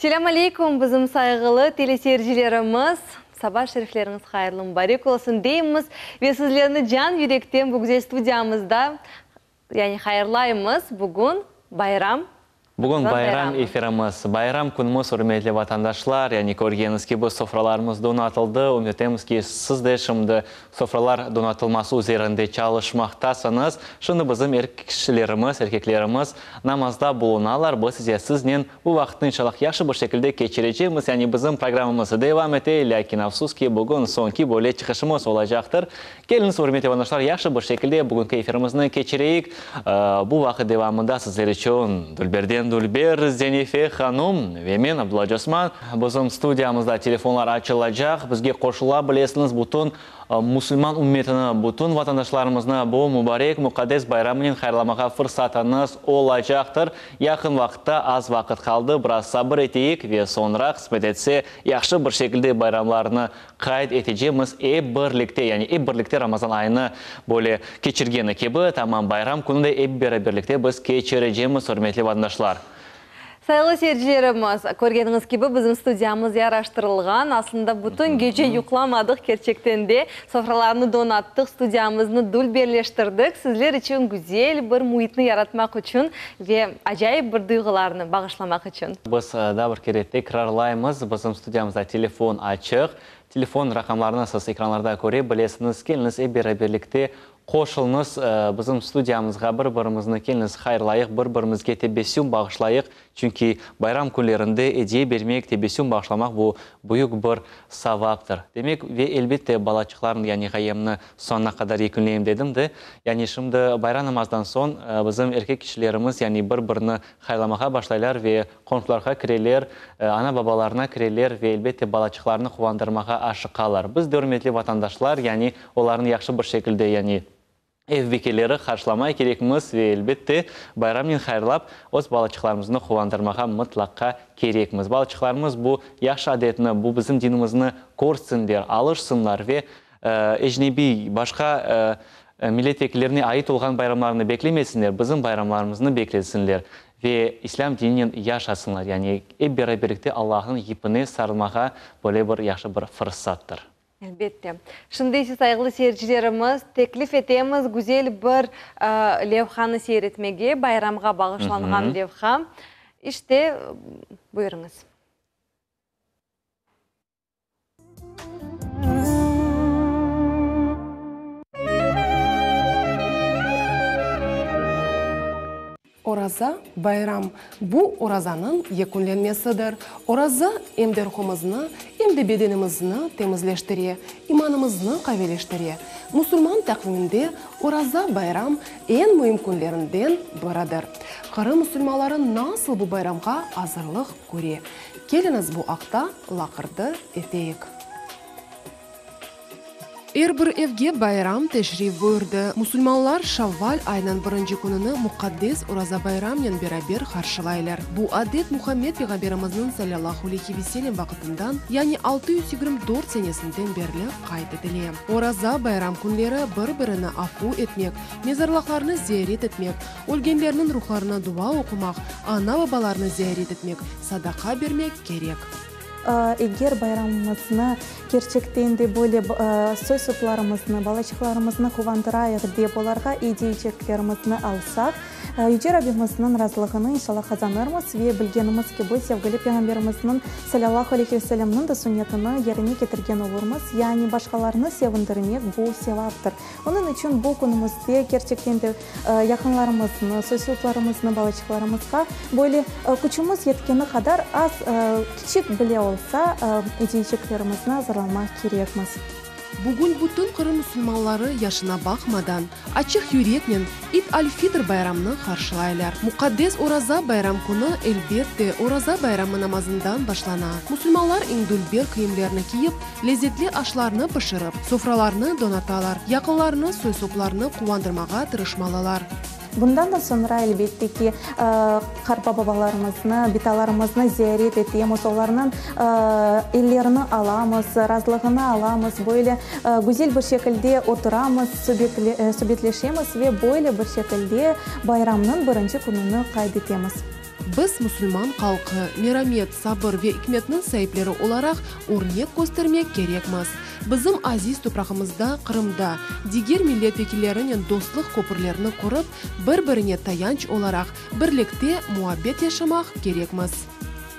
Selâm aleyküm, bizim sayğılı teleseyircilerimiz! Saba şerifleriñiz hayırlı mubarek olsun deymiz ve sizlerni can yürekten bu güzel studiyamızda, yani hayırlaymız. Bugün bayram. Bugün bayram efirimiz, bayram künümiz, ürmetli vatandaşlar, yani körgeniñiz kibi sofralarımız donatıldı, ümüt etemiz ki, siz de şimdi sofralar donatılması üzerinde çalışmaqtasıñız. Şimdi bizim er kişilerimiz, erkeklerimiz namazda bulunalar, biz ise siznen bu vaqıtnı inşallah yahşı bir şekilde keçirecekmiz, yani bizim programmamız devam ete, lâkin afsus ki, bugün soñki böyle çıqışımız olacaqtır. Keliñiz, ürmetli vatandaşlar, yahşı bir şekilde bugünki efirimizni keçireyik. Bu vaqıt devamında sizler içün dülberden dülber Zenife hanum ve men, Abdulla Osman. Bizim studiyamızda telefonlar açılacaq, bizge qoşula bilesiñiz, bütün musulman ümmetini, bütün vatandaşlarımıznı bu mubarek, muqaddes bayramınen hayırlamağa fırsatıñız olacaqtır. Yaqın vaqıtta, az vaqıt qaldı, biraz sabır eteyik ve soñra, qısmet etse, yahşı bir şekilde bayramlarnı Qayd etecemiz, ep birlikte, yani ep birlikte Ramazan ayını böyle keçirgeni kibi, tamam bayram künü de ep beraberlikte biz keçirecemiz, ürmetli vatandaşlar. Sayğılı seyircilerimiz, körgeniñiz kibi, bizim studiyamız yaraştırılğan. Aslında bütün gece yuqlamadıq, kerçekten de. Sofralarnı donattıq, studiyamıznı dülberleştirdik, sizler içün güzel bir müitni yaratmaq içün ve acayip bir duyğularnı bağışlamaq içün. Biz daa bir kere tekrarlaymız, bizim studiyamızda telefon açıq. Telefon raqamlarını siz ekranlarda köre bilesiñiz. Keliñiz, ep beraberlikte qoşulıñız bizim studiyamızğa, bir-birimizni keliñiz hayırlayıq, bir-birimizge tebessüm bağışlayıq. Çünki bayram künlerinde ediye bermek, tebessüm bağışlamaq bu büyük bir savaptır. Demek, ve elbette balaçıqlarnıñ, yani ğayemni soñuna qadar yekünleyim dedim de, yani şimdi bayram namazdan soñ bizim erkek kişilerimiz, yani bir-birini Haylamağa başlaylar ve qomşularğa kireler, ana-babalarına kireler ve, elbette, balaçıqlarını quvandırmağa aşıqalar. Biz de, ürmetli vatandaşlar, yani olarnı yahşı bir şekilde, yani ev bikeleri qarşılamay kerekmiz ve, elbette, bayramnen hayırlap, öz balaçıqlarımıznı quvandırmağa mıtlaqqa kerekmiz. Balaçıqlarımız bu yahşı adetni, bu bizim dinimizni körsinler, alışsınlar ve ecnebiy, başqa millet vekillerine ait olğan bayramlarnı beklemesinler, bizim bayramlarımıznı beklesinler ve İslâm dininen yaşasınlar, yani ep beraberlikte Allahnıñ yipine sarılmağa böyle bir yahşı bir fırsattır. Elbette. Şimdi ise, sayğılı seyircilerimiz, teklif etemiz güzel bir levhanı seyir etmege, bayramğa bağışlanğan levha. İşte, buyurıñız. Oraza bayram, bu orazanıñ yekünlenmesidir. Oraza em de ruhumıznı, em de bedenimizni temizleştire, imanımıznı qavileştire. Musulman taqviminde Oraza bayram eñ müim künlerinden biridir. Qırım musulmanları nasıl bu bayramğa azırlıq köre? Keliñiz bu aqta laqırdı eteyik. Er bir evge bayram teşrif buyurdı. Musulmanlar Şavval ayınıñ birinci kününi muqaddes Oraza bayramnen beraber qarşılaylar. Bu adet Muhammed Peyğamberimizniñ salâllahu aleyhi ve sellem vaqıtından, yani 624 senesinden berli qayd etile. Oraza bayram künleri bir-birini afu etmek, mezarlıqlarnı ziyaret etmek, Ölgenlerniñ ruhlarına dua oqumaq, ana-babalarnı ziyaret etmek, sadaqa bermek kerek. Eger bayramımıznı kerçekten de böyle soy-soplarımıznı, balaçıqlarımıznı quvandırayıq dep olarğa ediyeceklerimizni alsaq, Yüce Rabbimizniñ razılığını inşallah qazanırmız ve bilgenimiz kibi sevgili Peyğamberimizniñ salâllahu aleyhi ve sellemniñ de sunnetini yerine ketirgen olurmız, yani başqalarnı sevindirmek bu sevaptır. Onıñ içün bu künümizde kerçekten de yaqınlarımıznı, soy-soplarımıznı, balaçıqlarımızğa böyle küçümiz yetkeni qadar az, kiçik bile olsa, ediyeceklerimizni azırlamaq kerekmiz. Bugün bütün Qırım musulmanları yaşına baqmadan, açıq yüreknen İd al-Fitr bayramını qarşılaylar. Muqaddes Oraza bayram künü, elbet de, Oraza bayramı namazından başlana. Musulmanlar eñ dülber kiyimlerni kiyip, Lezetli aşlarnı pişirip, sofralarnı donatalar, yaqınlarını, soy-soplarını quvandırmağa tırışmalılar. Bundan da soñra, elbette ki, qartbabalarımıznı, bitalarımıznı ziyaret etemiz, olarnıñ ellerini alamız, razılığını alamız, böyle güzel bir şekilde oturamız, subetleşemiz ve böyle bir şekilde bayramnıñ birinci kününi qayd etemiz. Biz, musulman halqı, meramet, sabır ve ikmetniñ saipleri olaraq, örnek köstermek kerekmiz. Bizim aziz toprağımızda, Qırımda, diger millet vekillerinen dostluq köpürlerini qurıp, bir-birine tayanç olaraq, birlikte muabbet yaşamaq kerekmiz.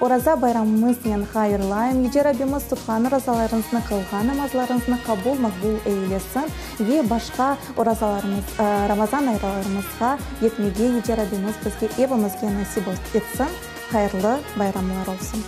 Oraza bayramımıznen hayırlayım. Yüce Rabbimiz tutqan orazalarıñıznı, qılğan namazlarıñıznı qabul maqbul eylesin ve başqa orazalarımız, Ramazan aylarımızğa yetmege Yüce Rabbimiz bizge epimizge nasip etsin. Hayırlı bayramlar olsun!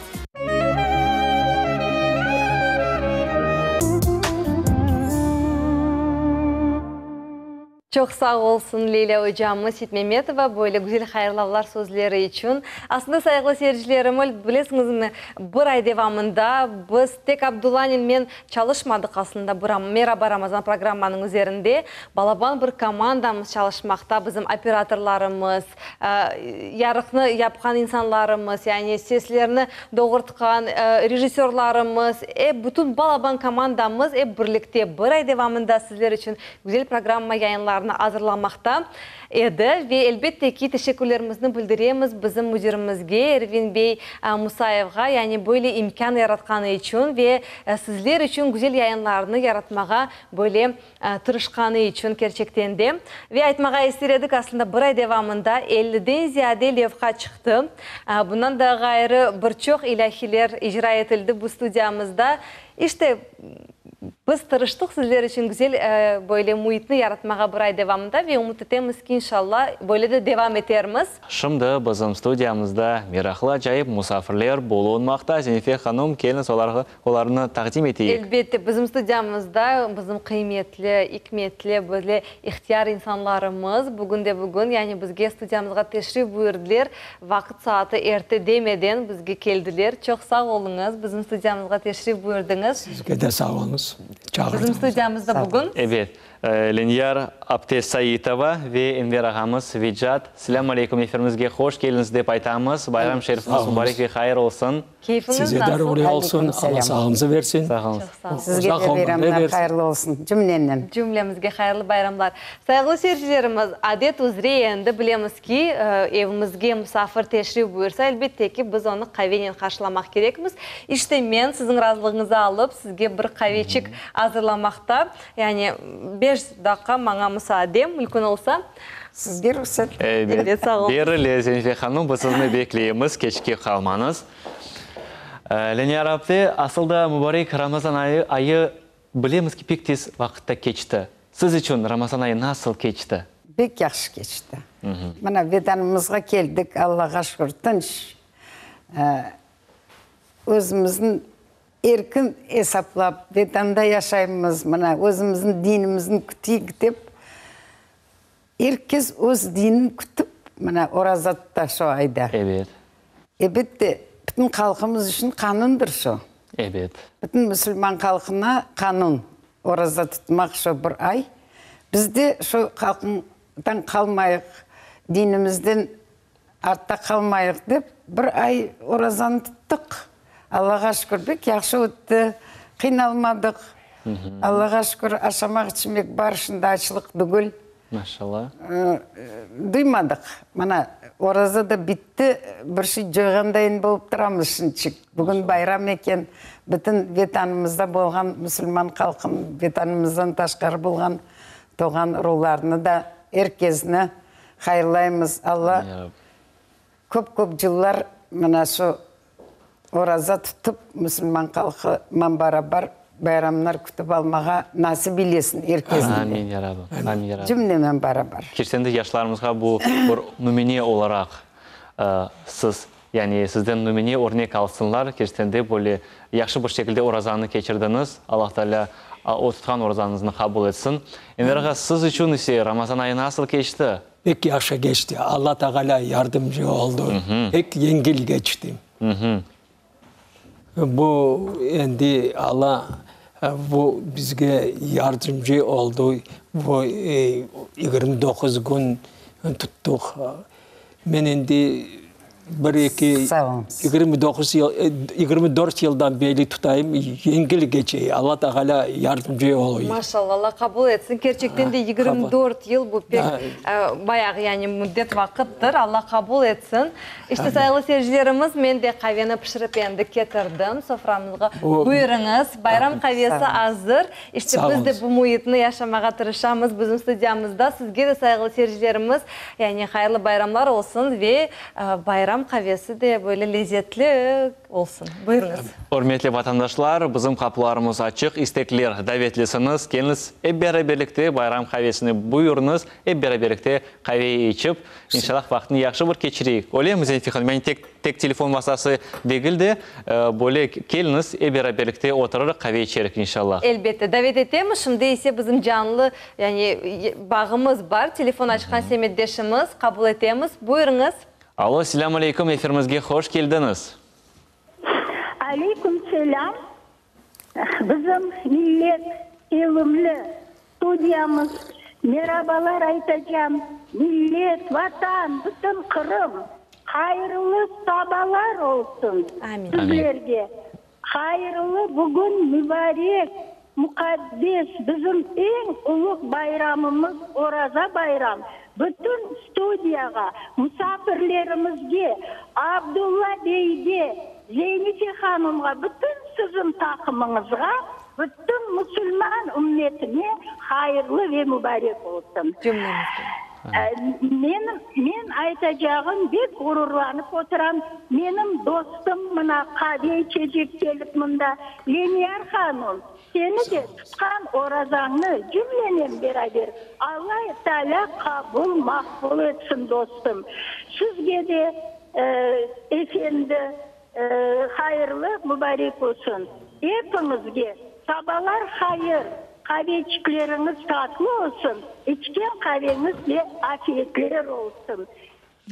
Çoq sağ olsun Leylâ ocamız Seytmemetova böyle güzel hayırlavlar sözleri içün. Aslında, sayğılı seyircilerimil, bilesiñizmi, bir ay devamında biz tek Abdullanen men çalışmadıq aslında bu Meraba Ramazan programmanıñ üzerinde. Balaban bir komandamız çalışmaqta, bizim operatorlarımız, yarıqnı yapqan insanlarımız, yani seslerni doğurtqan rejissörlarımız, ep bütün balaban komandamız ep birlikte bir ay devamında sizler içün güzel programma yayınlarını azırlamaqta edi. Ve elbette ki, teşekkürlerimizni bildiremiz bizim müdirimizge Ervin bey Musayevğa, yani böyle imkân yaratqanı içün ve sizler içün güzel yayınlarnı yaratmağa böyle tırışqanı içün kerçekten de. Ve aytmağa ister edik, aslında bir ay devamında elliden ziyade levha çıqtı. Bundan da ğayrı bir çoq ilâhiler icra etildi bu studiyamızda. İşte, biz tırıştıq sizler içün güzel böyle müitni yaratmağa bir ay devamında ve ümüt etemiz ki, inşalla, böyle de devam etermiz. Şimdi bizim studiyamızda meraqlı acayip musafirler bulunmaqta. Zenife hanım, keliñiz olarğa Olarnı taqdim eteyik. Elbette, bizim studiyamızda bizim qıymetli, ikmetli, böyle ihtiyar insanlarımız bugün de bugün, yani bizge studiyamızğa teşrif buyurdılar, vaqıt saatı erte demeden bizge keldiler. Çoq sağ oluñız, bizim studiyamızğa teşrif buyurdıñız. Sizge de sağ oluñız, çağırdıñız. Bizim studiyamızda bugün. Ebet, Lenyar apte Saitova ve Enver ağamız Vecat. Selâm aleyküm, efirimizge hoş keldiñiz dep aytamız. Bayram şerifiniz mubarek ve hayır olsun. Keyfiñiz Size de nasıl? öyle olsun, Aleyküm Alla selâm. sağlığınızı versin. Sağ oluñız. Çoq sağ olun. Sizge Uzaq de ömürler bayramlar versin. hayırlı olsun cümlenen. Cümlemizge hayırlı bayramlar. Sayğılı seyircilerimiz, adet üzre endi bilemiz ki, evimizge musafir teşrif buyursa, elbette ki, biz onı qavenen qarşılamaq kerekmiz. İşte, men siziñ razılığıñızı alıp, sizge bir qaveçik azırlamaqta, yani beş daqqa maña musaade, mülkün olsa. Sizge ruhset. Ebet, sağ olun. Berile, Zenife hanım, biz sizni bekleymiz, keçke qalmañız. Leniyar apte, asıl da mubarek Ramazan ayı, ayı, bilemiz ki, pek tez vaqıtta keçti. Siz içün Ramazan ayı nasıl keçti? Pek yahşı keçti. Mına, Vetanımızğa keldik, Allağa şükür, tınç, özümizniñ Erkin esaplap, Vetanda yaşaymız, mına, özümizniñ dinimizni küteyik dep, er kes öz dinini kütip, mına, oraza tuta şu ayda. Ebet. Ebet de, bütün halqımız içün qanundır şu. Ebet. Bütün musulman halqına qanun, oraza tutmaq şu bir ay. Biz de şu halqından qalmayıq, dinimizden Artta qalmayıq dep, bir ay orazanı tuttıq. Allağa şükür, pek yahşı ötti, qıynalmadıq. Allağa şükür, aşamaq-içmek bar, şimdi açlıq tügül. Maşallah. Duymadıq. Mana, oraza da bitti, bir şey coyğandayın bolıp turamız şimdçik. Bugün bayram eken, bütün Vetanımızda bolğan musulman halqın, Vetanımızdan taşqarı bolğan doğan rularnı da, er kezni Hayırlaymız, Alla köp-köp cıllar mına şu oraza tutıp, musulman halqı man barabar bayramlar kütip almağa nasip eylesin er kesni de. Amin, ya Rabbim, amin, ya Rabbim. Cümlemen barabar. Kerçekten de yaşlarımızğa bu bir nümüne olaraq siz, yani sizden nümüne, örnek alsınlar. Kerçekten de böyle yahşı bir şekilde orazanı keçirdiñiz. Allah Teala o tutqan orazanıñıznı qabul etsin. Enver ağa, siz içün ise Ramazan ayı nasıl keçti? Pek yahşı keçti. Alla Taalâ yardımcı oldı. Pek yengil keçti. Bu endi Alla bu bizge yardımcı oldı. Bu 29 kün tuttıq. Men endi. Bir, eki, Sağ oluñız. 29 yıl, 24 yıldan beri tutayım, yengil keçe. Alla Taalâ yardımcı oluy. Maşallah, Alla qabul etsin. Kerçekten de 24 yıl bu pek bayağı yani müddet vaqıttır. Alla qabul etsin. İşte, sayğılı seyircilerimiz, men de qaveni pişirip endi ketirdim soframızğa. Buyurıñız, bayram qavesi azır. İşte, biz de bu müitni yaşamağa tırışamız bizim studiyamızda. Sizge de, sayğılı seyircilerimiz, yani hayırlı bayramlar olsun ve bayram qavesi de böyle lezetli olsun. Buyurıñız. Ürmetli vatandaşlar, bizim qapılarımız açıq, istekler davetlisiñiz, keliñiz, ep beraberlikte bayram qavesine buyurıñız, ep beraberlikte qave içip, İnşallah, vaqtnı yahşı bir keçireyik. Öylemi, Zenife hanım? Yani tek, tek telefon vastası degil de, böyle keliñiz, ep beraberlikte oturırıq, qave içerik, inşallah. Elbette, davet etemiz. Şimdi ise bizim canlı, yani bağımız bar. Telefon açqan semetdeşimiz, qabul etemiz. Buyurıñız. Alo, selâm aleyküm, efirimizge hoş keldiñiz. Aleyküm selâm. Bizim millet sevimli studiyamız, merabalar aytacam, millet, Vatan, bütün Qırım, hayırlı sabalar olsun sizlerge, hayırlı bugün mübarek, muqaddes bizim eñ uluq bayramımız Oraza bayram, bütün studiyağa, musafirlerimizge, Abdulla beyge, Zeynife hanımğa, bütün siziñ taqımıñızğa, bütün musulman ümmetine hayırlı ve mübarek olsun. Cümlemizge. Menim, men aytacağım, bek ğururlanıp oturam, menim dostum mına qave içecek kelip mında, Leniyar hanım, seni de tutqan orazañnı cümlenen beraber Alla Taalâ qabul, maqbul etsin, dostum. Sizge de, Efendi, hayırlı, mübarek olsun. Epiñizge sabalar hayır, qaveçikleriñiz tatlı olsun, içken qaveñiz de afiyetler olsun.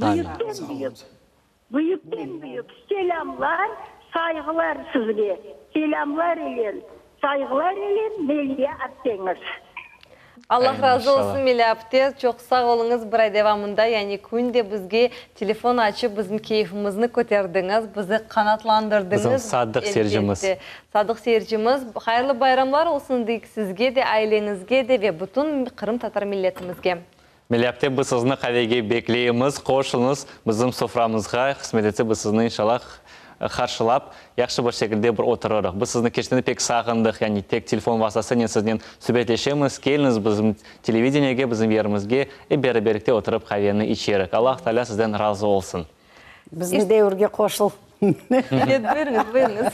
Büyükten büyük, büyükten büyük selâmlar, sayğılar sizge. Selâmlar ilen, sayğılar ilen Meliye apteñiz. Allah razı olsun Meliye apte, çoq sağ oluñız, bir ay devamında, yani künde bizge telefon açıp bizim keyfimizni köterdiñiz, bizi qanatlandırdıñız. Bizim sadıq seyircimiz. Elbette, sadıq seyircimiz. Hayırlı bayramlar olsun deyik sizge de, aileñizge de ve bütün qırımtatar milletimizge. Meliye apte, biz sizni qavege bekleymiz, qoşulıñız bizim soframızğa, qısmet etse biz sizni inşallah qarşılap, yahşı bir şekilde bir oturırıq. Biz sizni kerçekten de pek sağındıq, yani tek telefon vastasınen siznen subetleşemiz. Keliñiz bizim televideniyege, bizim yerimizge, ep beraberlikte oturıp qaveni içerik. Allah Taalâ sizden razı olsun. Bizim devirge qoşul. Evet, buyurıñız, buyurıñız.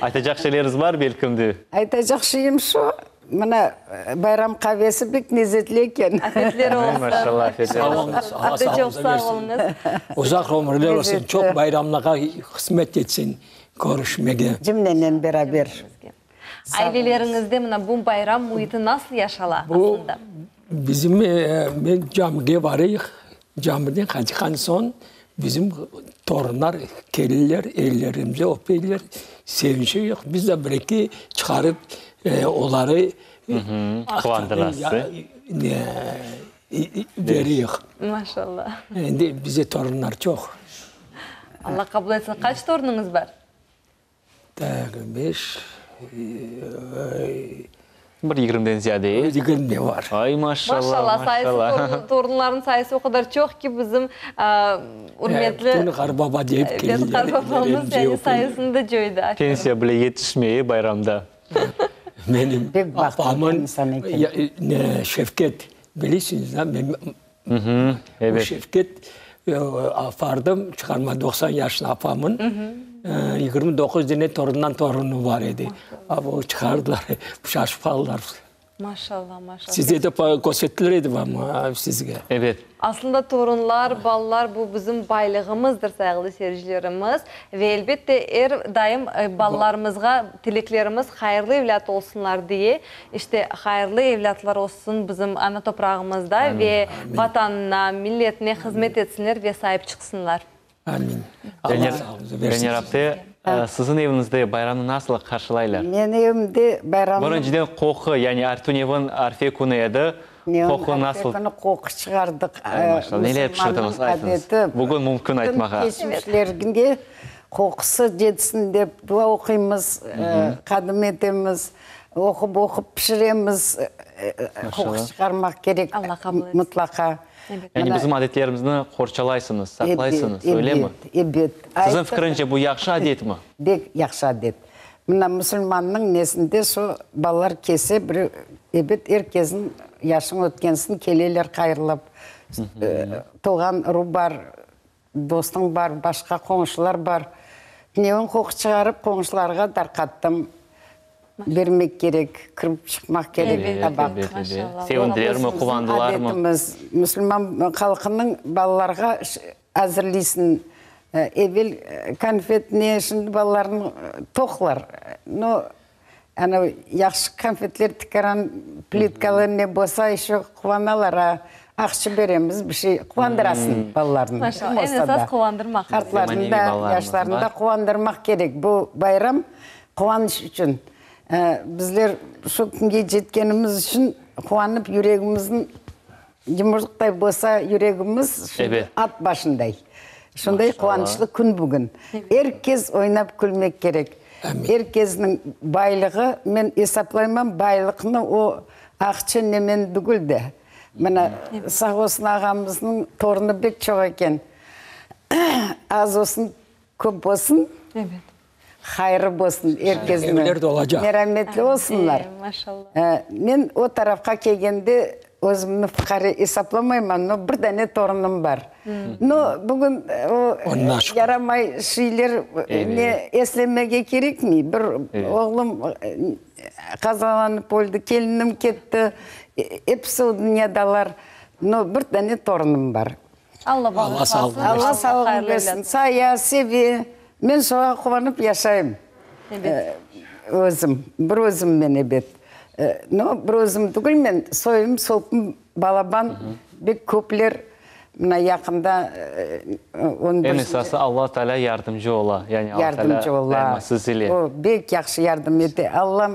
Aytacaq şeyleriñiz bar belkim de? Aytacaq şeyim şu, mına, bayram qavesi pek lezetli eken. Afiyetler olsun. Maşallah, afiyetler olsun. Sağ oluñız, Allah Ate, çoq sağlığınızı sağ bersin. oluñız. Uzaq ömürler olsun, çoq bayramlarğa qısmet etsin körüşmege. Cümlenen beraber. Aileleriñizde mına bu bayram müiti nasıl yaşala Bu aslında? bizim, men camige varıyıq, camiden qaytqan soñ bizim torunlar kelirler, ellerimizi öpeyler, sevinişirik. Biz de bir-eki çıqarıp oları Quvandırasız, e? Beriyik. Maşallah. Endi bize torunlar çoq. Allah qabul etsin. Qaç torunuñız bar? Tak, beş, Bir yigirmiden ziyade, e? 20 var. Ay, maşallah, Maşallah, sayısı, maşallah. torunlarnıñ sayısı o qadar çoq ki, bizim ürmetli Bütün qarbaba deyip kelirler. Qarbabamız yani sayısını da coydı. Aferin. Pensiya bile yetişmey, e, bayramda. Menim Pek bahtlı apamın insan eken. Şevket, bilesiñiz, da, men Evet. Bu Şevket apardım, çıqarma 90 yaşlı apamın, 29 dene torundan torunı bar edi. A bu çıqardılar, şaşıp qaldılar. Maşallah, maşallah. Sizde de kösterttiler edi amma sizge. Evet. Aslında torunlar, balalar bu bizim baylığımızdır, sayğılı seyircilerimiz. Ve elbette er daim balalarımızğa tileklerimiz hayırlı evlât olsunlar diye, işte hayırlı evlâtlar olsun bizim ana toprağımızda ve Vatanına, milletine hızmet etsinler ve saip çıqsınlar. Amin. Allah sağlığınızı versin. Lenur apte, siziñ eviñizde bayramnı nasıl qarşılaylar? Menim evimde bayramnı. Birinciden qoqu, yani tünevin arfe künü edi. Qoqu nasıl? Tünevin qoqu çıqardıq. Maşallah. Neler pişirdiñiz, aytıñız. Bugün mümkün aytmağa. Keçmişlerge qoqusı jetsin dep dua oquymız, qadım etemiz, oqup-oqup pişiremiz. Qoqu çıqarmaq kerek mıtlaqa. Yani bizim adetlerimizni qorçalaysıñız, saqlaysıñız, öylemi? Ebet, ebet. Siziñ fikrince bu yahşı adetmi? Bek yahşı adet. Mına musulmannıñ nesinde şu balalar kese, bir ebet er kesniñ yaşıñ ötkensin keleler qayırlap. Tuvğan ru bar, dostıñ bar, başqa qoñşular bar. Tünevin qoqu çıqarıp qoñşularğa tarqattım. Bermek kerek, kirip çıqmaq kerek tabaq. Sevindilermi, quvandılarmı? Adetimiz, musulman halqınıñ balalarğa azırlıysıñ. Evel konfet ne, şimdi balalarnıñ toqlar. No, ana yahşı konfetler tikaran plitkalı ne bolsa, еще quvanalar, a aqça beremiz, bir şey quvandırasıñ balalarnı. Maşallah, eñ esas quvandırmaq. Qartlarnı da, yaşlarnı da quvandırmaq kerek. Bu bayram Quvanış içün. Bizler şu künge jetkenimiz içün quvanıp yüregimizniñ yumurtqay bolsa yüregimiz şimdi at başınday. Şunday quvanışlı kün bugün. Er kes oynap külmek kerek. Er kesniñ baylığı, men esaplayman baylıqnı o aqça nemen tügül de. Mına sağ olsun ağamıznıñ torunı bek çoq eken. Az olsun köp bolsun. Hayırı bolsun er kesniñ. Merametli olsunlar. Men o tarafqa kelgende özümni fuqare esaplamayman, no bir dane torunım bar. No bugün o yaramay şeyler ne eslemege kerekmey. Bir oğlum qazalanıp öldi, kelinim ketti, episi o dünyadalar. No bir dane torunım bar. Alla bağışlasın. Alla sağlığını bersin. Saya, seve. Men şoğa quvanıp yaşayım. Özüm. Bir özüm men ebet. No, bir özüm tügül men, soyum, sopum balaban, bek köpler. Mına yaqında on bir. Eñ esası Alla Teala yardımcı ola. Yani Alla Teala daima siz ile. O, bek yahşı yardım ete. Allam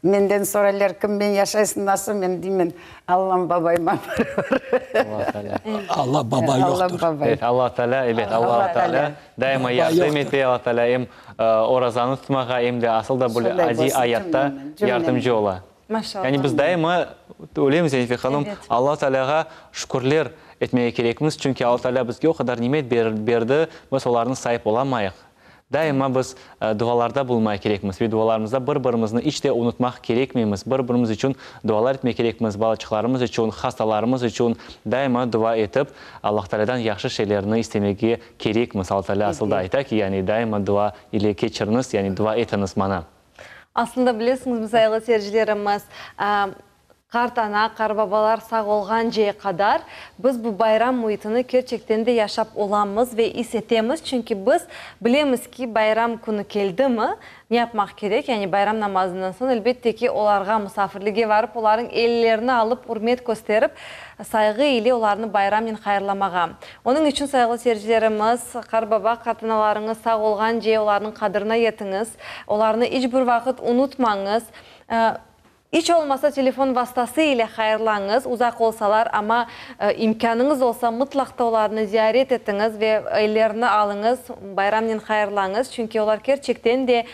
menden soraylar, kimmen yaşaysıñ, nasıl, men deymen, Allam babayıma Alla baba yoqtır. Evet, Alla Teala, ebet, Alla Teala daima yardım ete, Alla Teala em orazanı tutmağa, em de asıl da böyle adiy ayatta yardımcı ola. Yani biz daima, öylemi Zenife hanım, Alla Tealağa şükürler etmege kerekmiz, çünki Alla Teala bizge o qadar nimet berdi, biz olarnı sayıp olamayıq. Daima biz dualarda bulunmaq kerekmiz ve dualarımızda bir-birimizni iç de unutmaq kerekmeymiz. Bir-birimiz içün dualar etmek kerekmiz, balaçıqlarımız içün, hastalarımız içün daima dua etip, Allah Taalâdan yahşı şeylerni istemege kerekmiz. Allah Taalâ asıl da ayta ki, yani daima dua ile keçiriñiz, yani dua etiñiz maña. Aslında bilesiñizmi, sayğılı seyircilerimiz, Qart ana, qarbabalar sağ olğancaya qadar biz bu bayram müitini kerçekten de yaşap olamız ve is etemiz, çünki biz bilemiz ki, bayram künü keldimi, ne yapmaq kerek, yani bayram namazından soñ, elbette ki, olarğa musafirlige varıp, olarıñ ellerini alıp, ürmet kösterip, sayğı ile olarnı bayramnen hayırlamağa. Onıñ içün, sayğılı seyircilerimiz, qarbaba, qartanalarıñız sağ olğancaya olarnıñ qadrına yetiñiz, olarnı iç bir vaqıt unutmañız. İç olmasa telefon vastası ile hayırlañız, uzaq olsalar, amma imkânıñız olsa mıtlaq ta olarnı ziyaret etiñiz ve ellerini alıñız, bayramnen hayırlañız, çünki olar kerçekten de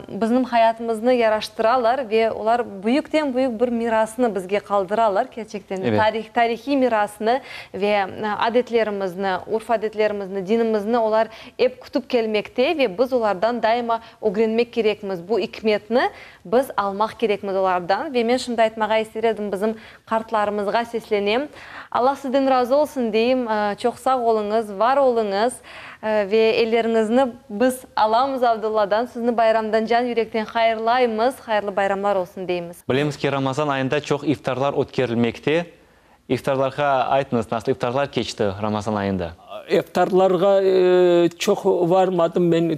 bizim hayatımıznı yaraştıralar ve olar büyükten-büyük bir mirasnı bizge qaldıralar, kerçekten de tarih, tarihiy mirasnı ve adetlerimizni, urf-adetlerimizni, dinimizni olar ep kütip kelmekte ve biz olardan daima ögrenmek kerekmiz bu ikmetni. Biz almaq kerekmiz olardan. Ve men şimdi aytmağa ister edim, bizim qartlarımızğa seslenem. Allah sizden razı olsun deyim, çoq sağ oluñız, var oluñız. Ve elleriñizni biz alamız Abdulladan, sizni bayramdan can yürekten hayırlaymız, hayırlı bayramlar olsun deymiz. Bilemiz ki, Ramazan ayında çoq iftarlar ötkerilmekte. İftarlarğa aytıñız, nasıl iftarlar keçti Ramazan ayında? İftarlarğa çoq varmadım, men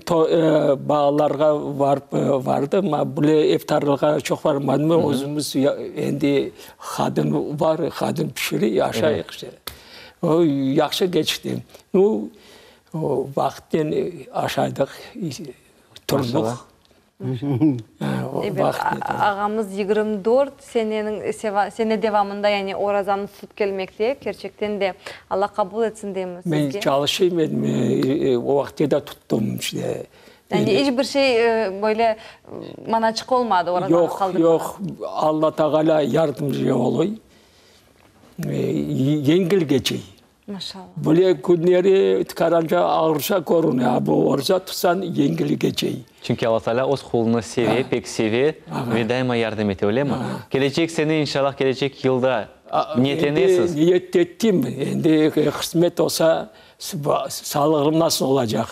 balalarğa varıp vardım, a böyle iftarlarğa çoq varmadım, özümiz endi qadın bar, qadın pişire, aşayıq işte. O yahşı keçti. Nu, vaqıtnen aşaydıq, turdıq. Ebet, ağamız 24 seneniñ, sene devamında yani orazanı tutıp kelmekte. Kerçekten de Alla qabul etsin deymiz Men sizge. çalışayım edim, o vaqıtte de tuttım işte. Yani iç bir şey böyle manaçıq olmadı orazanı Yoq, qaldırmağa? yoq, Alla Taalâ yardımcı oluy, yengil keçey. Maşallah. Böyle künleri tikaranca ağırca körüne, a bu oraza tutsañ yengil keçey. Çünki Alla Taalâ öz qulunı seve, pek seve ve daima yardım ete, öylemi? Kelecek sene, inşallah, kelecek yılda niyetlenesiz? Endi niyet ettim, endi qısmet olsa, sağlığım nasıl olacaq,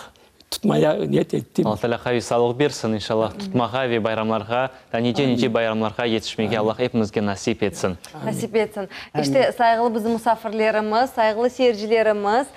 Tutmaya niyet ettim. Alla Taalâ qaviy sağlıq bersin, inşallah, tutmağa ve bayramlarğa, daa nice-nice bayramlarğa yetişmege Allah epimizge nasip etsin. Nasip etsin. İşte, sayğılı bizim musafirlerimiz, sayğılı seyircilerimiz,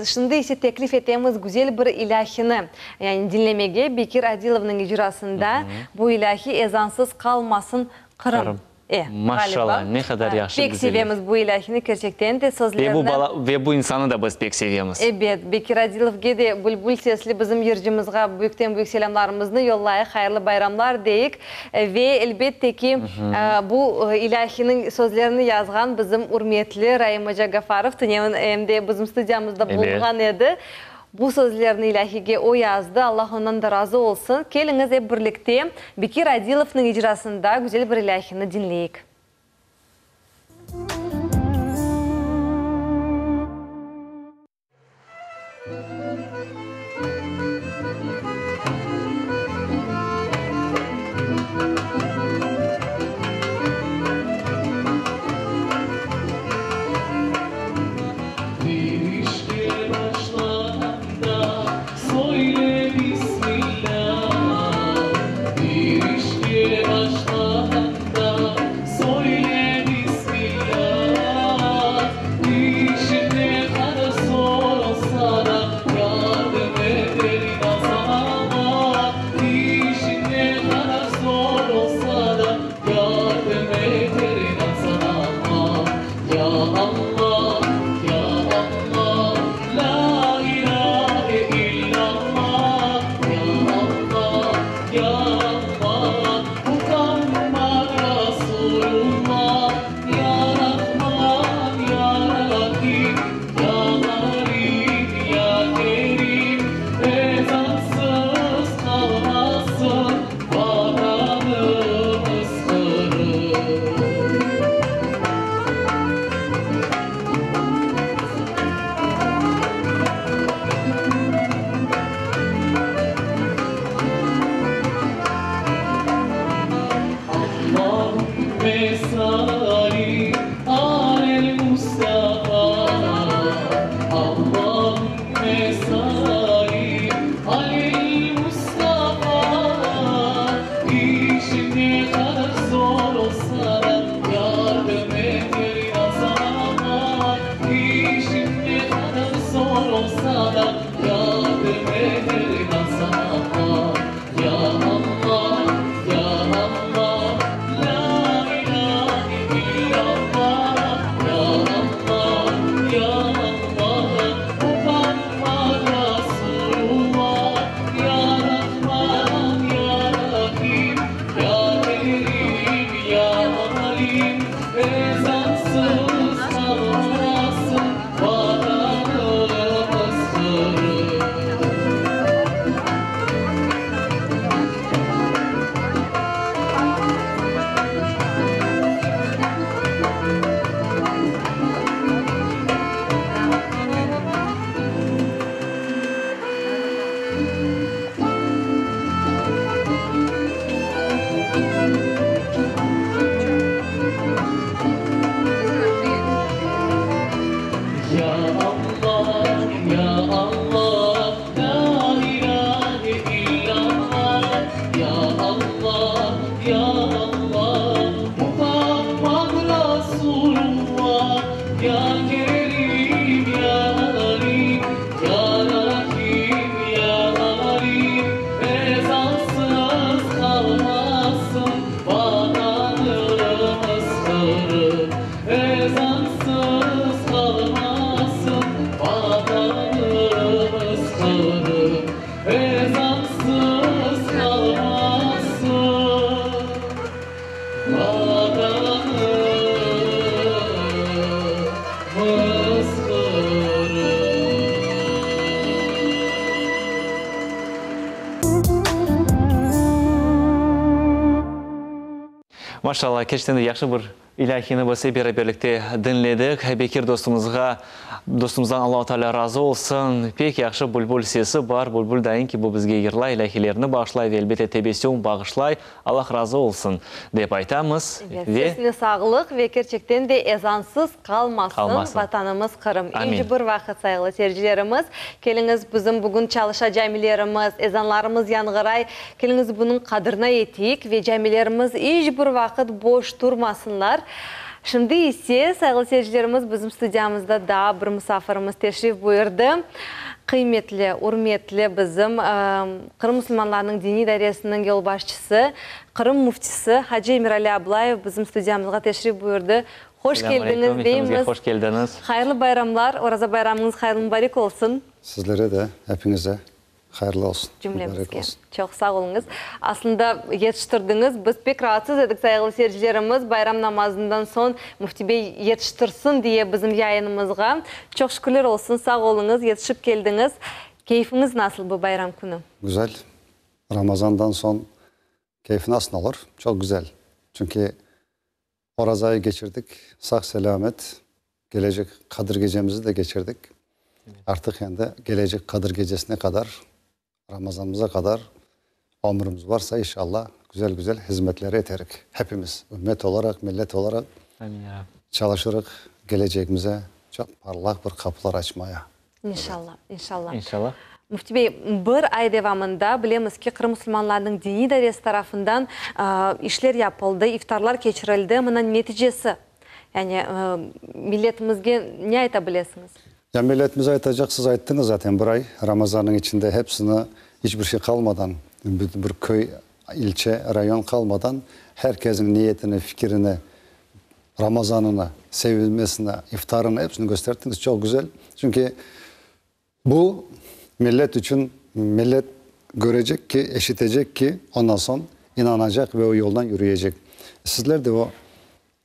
şimdi ise teklif etemiz güzel bir ilâhini, yani diñlemege, Bekir Adilovnıñ icrasında bu ilâhi Ezansız qalmasın Qırım. E, Maşallah, ğaliba. ne qadar yahşı, Pek güzel. sevemiz bu ilâhini, kerçekten de Ve bu sözlerini. bala, ve bu insanı da biz pek sevemiz. Ebet, Bekir Adilovge de, bülbül sesli bizim yırcımızğa büyükten-büyük selâmlarımıznı yollayıq, hayırlı bayramlar deyik. Ve, elbette ki, bu ilâhiniñ sözlerini yazğan bizim ürmetli Raim oca Gafarov tünevin em de bizim studiyamızda bulunğan edi. Bu sözlerni ilâhige o yazdı, Allah ondan da razı olsun. Keliñiz, ep birlikte Bekir Adilovnıñ icrasında güzel bir ilâhini diñleyik. Bir işke başlağanda söyle Bismillâ, Bir işke başlağanda söyle Bismillâ. Maşallah, kerçekten de yahşı bir ilâhiyni biz ep beraberlikte diñledik. Bekir dostumızğa, dostumızdan Allahu Teala razı olsun. Pek yahşı bülbül sesi bar, bülbül dayın kibi bizge yırlay, ilâhiylerini bağışlay ve elbette tebessüm bağışlay. Allah razı olsun, dep aytamız. Evet, sesine sağlıq ve kerçekten de ezansız qalmasın Vatanımız Qırım. İnci bir vaqıt, sayğılı seyircilerimiz, keliñiz bizim bugün çalışa camilerimiz, ezanlarımız yanğıray, keliñiz bunıñ qadrına yeteyik ve camilerimiz iç bir vaqıt boş turmasınlar. Şimdi ise, sayğılı seyircilerimiz, bizim studiyamızda daa bir musafirimiz teşrif buyurdı. Qıymetli, ürmetli bizim Qırım musulmanlarınıñ diniy idaresiniñ yolbaşçısı, Qırım müftisi hacı Emirali Ablayev bizim studiyamızğa teşrif buyurdı. Hoş keldiñiz deymiz. Hoş keldiñiz. Hayırlı bayramlar, Oraza bayramıñız hayırlı mubarek olsun. Sizlere de, epiñize hayırlı olsun, mubarek Cümlemizge. olsun. Çoq sağ oluñız. Aslında yetiştirdiñiz. Biz pek raatsız edik, sayğılı seyircilerimiz, bayram namazından soñ Müfti bey yetiştirsin diye bizim yayınımızğa. Çoq şükürler olsun, sağ oluñız, yetişip keldiñiz. Keyfiñiz nasıl bu bayram künü? Güzel. Ramazandan soñ keyf nasıl olur? Çoq güzel. Çünki Orazayı keçirdik, sağ-selâmet, kelecek Qadir gecemizi de keçirdik. Artıq endi kelecek Qadir gecesine qadar, Ramazanımıza qadar ömrümiz varsa, inşallah, güzel-güzel hizmetler eterik. Hepimiz, ümmet olaraq, millet olaraq çalışırıq kelecegimize çoq parlaq bir qapılar açmaya. İnşallah, inşallah. İnşallah. Müfti bey, bir ay devamında bilemiz ki, Qırım musulmanlarınıñ diniy idaresi tarafından işler yapıldı, iftarlar keçirildi. Mına neticesi, yani milletimizge ne ayta bilesiñiz? Ya milletimize aytacaq, siz ayttıñız zaten, bir ay Ramazannıñ içinde hepsini, iç bir şey qalmadan, bir köy, ilçe, rayon qalmadan her kesniñ niyetini, fikirini, Ramazanını, sevilmesini, iftarını hepsini kösterdiñiz, çoq güzel. Çünki bu millet içün, millet körecek ki, eşitecek ki, ondan soñ inanacaq ve o yoldan yürüyecek. Sizler de o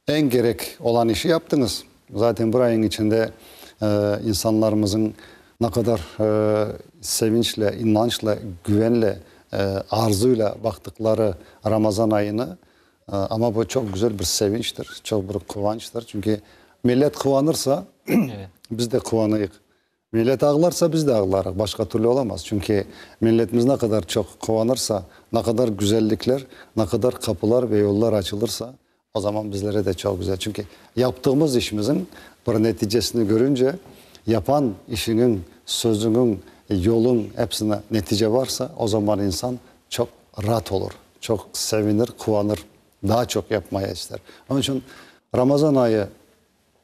eñ kerek olan işi yaptıñız. Zaten bir ayıñ içinde insanlarımızıñ ne qadar sevinçle, inançla, güvenle, arzuyla baqtıqları Ramazan ayını Amma bu çoq güzel bir sevinçtir, çoq bir quvançtır. Çünki millet quvanırsa, biz de quvanayıq. Millet ağlarsa, biz de ağlarıq. Başqa türlü olamaz. Çünki milletimiz ne qadar çoq quvanırsa, ne qadar güzellikler, ne qadar qapılar ve yollar açılırsa, o zaman bizlere de çoq güzel. Çünki yaptığımız işimizin bir neticesini körünce, yapan işiñiñ, sözüñiñ, yoluñ epsine netice varsa, o zaman insan çoq raat olur. Çoq sevinir, quvanır, daa çoq yapmaya ister. Onıñ içün Ramazan ayı,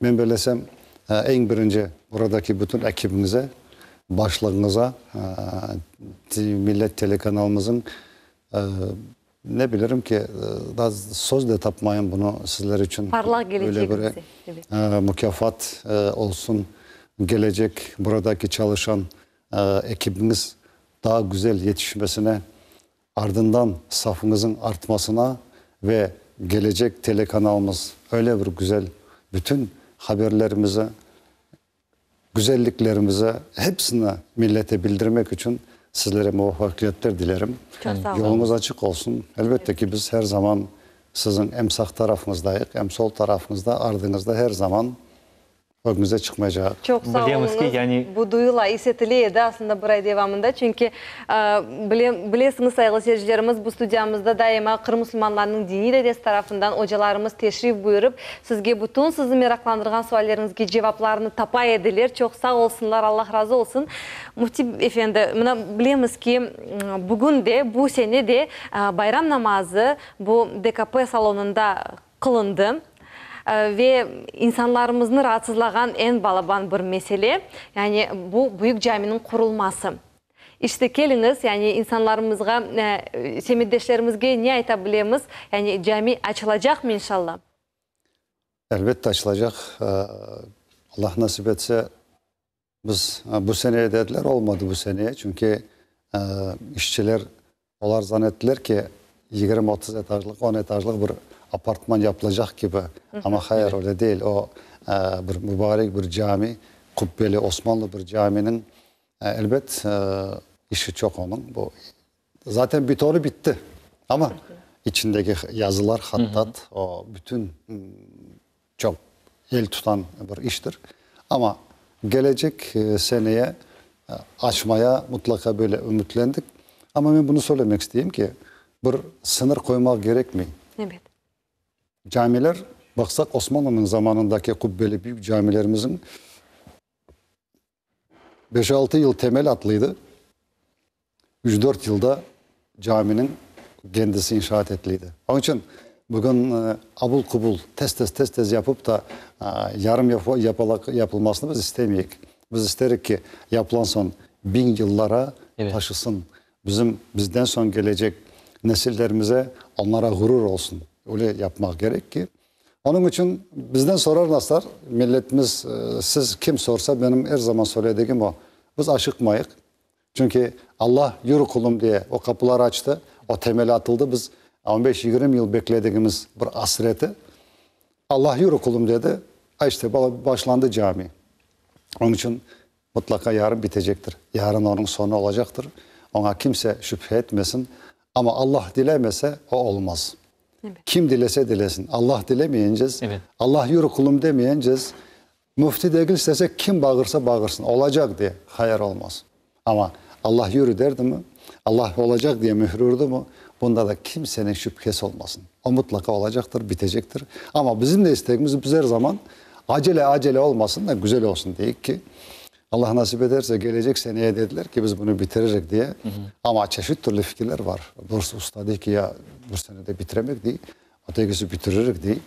men bellesem, eñ birinci buradaki bütün ekibimize, başlığıñıza, Millet telekanalımızıñ, ne bilirim ki, daa söz de tapmayım bunı sizler içün. Parlaq kelecegimize, evet. Mukâfat olsun, gelecek buradaki çalışan ekibimiz daa güzel yetişmesine Ardından safıñızıñ artmasına ve gelecek telekanalımız öyle bir güzel bütün haberlerimizi, güzelliklerimizi hepsini millete bildirmek içün sizlere muvafaqiyetler dilerim. Çoq sağ olun. Yoluñız açıq olsun. Elbette ki, biz her zaman siziñ em sağ tarafıñızdayıq, em sol tarafıñızda, ardıñızda her zaman. Ögümizde çıqmaycaq. Çoq sağ Bilemiz ki, oluñız. yani. Bu duyula, is etile edi aslında bir ay devamında. Çünki, bilem, bilesiñiz, sayğılı seyircilerimiz, bu studiyamızda daima Qırım musulmanlarınıñ diniy idaresi tarafından ocalarımız teşrif buyurıp, sizge bütün sizni meraqlandırğan sualleriñizge cevaplarnı tapa ediler. Çoq sağ olsunlar, Allah razı olsun. Müfti efendi, mına, bilemiz ki, bugün de, bu sene de bayram namazı bu DKP salonında qılındı ve insanlarımıznı raatsızlağan eñ balaban bir mesele, yani bu büyük caminiñ qurulması. İşte, keliñiz, yani insanlarımızğa, semetdeşlerimizge ne ayta bilemiz, yani cami açılacaqmı, inşalla? Elbette açılacaq. Allah nasip etse, Biz bu seneye dediler, olmadı bu seneye, çünki işçiler, olar zan ettiler ki, 20-30 etajlıq, on etajlıq bir apartman yapılacaq kibi, amma hayır, öyle değil, o bir mübarek bir cami, qubbeli osmanlı bir caminiñ, elbet, işi çoq onıñ, bu zaten bitonu bitti, amma. içindeki yazılar, hattat, o bütün çoq el tutan bir iştir. Amma gelecek seneye açmaya mutlaqa böyle ümütlendik. Amma men bunı söylemek isteyim ki, bir sıñır qoymaq gerekmey. Ebet. Camiler, baqsaq, Osmanlınıñ zamanındaki qubbeli büyük camilerimizniñ Beş-altı yıl temel atlıydı. Üç-dört yılda caminiñ kendisi inşaat etiliydi. Onıñ içün bugün abul-qubul, tez-tez, tez-tez yapıp da yarım yapalaq yapılmasını biz istemeyik. Biz isterik ki, yapılan soñ biñ yıllara taşısın, bizim, bizden soñ kelecek nesillerimize, onlara ğurur olsun. Öyle yapmaq kerek ki, Onıñ içün bizden sorarlasar, milletimiz, siz kim sorsa, benim er zaman söyledigim o, biz aşıqmayıq. Çünki Alla yürü qulum diye o qapılar açtı, o temel atıldı, biz on beş, yigirmi yıl bekledigimiz bir asreti, Alla yürü qulum dedi, a işte başlandı cami. Onıñ içün Mıtlaqa yarın bitecektir. Yarın onıñ soñu olacaqtır. Oña kimse şübhe etmesin. Amma Allah dilemese, o olmaz. Kim dilese dilesin. Allah dilemeyence, Allah yürü qulum demeyence, müfti degil istese kim bağırsa bağırsın, olacaq diye, hayır olmaz. Amma Allah yürü derdimi, Allah olacaq diye mühür urdımı, bunda da kimseniñ şübhesi olmasın. O mıtlaqa olacaqtır, bitecektir. Amma bizim de istegimiz, biz er zaman acele, acele olmasın da, güzel olsun deyik ki, Allah nasip ederse, gelecek seneye dediler ki, biz bunı bitiririk diye. Amma çeşit türlü fikirler var. Bir usta dey ki, ya bir senede bitiremek dey, ötekisi bitiririk dey.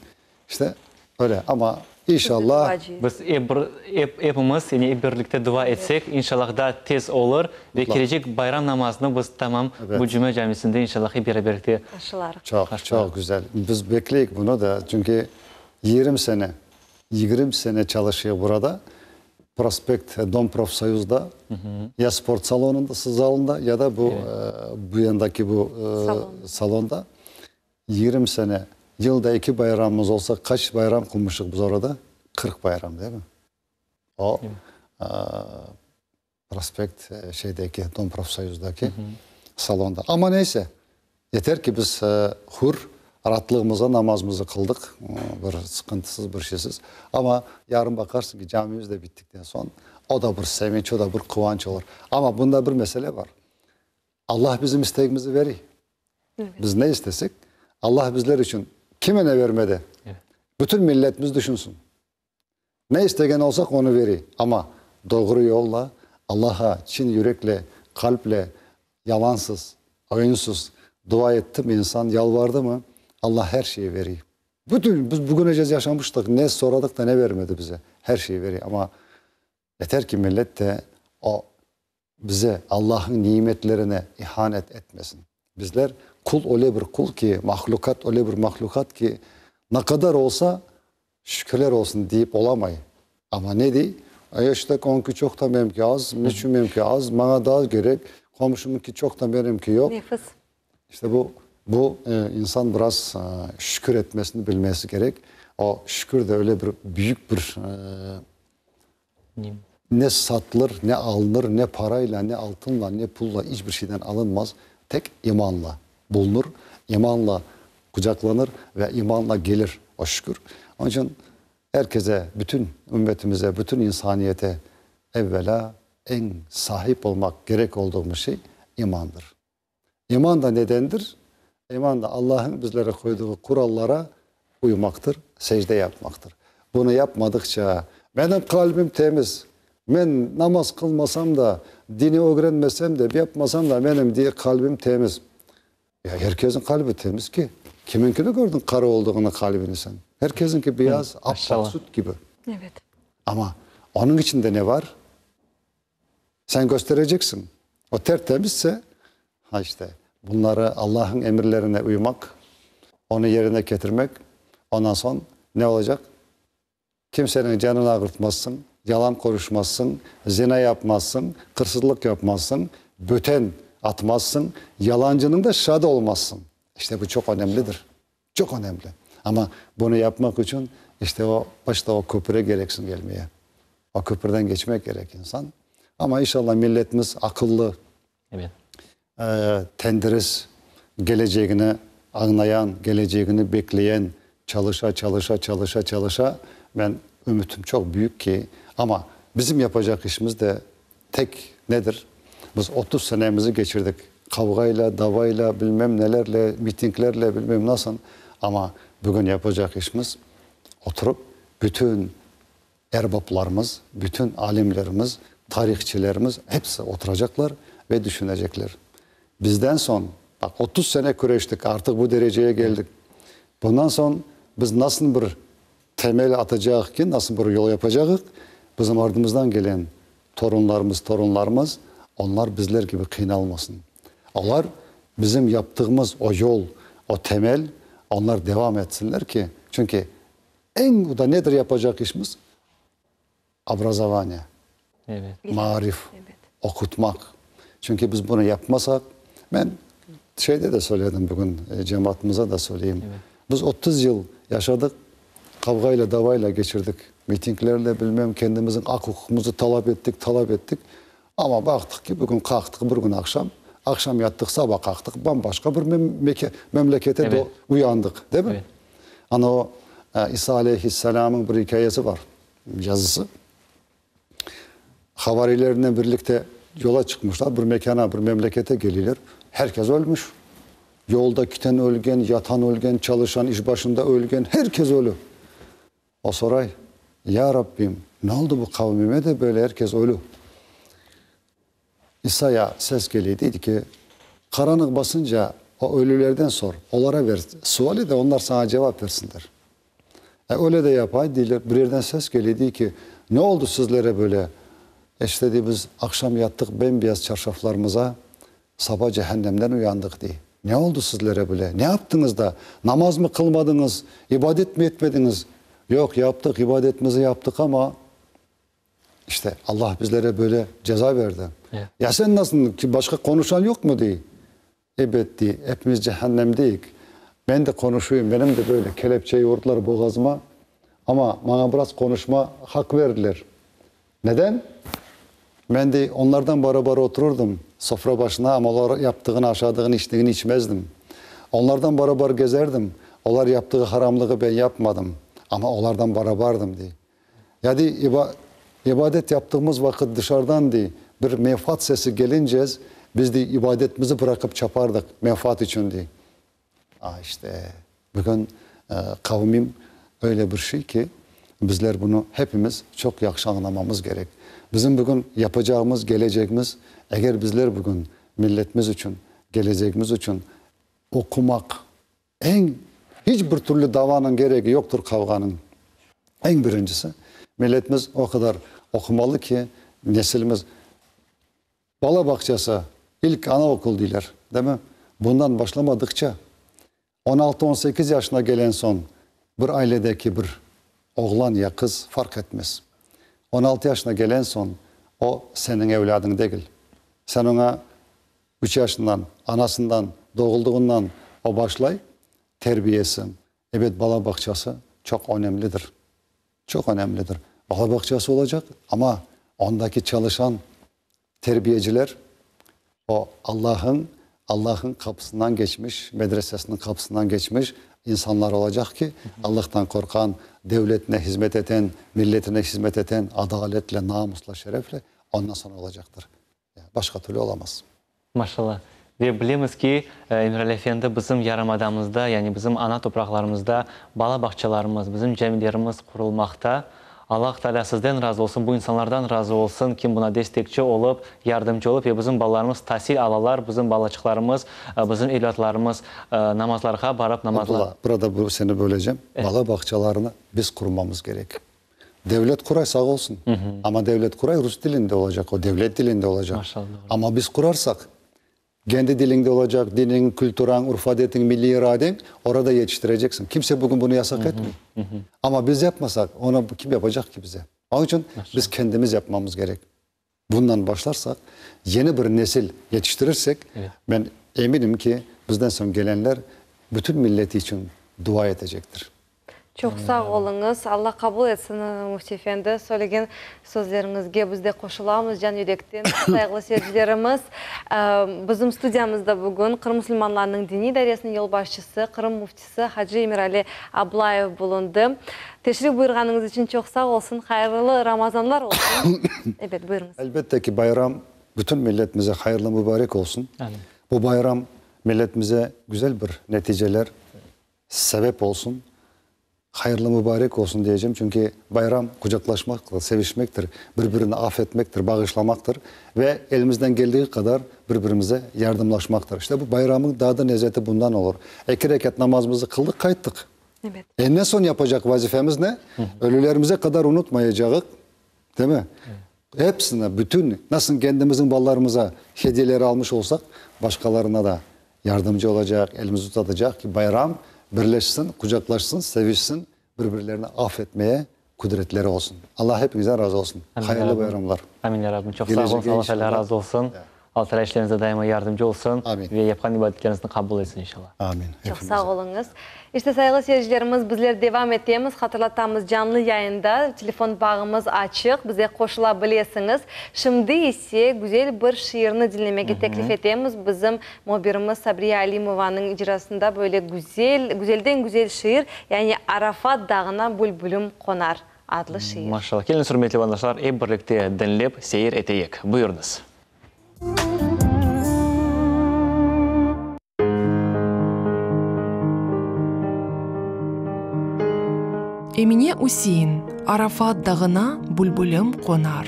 İşte, öyle. Amma inşallah. Biz ep bir, ep, epimiz, yani ep birlikte dua etsek, inşallah daa tez olur ve kelecek bayram namazını biz tamam bu Cuma camisinde inşallah ep beraberlikte Qarşılarıq. Çoq, çoq güzel. Biz bekleyik bunı da, çünki 20 sene, 20 sene çalışıyıq burada, Prospekt Dom profsoyuzda, ya sport salonında, zalında, ya da bu, bu yandaki bu salonda. 20 sene, yılda eki bayramımız olsa, qaç bayram qılmışıq biz orada? 40 bayram, değil mi? O, prospekt şeydeki, Dom profsoyuzdaki salonda. Amma neyse, yeter ki biz hür, ratlığımıza namazımızı qıldıq, bir sıqıntısız, bir şeysiz. Amma yarın baqarsıñ ki, camimiz de bittikten soñ, o da bir sevinç, o da bir quvanç olur. Amma bunda bir mesele bar. Allah bizim istegimizi veriy. Biz ne istesek, Allah bizler içün kime ne vermedi? Bütün milletimiz düşünsün. Ne istegen olsaq, onı veriy. Amma doğru yolla, Allaha çin yürekle, qalple, yalansız, oyunsız dua ettimi insan, yalvardımı, Allah her şeyi veriy. Bütün, biz bugünece yaşamıştıq, ne soradıq da ne vermedi bize? Her şeyi veriy. Amma yeter ki millet de o bize Allahnıñ nimetlerine ihanet etmesin. Bizler qul öyle bir qul ki, mahlüqat öyle bir mahlüqat ki, ne qadar olsa, şükürler olsun deyip olamay. Amma ne dey? İşte, onıñki çoq da menimki az, niçün menimki az, maña daa kerek, qomşumınki çoq da menimki yoq. Nefis. İşte bu, bu insan biraz şükür etmesini bilmesi kerek. O şükür de öyle bir büyük bir Ne satılır, ne alınır, ne parayla, ne altınla, ne pulla, iç bir şeyden alınmaz. Tek imanla bulunur, imanla qucaqlanır ve imanla gelir o şükür. Onıñ içün er keze, bütün ümmetimize, bütün insaniyete evvelâ eñ sahip olmaq kerek olduğımız şey imandır. İman da nedendir? İman da Allah'ın bizlere qoyduğu qurallara uymaqtır, secde yapmaqtır. Bunı yapmadıqça, benim qalbim temiz, men namaz qılmasam da, dini ögrenmesem de, yapmasam da benim diye qalbim temiz. Ya herkesin qalbi temiz ki. Kiminkini gördün qara olduğını qalbini sen? Herkesinki beyaz, appaq süt kibi. Evet. Ama onıñ içinde ne var? Sen göstereceksiñ. O tertemizse, ha işte, bunları Allah'ın emirlerine uymaq, onı yerine ketirmek, ondan soñ ne olacaq? Kimseniñ canını ağırtmazsıñ, yalan qonuşmazsıñ, zina yapmazsıñ, qırsızlıq yapmazsıñ, böten atmazsıñ, yalancınıñ da şadı olmazsıñ. İşte bu çoq önemlidir. Çoq önemli. Amma bunı yapmaq içün işte o başta o köpüre kereksiñ kelmeye. O köpürden keçmek kerek insan. Amma inşallah milletimiz aqıllı, Evet. tendiris, kelecegini. añlayan, kelecegini bekleyen, çalışa, çalışa, çalışa, çalışa, men ümütim çoq büyük ki, amma bizim yapacaq işimiz de tek nedir? Biz 30 senemizi keçirdik qavğayla, davayla, bilmem nelerle, mitinglerle, bilmem nasıl, amma bugün yapacaq işimiz, oturıp bütün erbaplarımız, bütün alimlerimiz, tarihçilerimiz hepsi oturacaqlar ve düşünecekler. Bizden soñ, baq, 30 sene küreştik, artıq bu dereceye keldik. Bundan soñ biz nasıl bir temel atacağıq ki, nasıl bir yol yapacağıq, bizim ardımızdan gelen torunlarımız, torunlarımız, onlar bizler kibi qıynalmasın. Olar bizim yaptığımız o yol, o temel, onlar devam etsinler ki, çünki eñ da nedir yapacaq işimiz? Obrazovaniye, maarif, oqutmaq. Çünki biz bunı yapmasaq, men şeyde de söyledim bugün, cemaatımıza da söyleyim, biz 30 yıl yaşadıq, qavğayla, davayla keçirdik, mitinglerle, bilmem, kendimizniñ aq-uquqımızı talap ettik, talap ettik. Amma baqtıq ki, bugün qalqtıq bir kün aqşam, aqşam yattıq, saba qalqtıq, bam-başqa bir memlekete uyandıq, değil mi? Ana o İsa aleyhisselâmıñ bir ikâyesi bar, yazısı. Havarilerinen birlikte yola çıqmışlar, bir mekâna, bir memlekete keliyler. Herkes ölmüş. Yolda kiten ölgen, yatan ölgen, çalışan, iş başında ölgen, herkes ölü. O soray, Ya Rabbim, ne oldı bu qavmime de böyle er kes ölü? İsaya ses keliy, deydi ki, Qaranlıq basınca o ölülerden sor, olara ver suali de onlar saña cevap versinler. E, öyle de yapay, deyler, bir yerden ses keliy, dey ki, Ne oldı sizlere böyle? İşte, dey, biz aqşam yattıq bem-beyaz çarşaflarımıza, Saba cehennemden uyandıq, dey. Ne oldı sizlere bile? Ne yaptıñız da? Namaz mı qılmadıñız? İbadet mi etmediñiz? Yoq, yaptıq, ibadetimizi yaptıq, amma, işte, Allah bizlere böyle ceza berdi. Ya sen nasıl, başqa qonuşan yoqmı, dey. Ebet, dey, epimiz cehennemdeyik. Men de qonuşuyım, benim de böyle kelepçeyi urdılar boğazıma, amma maña biraz qonuşma haq berdiler. Neden? Men, dey, onlardan barabar oturırdım sofra başına, amma olar yaptığını, aşadığını, içtiğini içmezdim. Onlardan barabar gezerdim, olar yaptığı haramlığı ben yapmadım, amma olardan barabardım, dey. Ya, dey, ibadet yaptığımız vaqıt dışarıdan, dey, bir menfaat sesi gelince, biz, dey, ibadetimizi bıraqıp çapardıq menfaat içün, dey. A, işte, bugün qavmim öyle bir şey ki, bizler bunı hepimiz çoq yahşı añlamamız kerek. Bizim bugün yapacağımız, kelecegimiz, eger bizler bugün milletimiz içün, kelecegimiz içün oqumaq, eñ, hiç bir türlü davanıñ keregi yoqtır, qavğanıñ. Eñ birincisi, milletimiz o qadar oqumalı ki, nesilimiz. Bala bağçası, ilk anaokul deyler, değil mi? Bundan başlamadıqça, on altı, on sekiz yaşına gelen soñ bir ailedeki bir oğlan ya qız farq etmez. 16 yaşına gelen soñ o seniñ evlâdıñ degil. Sen oña üç yaşından, anasından doğuldığından o başlay terbiyesi. Ebet, bala bağçası çoq önemlidir. Çoq önemlidir. Bala bağçası olacaq, amma ondaki çalışan terbiyeciler o Allah'ın, Allah'ın qapısından keçmiş, medresesiniñ qapısından keçmiş insanlar olacaq ki, Allah'tan qorqan, devletine hizmet eten, milletine hizmet eten, adaletle, namusla, şerefle ondan soñ olacaqtır. Başqa türlü olamaz. Maşallah. Ve bilemiz ki, Emirali efendi, bizim yarımadamızda, yani bizim ana topraqlarımızda bala bağçalarımız, bizim camilerimiz qurulmaqta. Allah Taalâ sizden razı olsun, bu insanlardan razı olsun, kim buna destekçi olıp, yardımcı olıp ve bizim balalarımız tasil alalar, bizim balaçıqlarımız, bizim evlâtlarımız namazlarğa barıp, namazlar. Abdulla, burada seni böleceğim. Bala bağçalarını biz qurmamız kerek. Devlet quray, sağ olsun. Amma devlet quray rus tilinde olacaq, o devlet tilinde olacaq. Maşallah, doğru. Amma biz qurarsaq, kendi tiliñde olacaq, diniñ, külturañ, urf-adetiñ, milliy iradeñ orada yetiştireceksiñ. Kimse bugün bunı yasaq etmey. Amma biz yapmasaq, onı kim yapacaq ki bize? Onıñ içün biz kendimiz yapmamız kerek. Bundan başlarsaq, yeni bir nesil yetiştirirsek, men eminim ki, bizden soñ gelenler bütün milleti içün dua etecektir. Çoq sağ oluñız. Alla qabul etsin, Müfti efendi. Söylegen sözleriñizge biz de qoşulamız can yürekten. Sayğılı seyircilerimiz, bizim studiyamızda bugün Qırım musulmanlarınıñ diniy idaresiniñ yolbaşçısı, Qırım müftisi hacı Emirali Ablayev bulundı. Teşrif buyurğanıñız içün çoq sağ olsun. Hayırlı Ramazanlar olsun. Ebet, buyurıñız. Elbette ki, bayram bütün milletimize hayırlı mübarek olsun. Bu bayram milletimize güzel bir neticeler sebep olsun, hayırlı mübarek olsun diyecem, çünki bayram qucaqlaşmaqtır, sevişmektir, bir-birini af etmektir, bağışlamaqtır ve elimizden keldiği qadar bir-birimize yardımlaşmaqtır. İşte bu bayramıñ daa da nezeti bundan olur. Eki rekat namazımızı qıldıq, qayttıq. Endi soñ yapacaq vazifemiz ne? Ölülerimize qadar unutmayacağıq, değil mi? Hepsine, bütün, nasıl kendimizniñ balalarımıza hediyeler almış olsaq, başqalarına da yardımcı olacaq, elimizi uzatacaq ki, bayram birleşsin, qucaqlaşsın, sevişsin, bir-birlerini af etmeye qudretleri olsun. Allah hepimizden razı olsun. Hayırlı bayramlar. Amin, ya Rabbim. Çoq sağ oluñız. Allah Teala razı olsun. Alla Teala işleriñizde daima yardımcı olsun. Amin. Ve yapqan ibadetleriñizni qabul etsin, inşallah. Amin. Çoq sağ oluñız. İşte, sayğılı seyircilerimiz, bizler devam etemiz. Hatırlatamız, canlı yayında telefon bağımız açıq, bize qoşula bilesiñiz. Şimdi ise güzel bir şiirni diñlemege teklif etemiz. Bizim mühbirimiz Sabriye Alimovanıñ icrasında böyle güzel, güzelden güzel şiir, yani Arafat dağına bülbülüm qonar adlı şiir. Maşallah. Keliñiz, ürmetli vatandaşlar, ep birlikte diñlep, seyir eteyik. Buyurıñız. Emine Üsein, Arafat dağına bülbülim qonar.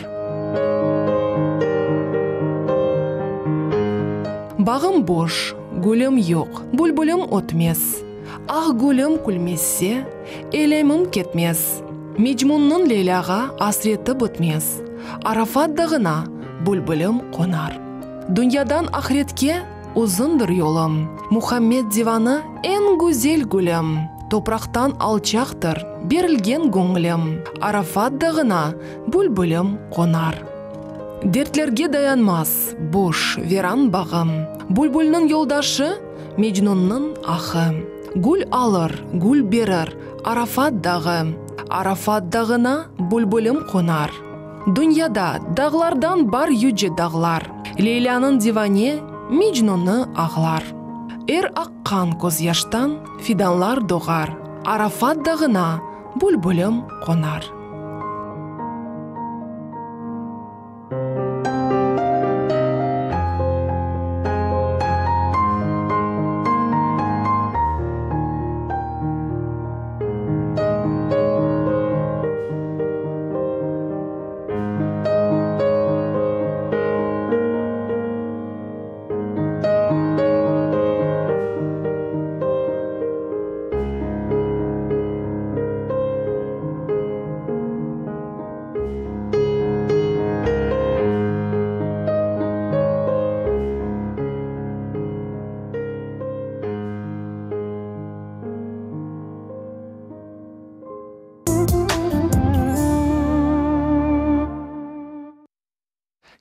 Bağım boş, gülüm yoq, bülbülim ötmez. Ah gülüm külmezse, elemim ketmez. Mecmunnıñ Leylâğa asreti bitmez. Arafat dağına bülbülim qonar. Dünyadan ahretke uzundır yolum, Muhammed divanı eñ güzel gülüm, Topraqtan alçaqtır berilgen göñlüm, Arafat dağına bülbülim qonar. Dertlerge dayanmaz boş, viran bağım, Bülbülniñ yoldaşı, Mecnunnıñ ahı. Gül alır, gül berir Arafat dağı, Arafat dağına bülbülim qonar. Dünyada dağlardan bar yüce dağlar, Leylânıñ divane Mecnunı ağlar. Er aqqan közyaştan fidanlar doğar, Arafat dağına bülbülim qonar.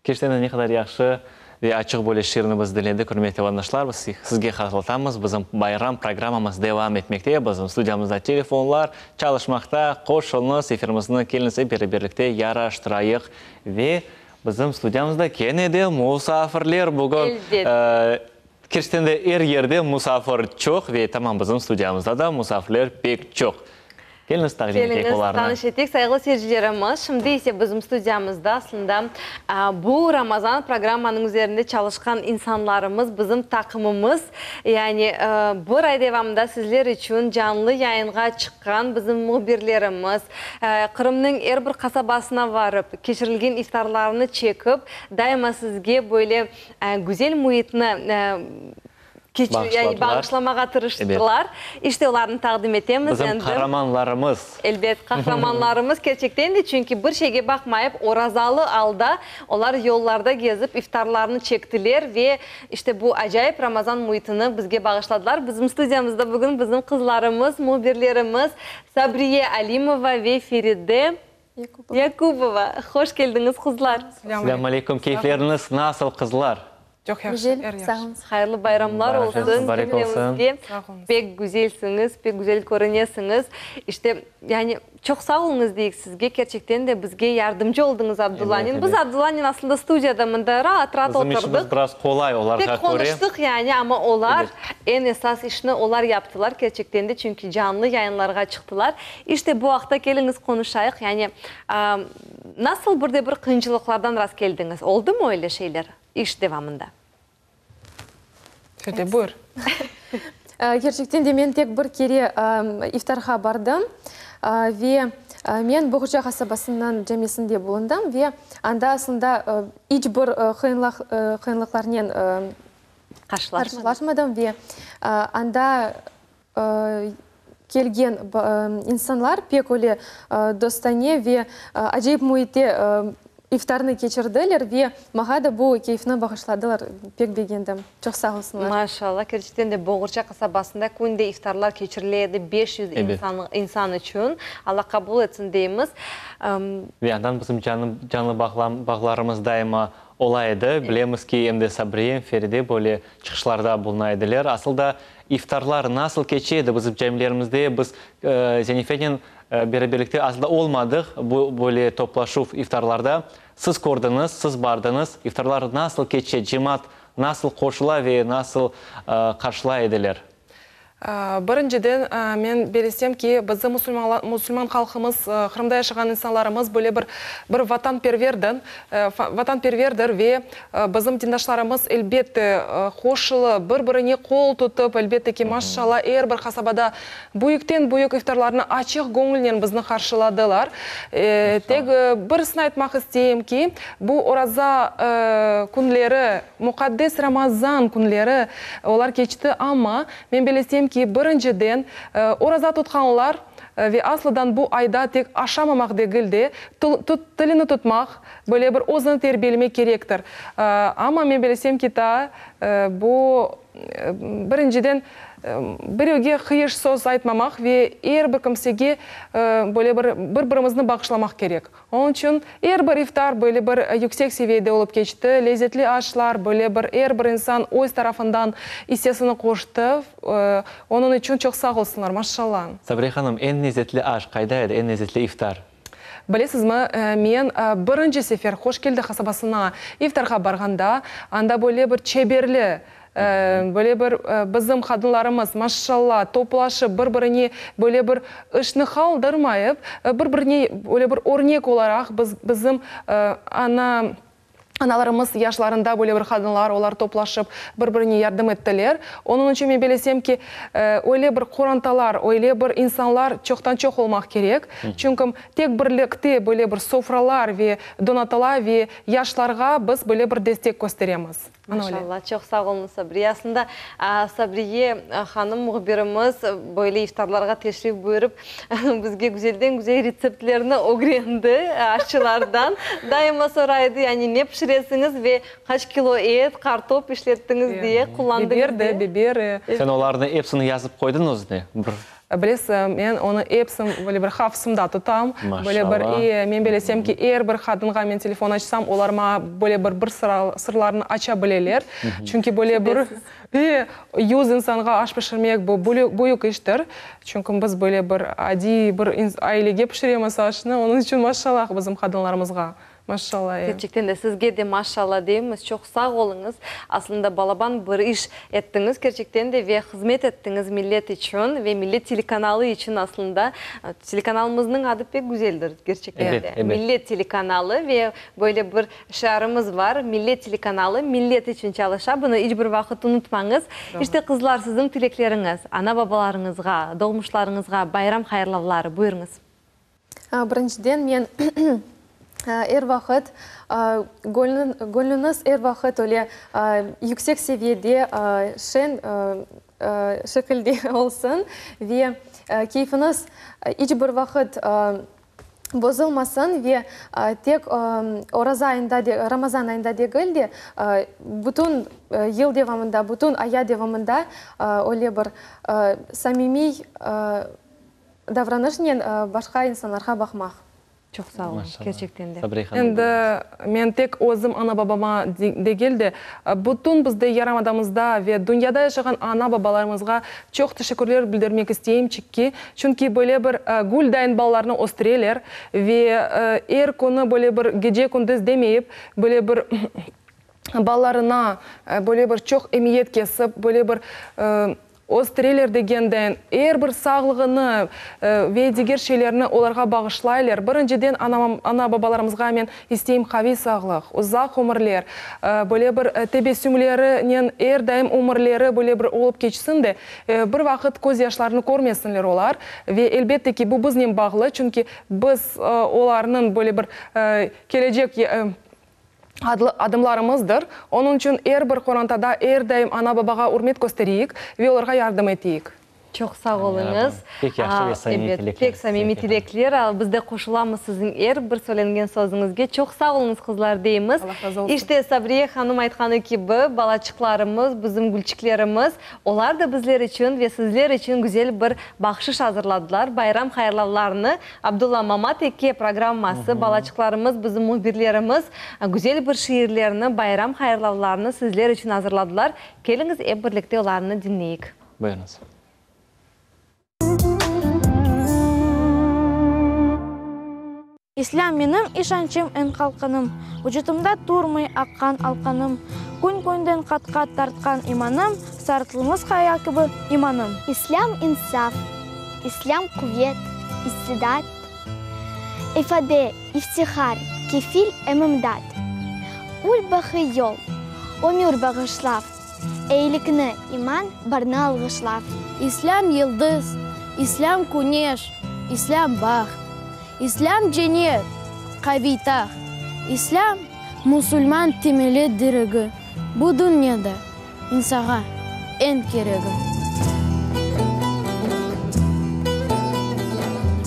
Kerçekten de ne qadar yahşı ve açıq böyle şiirni biz diñledik, ürmetli vatandaşlar. Biz sizge hatırlatamız, bizim bayram programmamız devam etmekte. Bizim studiyamızda telefonlar çalışmaqta. Qoşulıñız, efirimizni keliñiz ep beraberlikte yaraştırayıq. Ve bizim studiyamızda kene de musafirler bugün. Elbet. Kerçekten de er yerde musafir çoq ve tamam bizim studiyamızda da musafirler pek çoq. Keliñiz taqdim eteyik Keliñiz olarnı. tanış eteyik, sayğılı seyircilerimiz. Şimdi ise bizim studiyamızda aslında bu Ramazan programmanıñ üzerinde çalışqan insanlarımız, bizim taqımımız, yani bir ay devamında sizler içün canlı yayınğa çıqqan bizim mühbirlerimiz, Qırımnıñ er bir qasabasına varıp, keçirilgen iftarlarnı çekip, daima sizge böyle güzel müitni yani bağışlamağa tırıştılar. İşte olarnı taqdim etemiz Bizim endi. qaramanlarımız. Elbet, qahramanlarımız kerçekten de, çünki bir şeyge baqmayıp, orazalı alda olar yollarda gezip, iftarlarını çektiler ve işte bu acayip Ramazan müitini bizge bağışladılar. Bizim studiyamızda bugün bizim qızlarımız, mühbirlerimiz Sabriye Alimova ve Feride Yakubova. Hoş keldiñiz, qızlar! Selâm aleyküm! Keyfleriñiz nasıl, qızlar? Çoq yahşı, Güzel, er sağ yahşı. oluñız. Hayırlı bayramlar Bayramıñız olsun mübarek olsun. cümlemizge. Sağ oluñız. Pek güzelsiñiz, pek güzel körünesiñiz. İşte, yani, çoq sağ oluñız deyik sizge, kerçekten de bizge yardımcı oldıñız Abdullanen. Ebet, Biz ebet. Abdullanen aslında studiyada mında raat-raat Bizim oturdıq. işimiz biraz qolay olarğa Tek köre. qonuştıq yani, amma olar Ebet. eñ esas işni olar yaptılar kerçekten de, çünki canlı yayınlarğa çıqtılar. İşte, bu aqta keliñiz qonuşayıq. Yani, nasıl bir de bir qıyınçılıqlardan rastkeldiñiz? Oldumı öyle şeyler? İş devamında. Fede, buyur. Kerçekten de men tek bir kere iftarğa bardım ve men Boğurça qasabasınıñ camisinde bulundım ve anda aslında iç bir qıyınlıqlarnen qarşılaşmadım ve anda kelgen insanlar pek öyle dostane ve acayip müitte iftarnı keçirdiler ve maña da bu keyfni bağışladılar, pek begendim. Çoq sağ olsunlar. Maşallah, kerçekten de Boğurça qasabasında künde iftarlar keçirile edi, 500 insan içün. Alla qabul etsin deymiz. Ve andan bizim canlı bağlarımız daima ola edi. Bilemiz ki, em de Sabriye, em Feride böyle çıqışlarda buluna ediler. Asıl da İftarlar nasıl keçe edi bizim camilerimizde? Biz Zenifenen beraberlikte asıl da olmadıq bu böyle toplaşuv iftarlarda. Siz kördiñiz, siz bardıñız. İftarlar nasıl keçe, cemaat nasıl qoşula ve nasıl qarşılay ediler? Birinciden, men belesem ki, bizim musulman halqımız, Qırımda yaşağan insanlarımız böyle bir bir vatanperverdir, vatanperverdir ve Bizim dindaşlarımız, elbette, qoşulıp, bir-birine qol tutıp, elbette ki, maşşalla, er bir qasabada büyükten-büyük iftarlarnı açıq göñülnen bizni qarşıladılar. Tek birisini aytmaq isteyim ki, bu oraza künleri, muqaddes Ramazan künleri olar keçti, amma men belesem ki, birinciden, oraza tutqanlar, Ve aslıdan bu ayda tek aşamamaq degil de, tilini tutmaq, böyle bir özüni terbiyelemek kerektir. Amma men bilesem ki, taa bu, birinciden, birevge qıyış söz aytmamaq ve er bir kimsege böyle bir bir-birimizni bağışlamaq kerek. Onıñ içün er bir iftar böyle bir yüksek seviyede olıp keçti, lezetli aşlar, böyle bir er bir insan öz tarafından issesini qoştı, onıñ içün çoq sağ olsunlar, maşşalla. Sabriye hanım, eñ lezetli aş qayda edi, eñ lezetli iftar? Bilesizmi, men birinci sefer Hoşkeldi qasabasına iftarğa barğanda, anda böyle bir çeberli, Böyle bir bizim qadınlarımız, maşşalla, toplaşıp, bir-birine böyle bir işni qaldırmayıp, bir-birine böyle bir örnek olaraq biz, bizim ana, analarımız yaşlarında böyle bir qadınlar, olar toplaşıp, bir-birine yardım ettiler. Onıñ içün men belesem ki, öyle bir qorantalar, öyle bir insanlar çoqtan-çoq olmaq kerek. Çünki tek birlikte böyle bir sofralar ve donatıla ve yaşlarğa biz böyle bir destek kösteremiz. Maşallah, çoq sağ oluñız, Sabriye. Aslında, Sabriye hanım mühbirimiz böyle iftarlarğa teşrif buyurıp, bizge güzelden-güzel retseptlerni ögrendi aşçılardan. Daima soray edi, yani ne pişiresiñiz ve qaç kilo et, qartop işlettiñiz diye, qullandıñız diye. Biber de, biber. Sen olarnı epsini yazıp qoydıñ özüne? Bir. Bilesiñ, men onı epsin böyle bir hafızımda tutam. Böyle bir, Maşallah. men belesem ki, er bir qadınğa men telefon açsam, olar maña böyle bir bir sırlarını aça bileler. Çünki böyle bir yüz insanğa aş pişirmek, bu büyük iştir. Çünki biz böyle bir adiy bir ailege pişiremiz aşnı, onıñ içün maşallah bizim qadınlarımızğa. Maşşalla, e. Kerçekten de, sizge de maşşalla deymiz, çoq sağ oluñız. Aslında balaban bir iş ettiñiz kerçekten de ve hızmet ettiñiz millet içün ve Millet telekanalı içün aslında. Telekanalımıznıñ adı pek güzeldir kerçekten de. Ebet, ebet. Millet telekanalı ve böyle bir şiarımız var, Millet telekanalı millet içün çalışa, bunı iç bir vaqıt unutmañız. İşte, qızlar, siziñ tilekleriñiz ana-babalarıñızğa, doğmuşlarıñızğa bayram hayırlavları, buyurıñız. Birinciden, men er vaqıt, göñlüñiz er vaqıt öyle yüksek seviyede, şeñ şekilde olsun ve keyfiñiz iç bir vaqıt bozulmasın ve tek oraza ayında, Ramazan ayında degil de, bütün yıl devamında, bütün ayat devamında öyle bir samimiy davranışnen başqa insanlarğa baqmaq. Çoq sağ oluñ, kerçekten de. Endi men tek özüm ana-babama degil de, bütün bizde yarımadamızda ve dünyada yaşağan ana-babalarımızğa çoq teşekkürler bildirmek isteyim, çünki böyle bir güldayın balalarnı östüreler ve er künü böyle bir gece-kündüz demeyip, böyle bir balalarına böyle bir çoq emiyet kesip, böyle bir östüreler degenden, er bir sağlığını ve diger şeylerni olarğa bağışlaylar. Birinciden, ana-babalarımızğa men isteyim qaviy sağlıq, uzaq ömürler, böyle bir tebessümlerinen er daim ömürleri böyle bir olıp keçsin de, bir vaqıt közyaşlarını körmesinler olar. Ve elbette ki, bu biznen bağlı, çünki biz olarnıñ böyle bir kelecek adlı adımlarımızdır. Onıñ içün er bir qorantada er daim ana-babağa ürmet köstereyik ve olarğa yardım eteyik. Çoq sağ oluñız. Pek yahşı ve samimiy Ebet, tilekler. pek samimiy tilekler. Biz de qoşulamız siziñ er bir söylengen sözüñizge. Çoq sağ oluñız, qızlar, deymiz. Allah razı olsun. İşte, Sabriye hanım aytqanı kibi, balaçıqlarımız, bizim gülçiklerimiz, olar da bizler içün ve sizler içün güzel bir bahşış azırladılar. Bayram hayırlavlarını Abdulla Mamat eke programması, balaçıqlarımız, bizim mühbirlerimiz güzel bir şiirlerni, bayram hayırlavlarını sizler içün azırladılar. Keliñiz, ep birlikte olarnı diñleyik. Buyurıñız. İslâm menim işançım, eñ qalqanım, Vucutımda turmay aqqan alqanım, Kün-künden qat-qat tartqan imanım, Sarıtılmız qaya kibi imanım. İslâm insaf, İslâm quvet, istidat, İfade, iftihar, kefil em imdat. Ül baqiy yol, ömür bağışlav, Eyilikni, iman barnı alğışlav. İslâm yıldız, İslâm küneş, İslâm baht, İslâm cennet, qaviy taht. İslâm, musulman temeli diregi, Bu dünyada İnsağa eñ keregi.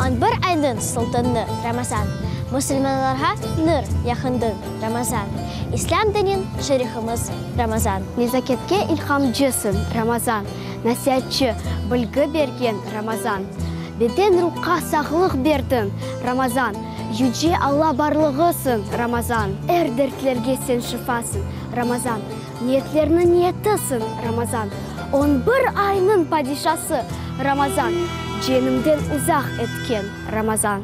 On bir aynıñ sultanı, Ramazan, Musulmanlarğa nur yaqındıñ, Ramazan, İslâm diniñ şerifimiz, Ramazan. Nezaketke ilhamcısıñ, Ramazan, Nasiatçı, bilgi bergen, Ramazan, Beden-ruhqa sağlıq berdiñ, Ramazan, Yüce Alla barlığısıñ, Ramazan, Er dertlerge sen şifasıñ, Ramazan. Niyetlerniñ niyetisiñ, Ramazan, On bir aynıñ padişası, Ramazan, Ceenimden uzaq etken, Ramazan.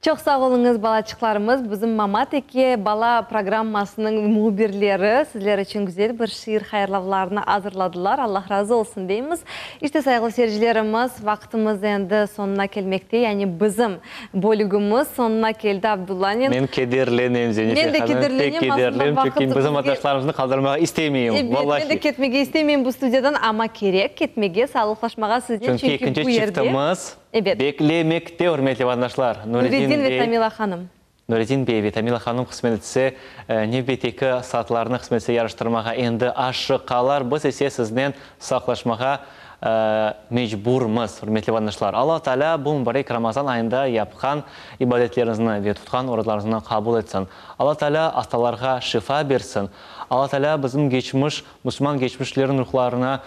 Çoq sağ oluñız, balaçıqlarımız, bizim Mamat eke bala programmasınıñ mühbirleri sizler içün güzel bir şiir hayırlavlarını azırladılar. Allah razı olsun deymiz. İşte, sayğılı seyircilerimiz, vaqtımız endi soñuna kelmekte, yani bizim Bölügimiz soñuna keldi Abdullanen. Men kederlenem, Zenife Men de hanım, pek kederlenem, aslında kederlenem, vaqıt çünki bizim bizge vatandaşlarımıznı qaldırmağa istemeyim, Ebet, men de vallahi. ketmege istemeyim bu studiyadan, amma kerek ketmege, sağlıqlaşmağa siznen, Çünki çünki ekinci bu yerde çiftimiz Ebet. beklemekte, ürmetli vatandaşlar, Nuredin Nuredin ve bey. Tamila hanım. Nuredin bey ve Tamila hanım qısmet etse, nevbetteki saatlarnı qısmet etse yarıştırmağa endi aşıqalar, biz ise siznen sağlıqlaşmağa mecburmız, ürmetli vatandaşlar. Alla Taalâ bu mübarek Ramazan ayında yapqan ibadetleriñizni ve tutqan orazlarıñıznı qabul etsin. Alla Taalâ hastalarğa şifa bersin. Alla Taalâ bizim keçmiş, musulman keçmişlerin ruhlarına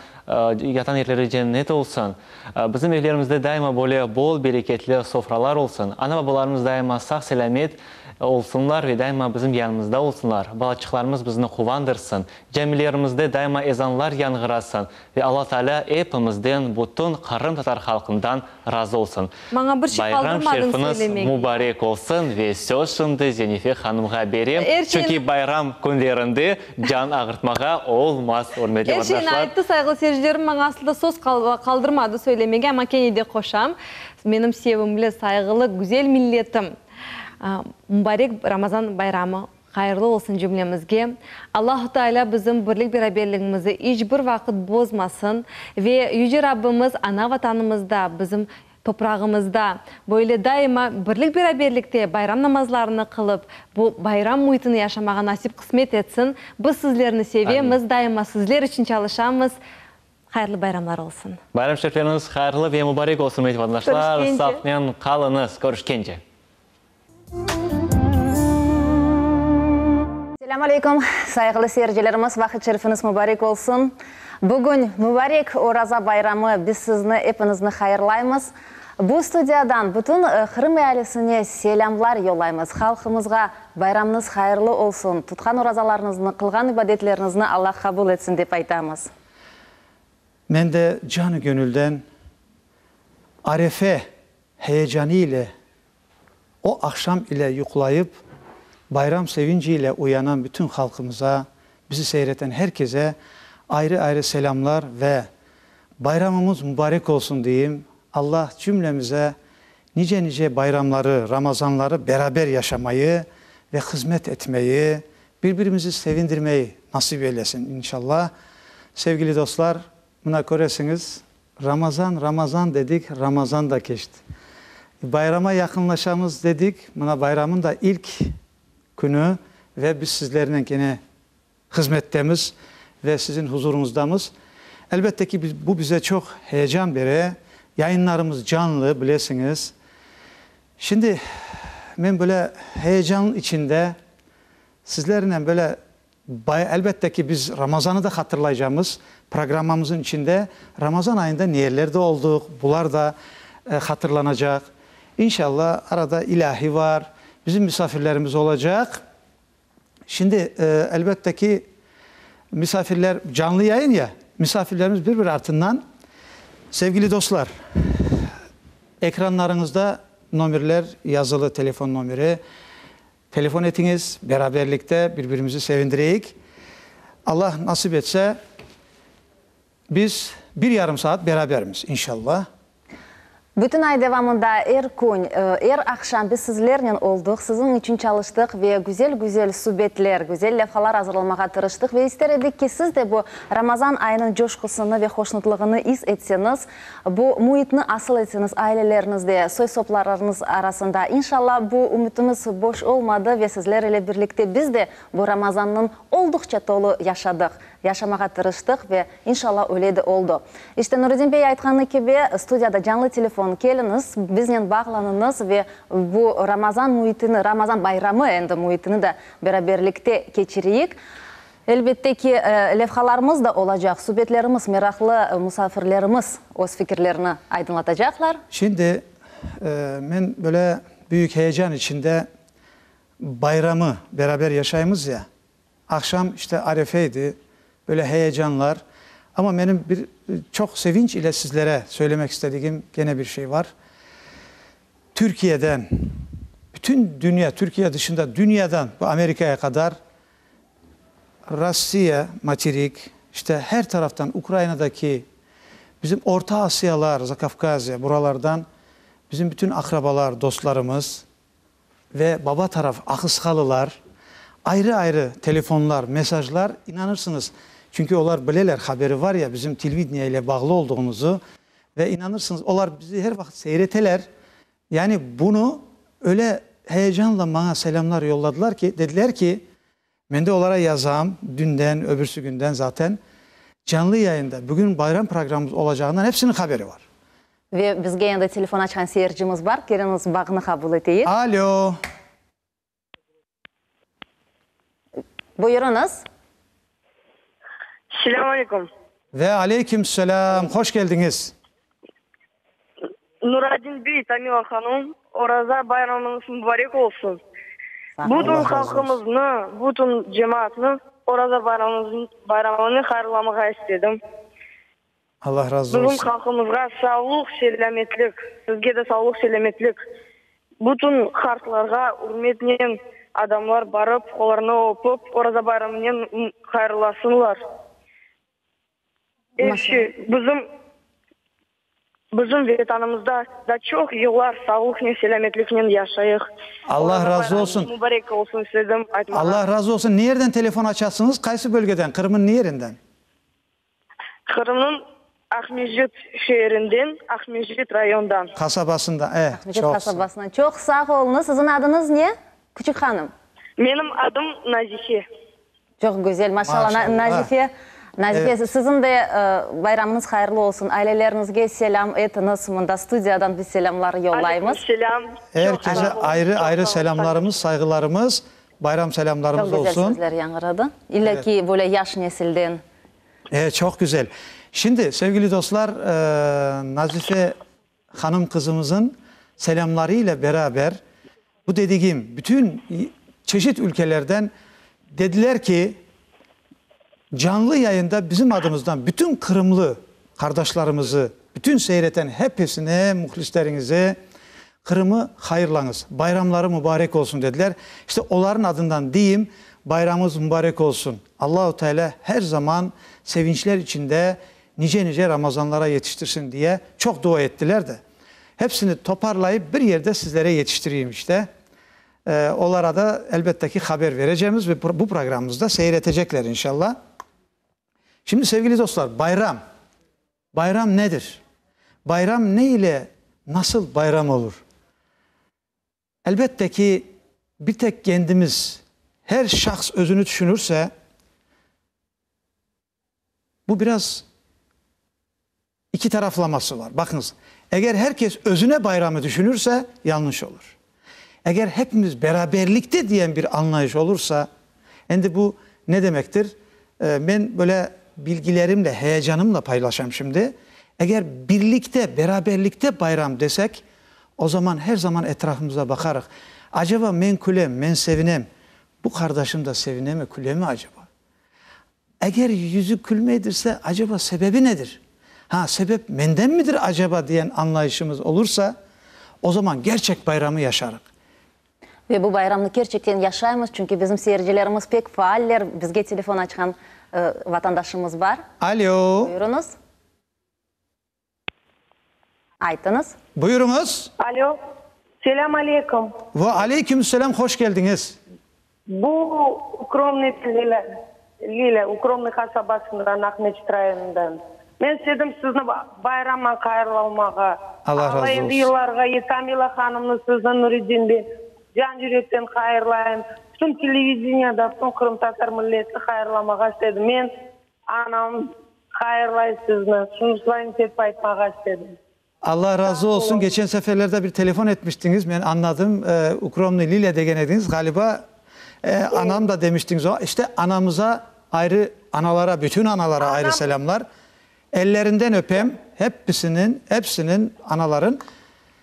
yatan yerleri cennet olsun. Bizim evlerimizde daima böyle bol bereketli sofralar olsun. Ana-babalarımız daima sağ-selâmet olsunlar ve daima bizim yanımızda olsunlar. Balaçıqlarımız bizni quvandırsın. Camilerimizde daima ezanlar yañğırasın ve Alla Taalâ epimizden, bütün qırımtatar halqından razı olsun. Maña bir şey Bayram qaldırmadıñ şerfiñiz söylemege. mübarek olsun ve söz şimdi Zenife hanımğa berem, Er şeyni. çünki bayram künlerinde can ağırtmağa olmaz, ürmetli Er şeyni vatandaşlar. ayttı, sayğılı seyircilerim, maña aslında söz qaldırmadı söylemege, amma kene de qoşam. Menim sevimli, sayğılı, güzel milletim, mübarek Ramazan bayramı Hayırlı olsun cümlemizge. Allahu Teala bizim birlik-beraberligimizi iç bir vaqıt bozmasın ve Yüce Rabbimiz ana Vatanımızda, bizim toprağımızda böyle daima birlik-beraberlikte bayram namazlarını qılıp, bu bayram müitini yaşamağa nasip-qısmet etsin. Biz sizlerni sevemiz, daima sizler içün çalışamız. Hayırlı bayramlar olsun. Bayram şerifleriñiz hayırlı ve mubarek olsun, ürmetli vatandaşlar. Körüşkence. Sağlıqnen qalıñız. Körüşkence. Selâm aleyküm, sayğılı seyircilerimiz, vaqıt şerifiñiz mubarek olsun. Bugün mubarek Oraza bayramı, biz sizni, epiñizni hayırlaymız. Bu studiyadan bütün Qırım ealisine selâmlar yollaymız. Halqımızğa bayramıñız hayırlı olsun, tutqan orazalarıñıznı, qılğan ibadetleriñizni Allah qabul etsin dep aytamız. Men de canı-gönülden arefe heyecanı ile O aqşam ile yuqlayıp, bayram sevinci ile uyanan bütün halqımıza, bizi seyreten her kese ayrı-ayrı selâmlar ve Bayramımız mubarek olsun deyim. Allah cümlemize nice-nice bayramları, Ramazanları beraber yaşamayı ve hızmet etmeyi, bir-birimizi sevindirmeyi nasip eylesin, inşallah. Sevgili dostlar, mına köresiñiz, Ramazan, Ramazan dedik, Ramazan da keçti. Bayrama yaqınlaşamız dedik, mına bayramın da ilk künü ve biz sizlernen kene hızmettemiz ve siziñ huzurıñızdamız. Elbette ki, bu bize çoq heyecan bere, yayınlarımız canlı, bilesiñiz. Şimdi men böyle heyecan içinde sizlernen böyle Elbette ki, biz Ramazanı da hatırlaycamız. Programmamızın içinde Ramazan ayında nerelerde oldıq, bular da hatırlanacaq. İnşallah, arada ilâhi var, bizim misafirlerimiz olacaq. Şimdi, elbette ki, misafirler, canlı yayın ya, misafirlerimiz bir-bir artından. Sevgili dostlar, ekranlarıñızda nomerler yazılı, telefon nomeri. Telefon etiñiz, beraberlikte bir-birimizi sevindireyik. Allah nasip etse, biz bir yarım saat berabermiz, inşallah. Bütün ay devamında er kün, er aqşam biz sizlernen oldıq, siziñ içün çalıştıq ve güzel-güzel subetler, güzel levhalar azırlamağa tırıştıq ve ister edik ki, siz de bu Ramazan ayınıñ coşqusını ve hoşnutlığını is etseñiz, Bu müitni asıl etseñiz aileleriñizde, soy-soplarıñız arasında. İnşallah, bu ümütimiz boş olmadı ve sizler ile birlikte biz de bu Ramazannıñ olduqça tolu yaşadıq, yaşamağa tırıştıq ve inşallah öyle de oldu. İşte, Nuredin bey aytqanı kibi, studiyada canlı telefon, keliñiz, biznen bağlanıñız ve bu Ramazan müitini, Ramazan bayramı endi müitini de beraberlikte keçireyik. Elbette ki, levhalarımız da olacaq, subetlerimiz, meraqlı musafirlerimiz öz fikirlerini aydınlatacaqlar. Şimdi men böyle büyük heyecan içinde bayramı beraber yaşaymız ya, aqşam işte arefe edi, böyle heyecanlar, amma menim bir çoq sevinç ile sizlere söylemek istedigim kene bir şey var. Türkiyeden, bütün dünya, Türkiye dışında dünyadan, bu Amerikaya qadar Rossiya materik, işte her taraftan Ukrainadaki, bizim Orta Asiyalar, Zakavkaziya, buralardan bizim bütün aqrabalar, dostlarımız ve baba taraf ahısqalılar ayrı-ayrı telefonlar, mesajlar, inanırsıñız, çünki olar bileler, haberi var ya bizim televideniye ile bağlı olduğımızı ve inanırsıñız, olar bizi her vaqıt seyreteler, Yani bunı öyle heyecanla maña selâmlar yolladılar ki, dediler ki, men de olara yazam, dünden, öbürsü günden zaten, canlı yayında bugün bayram programımız olacağından hepsiniñ haberi var. Ve bizge endi telefon açqan seyircimiz bar, keliñiz bağnı qabul eteyik. Alo. Buyurıñız. Selâm aleyküm. Ve aleyküm selâm, hoş keldiñiz. Nuradin bey, Tamila hanım, Oraza bayramıñız mubarek olsun. Bütün halqımıznı, bütün cemaatnı Oraza bayramını hayırlamağa istedim. Allah razı Bizim olsun. halqımızğa savluq, selâmetlik, sizge de savluq, selâmetlik. Bütün qartlarğa ürmetnen adamlar barıp, qollarını öpüp, Oraza bayramınen hayırlasınlar. Er şey bizim bizim Vetanımızda da çoq yıllar savluqnen, selâmetliknen yaşayıq. Allah Oraza razı bayramıñız olsun. mübarek olsun istedim aytmağa. Allah razı olsun. Ne yerden telefon açasıñız? Qaysı bölgeden? Qırım'ın ne yerinden? Qırımnıñ Aqmescit şeerinden, Aqmescit rayondan. Qasabasından, e, Aqmescit çoq sağ. qasabasından. Çoq sağ oluñız. Siziñ adıñız ne, küçük hanım? Menim adım Nazife. Çoq güzel, maşallah. Maşallah. Nazife, Nazife, Evet. siziñ de bayramıñız hayırlı olsun. Aileleriñizge selâm etiñiz. Mında studiyadan biz selâmlar yollaymız. Aleyküm selâm. Er Çoq kese sağ olun. ayrı Çoq ayrı sağ olun. selâmlarımız, sayğılarımız. Bayram selâmlarımız Çoq güzel olsun. sözler yañğıradı. İlla ki, böyle yaş nesilden. E, çoq güzel. Şimdi, sevgili dostlar, Nazife hanım qızımızın selâmları ile beraber bu dedigim bütün çeşit ülkelerden dediler ki, canlı yayında bizim adımızdan bütün qırımlı qardaşlarımızı, bütün seyreten hepsine, mühlisleriñizi, Qırımı hayırlañız, bayramları mubarek olsun dediler. İşte olarnıñ adından deyim, bayramıñız mubarek olsun. Allahu Teala her zaman sevinçler içinde nice-nice Ramazanlara yetiştirsin diye çoq dua ettiler de. Hepsini toparlayıp bir yerde sizlere yetiştireyim işte. Olara da elbette ki haber verecemiz ve bu programımızda seyir etecekler inşallah. Şimdi sevgili dostlar, bayram. Bayram nedir? Bayram ne ile, nasıl bayram olur? Elbette ki, bir tek kendimiz, her şahs özüni tüşünirse, bu biraz iki taraflaması var. Baqıñız, eger her kes özüne bayramı tüşünirse, yanlış olur. Eger hepimiz beraberlikte diyen bir anlayış olursa, endi bu ne demektir? Men böyle bilgilerimle, heyecanımla paylaşam şimdi. Eger birlikte, beraberlikte bayram desek, o zaman her zaman etrafımıza baqarıq. Acaba men külem, men sevinem, bu qardaşım da sevinemi, külemi acaba? Eger yüzü külmeydirse, acaba sebebi nedir? Ha, sebep menden midir acaba diyen anlayışımız olursa, o zaman gerçek bayramı yaşarıq. Ve bu bayramnı kerçekten yaşaymız, çünki bizim seyircilerimiz pek faaller, bizge telefon açqan vatandaşımız bar. Alo. Buyurıñız. Aytıñız. Buyurıñız. Alo. Selâm aleyküm. Ve aleyküm selâm, hoş keldiñiz. Bu Ukromnıy Lilâ, Lilâ, Ukromnıy qasabasından, Aqmeçit rayonından. Men istedim sizni bayramman hayırlamağa. Allah razı Alla endi olsun. yıllarğa ye Tamila hanımnı, sizni, Nuriddin bey, can yürekten hayırlayım. Bütün televideniyada, bütün qırımtatar milletini hayırlamağa istedim. Men Anam hayırlay sizni, şunuslayın tep aytmağa istedim. Allah razı olsun, keçen seferlerde bir telefon etmiştiñiz, men añladım, Ukromnıy Lilâ degen ediñiz, ğaliba, anam da demiştiñiz o, işte anamıza ayrı, analara, bütün analara ayrı selâmlar, ellerinden öpem, hepsiniñ, hepsiniñ, anaların,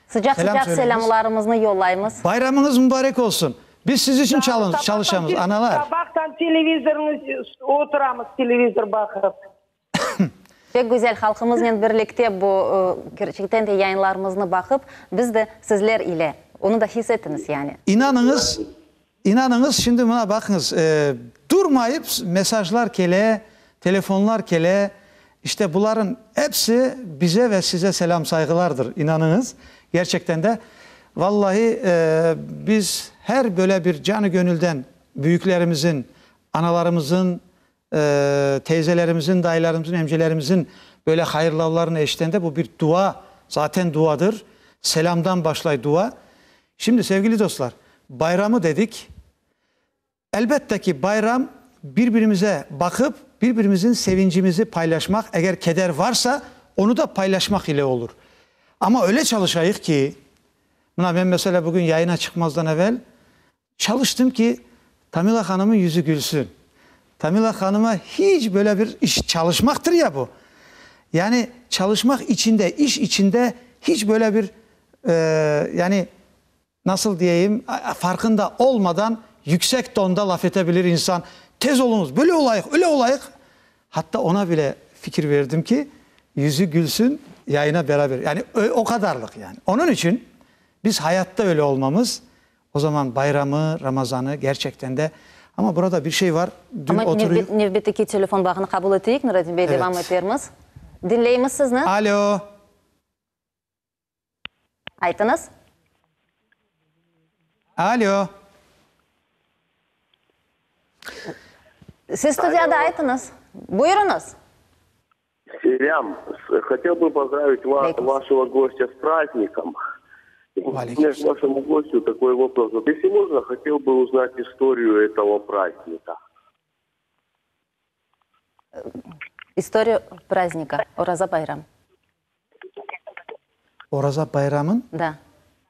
Sıcaq selâm sıcaq söyleñiz. selâmlarımıznı yollaymız. Bayramıñız mübarek olsun! Biz siz içün çalışamız, analar. Sabahtan televizornı oturamız, televizor baqıp. Pek güzel, halqımıznen birlikte bu kerçekten de yayınlarımıznı baqıp, biz de sizler ile, onı da his etiñiz yani. İnanıñız, inanıñız, şimdi mına baqıñız, durmayıp mesajlar kele, telefonlar kele, işte buların episi bize ve size selâm-sayğılardır, inanıñız, gerçekten de. Vallahi, biz her böyle bir canı-gönülden büyüklerimizin, analarımızın, Teyzelerimizin, dayılarımızın, emcelerimizin böyle hayırlavlarını eşitende bu bir dua, zaten duadır. Selâmdan başlay dua. Şimdi, sevgili dostlar, bayramı dedik. Elbette ki, bayram bir-birimize baqıp, bir-birimizin sevincimizi paylaşmaq, eger keder varsa, onı da paylaşmaq ile olur. Amma öyle çalışayıq ki, mına men, meselâ, bugün yayına çıqmazdan evel Çalıştım ki, Tamila hanımın yüzü gülsün. Tamila hanıma hiç böyle bir iş, çalışmaqtır ya bu. Yani çalışmaq içinde, iş içinde hiç böyle bir, yani nasıl diyeyim, farqında olmadan yüksek tonda laf ete bilir insan. Tez oluñız, böyle olayıq, öyle olayıq. Hatta ona bile fikir verdim ki, yüzü gülsün, yayına beraber. Yani o qadarlıq yani. Onıñ içün biz hayatta öyle olmamız, O zaman bayramı, Ramazanı gerçekten de, amma burada bir şey var, dün Amma oturuyuq. nevbetteki telefon bağını qabul eteyik, Nuradin bey, devam etermiz. Diñleymiz sizni. Alo. Aytıñız. Alo. Siz studiyada, aytıñız. Buyurıñız. Selâm. Hotel bı pozdravit vaşego gostya s praznikom. U menya k vaşemu gostyu takoy vopros. Vot esli mojno, hotel bı uznat istoriyu etogo praznika. Istoriyu praznika, Oraza bayram. Oraza bayramın? Da,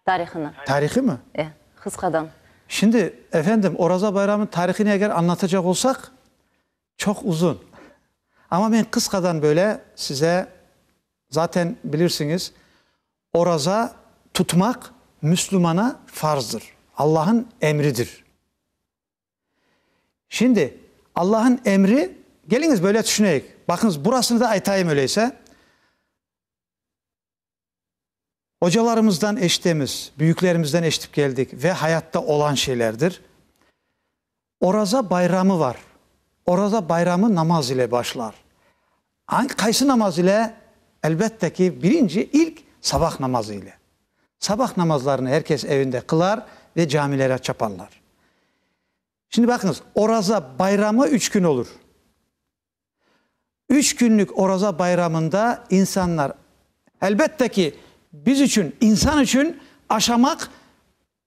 tarihını. Tarihi mi? E, qısqadan. Şimdi, efendim, Oraza bayramınıñ tarihini eger añlatacaq olsaq, çoq uzun. Amma men qısqadan böyle size, zaten bilirsiñiz, oraza tutmaq müslümana farzdır, Allah'ın emridir. Şimdi, Allah'ın emri, keliñiz böyle tüşüneyik, baqıñız, burasını da aytayım öyleyse. Ocalarımızdan eşitemiz, büyüklerimizden eşitip keldik ve hayatta olan şeylerdir. Oraza bayramı var. Oraza bayramı namaz ile başlar. Qaysı namaz ile? Elbette ki, birinci, ilk sabah namazı ile. Sabah namazlarını er kes evinde qılar ve camilere çaparlar. Şimdi baqıñız, Oraza bayramı üç kün olur. Üç künlük Oraza bayramında insanlar, elbette ki, biz içün, insan içün aşamaq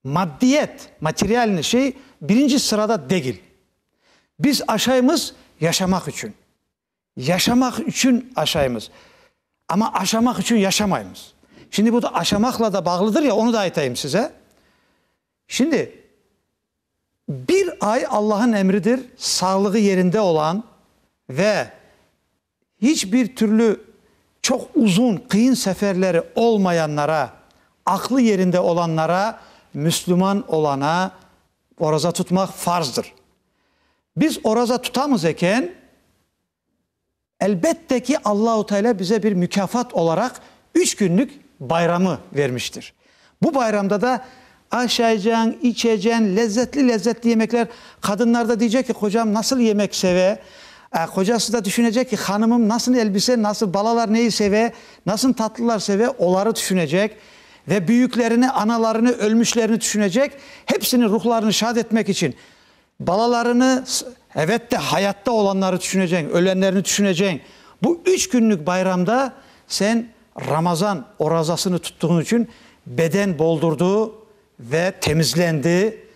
maddiyet, materialnıy şey, birinci sırada degil. Biz aşaymız yaşamaq içün. Yaşamaq içün aşaymız. Amma aşamaq içün yaşamaymız. Şimdi bu da aşamaqla da bağlıdır ya, onı da aytayım size. Şimdi, bir ay Allah'ın emridir, sağlığı yerinde olan ve hiç bir türlü çoq uzun, qıyın seferleri olmayanlara, aqlı yerinde olanlara, Müslüman olana oraza tutmaq farzdır. Biz oraza tutamız eken, elbette ki, Allahu Teala bize bir mükâfat olaraq üç künlük bayramı vermiştir. Bu bayramda da aşaycañ, içeceñ, lezzetli-lezzetli yemekler, qadınlar da deycek ki, qocam nasıl yemek seve, qocası da tüşünecek ki, hanımım nasıl elbise, nasıl, balalar neyi seve, nasıl tatlılar seve, oları tüşünecek ve büyüklerini, analarını, ölmüşlerini tüşünecek, hepsiniñ ruhlarını şad etmek içün Balalarını, evet de, hayatta olanları tüşüneceñ, ölenlerni tüşüneceñ. Bu üç künlük bayramda sen Ramazan orazasını tuttığın içün beden boldurdı ve temizlendi.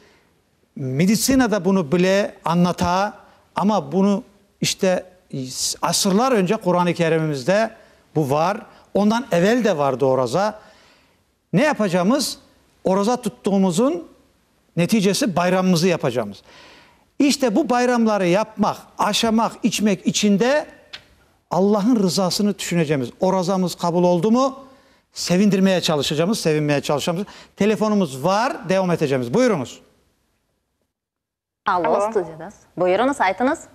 Meditsina da bunı bile, añlata, amma bunı işte asırlar önce Quran-ı Kerimimizde bu var, ondan evel de vardı oraza. Ne yapacamız? Oraza tuttuğumuzun neticesi bayramımızı yapacamız. İşte bu bayramları yapmaq, aşamaq, içmek içinde Allah'ın rızasını tüşünecemiz. Orazamız qabul oldu mu, sevindirmeye çalışacamız, sevinmeye çalışacamız. Telefonumuz var, devam etecemiz. Buyurıñız. Alo, studiyadasız. Buyurıñız, aytıñız.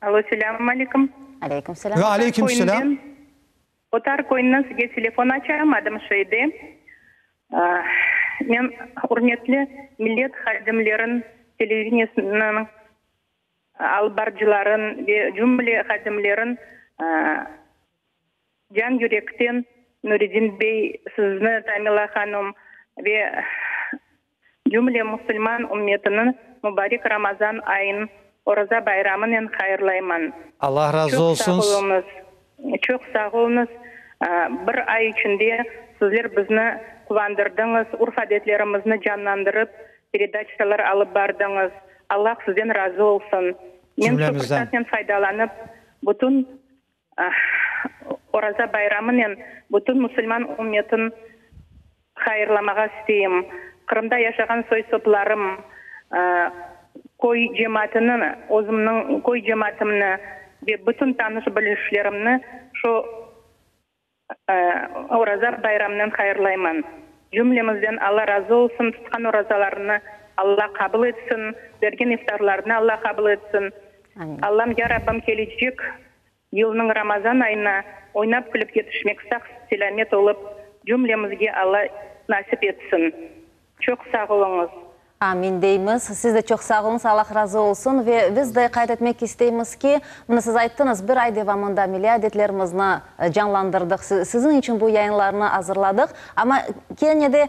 Alo, selâmüm aleyküm. Aleyküm selâm. Ve aleyküm selâm. Otar köyünden sizge telefon açam, adım Şeyde. Men ürmetli millet hadimlerin, televideniyesiniñ alıp barıcıların ve cümle hadimlerin can yürekten Nuredin bey, sizni, Tamila hanum ve Cümle musulman ümmetini mubarek Ramazan ayın Oraza bayramınen hayırlayman. Allah razı olsun. Çoq sağ oluñız. Çoq sağ oluñız. Bir ay içinde sizler bizni quvandırdıñız, urf-adetlerimizni canlandırıp, peredaçalar alıp bardıñız. Allah sizden razı olsun. Men şu fırsatnen faydalanıp, bütün Oraza bayramınen bütün musulman ümmetin hayırlamağa isteyim. Qırımda yaşağan soy-soplarım, köy cemaatini, özümniñ köy cemaatımnı ve bütün tanış-bilişlerimni şu Oraza bayramınen hayırlayman. Cümlemizden Alla razı olsun, tutqan orazalarını Alla qabul etsin, bergen iftarlarını Alla qabul etsin. Allam, ya Rabbim, kelecek yılnıñ Ramazan ayına oynap-külip yetişmek, sağ-selâmet olıp, cümlemizge Alla nasip etsin. Çoq sağ oluñız. Amin deymiz. Siz de çoq sağ oluñız, Allah razı olsun. Ve biz de qayd etmek isteymiz ki, mına siz ayttıñız, bir ay devamında milliy adetlerimizni canlandırdıq, siziñ içün bu yayınlarnı azırladıq. Amma kene de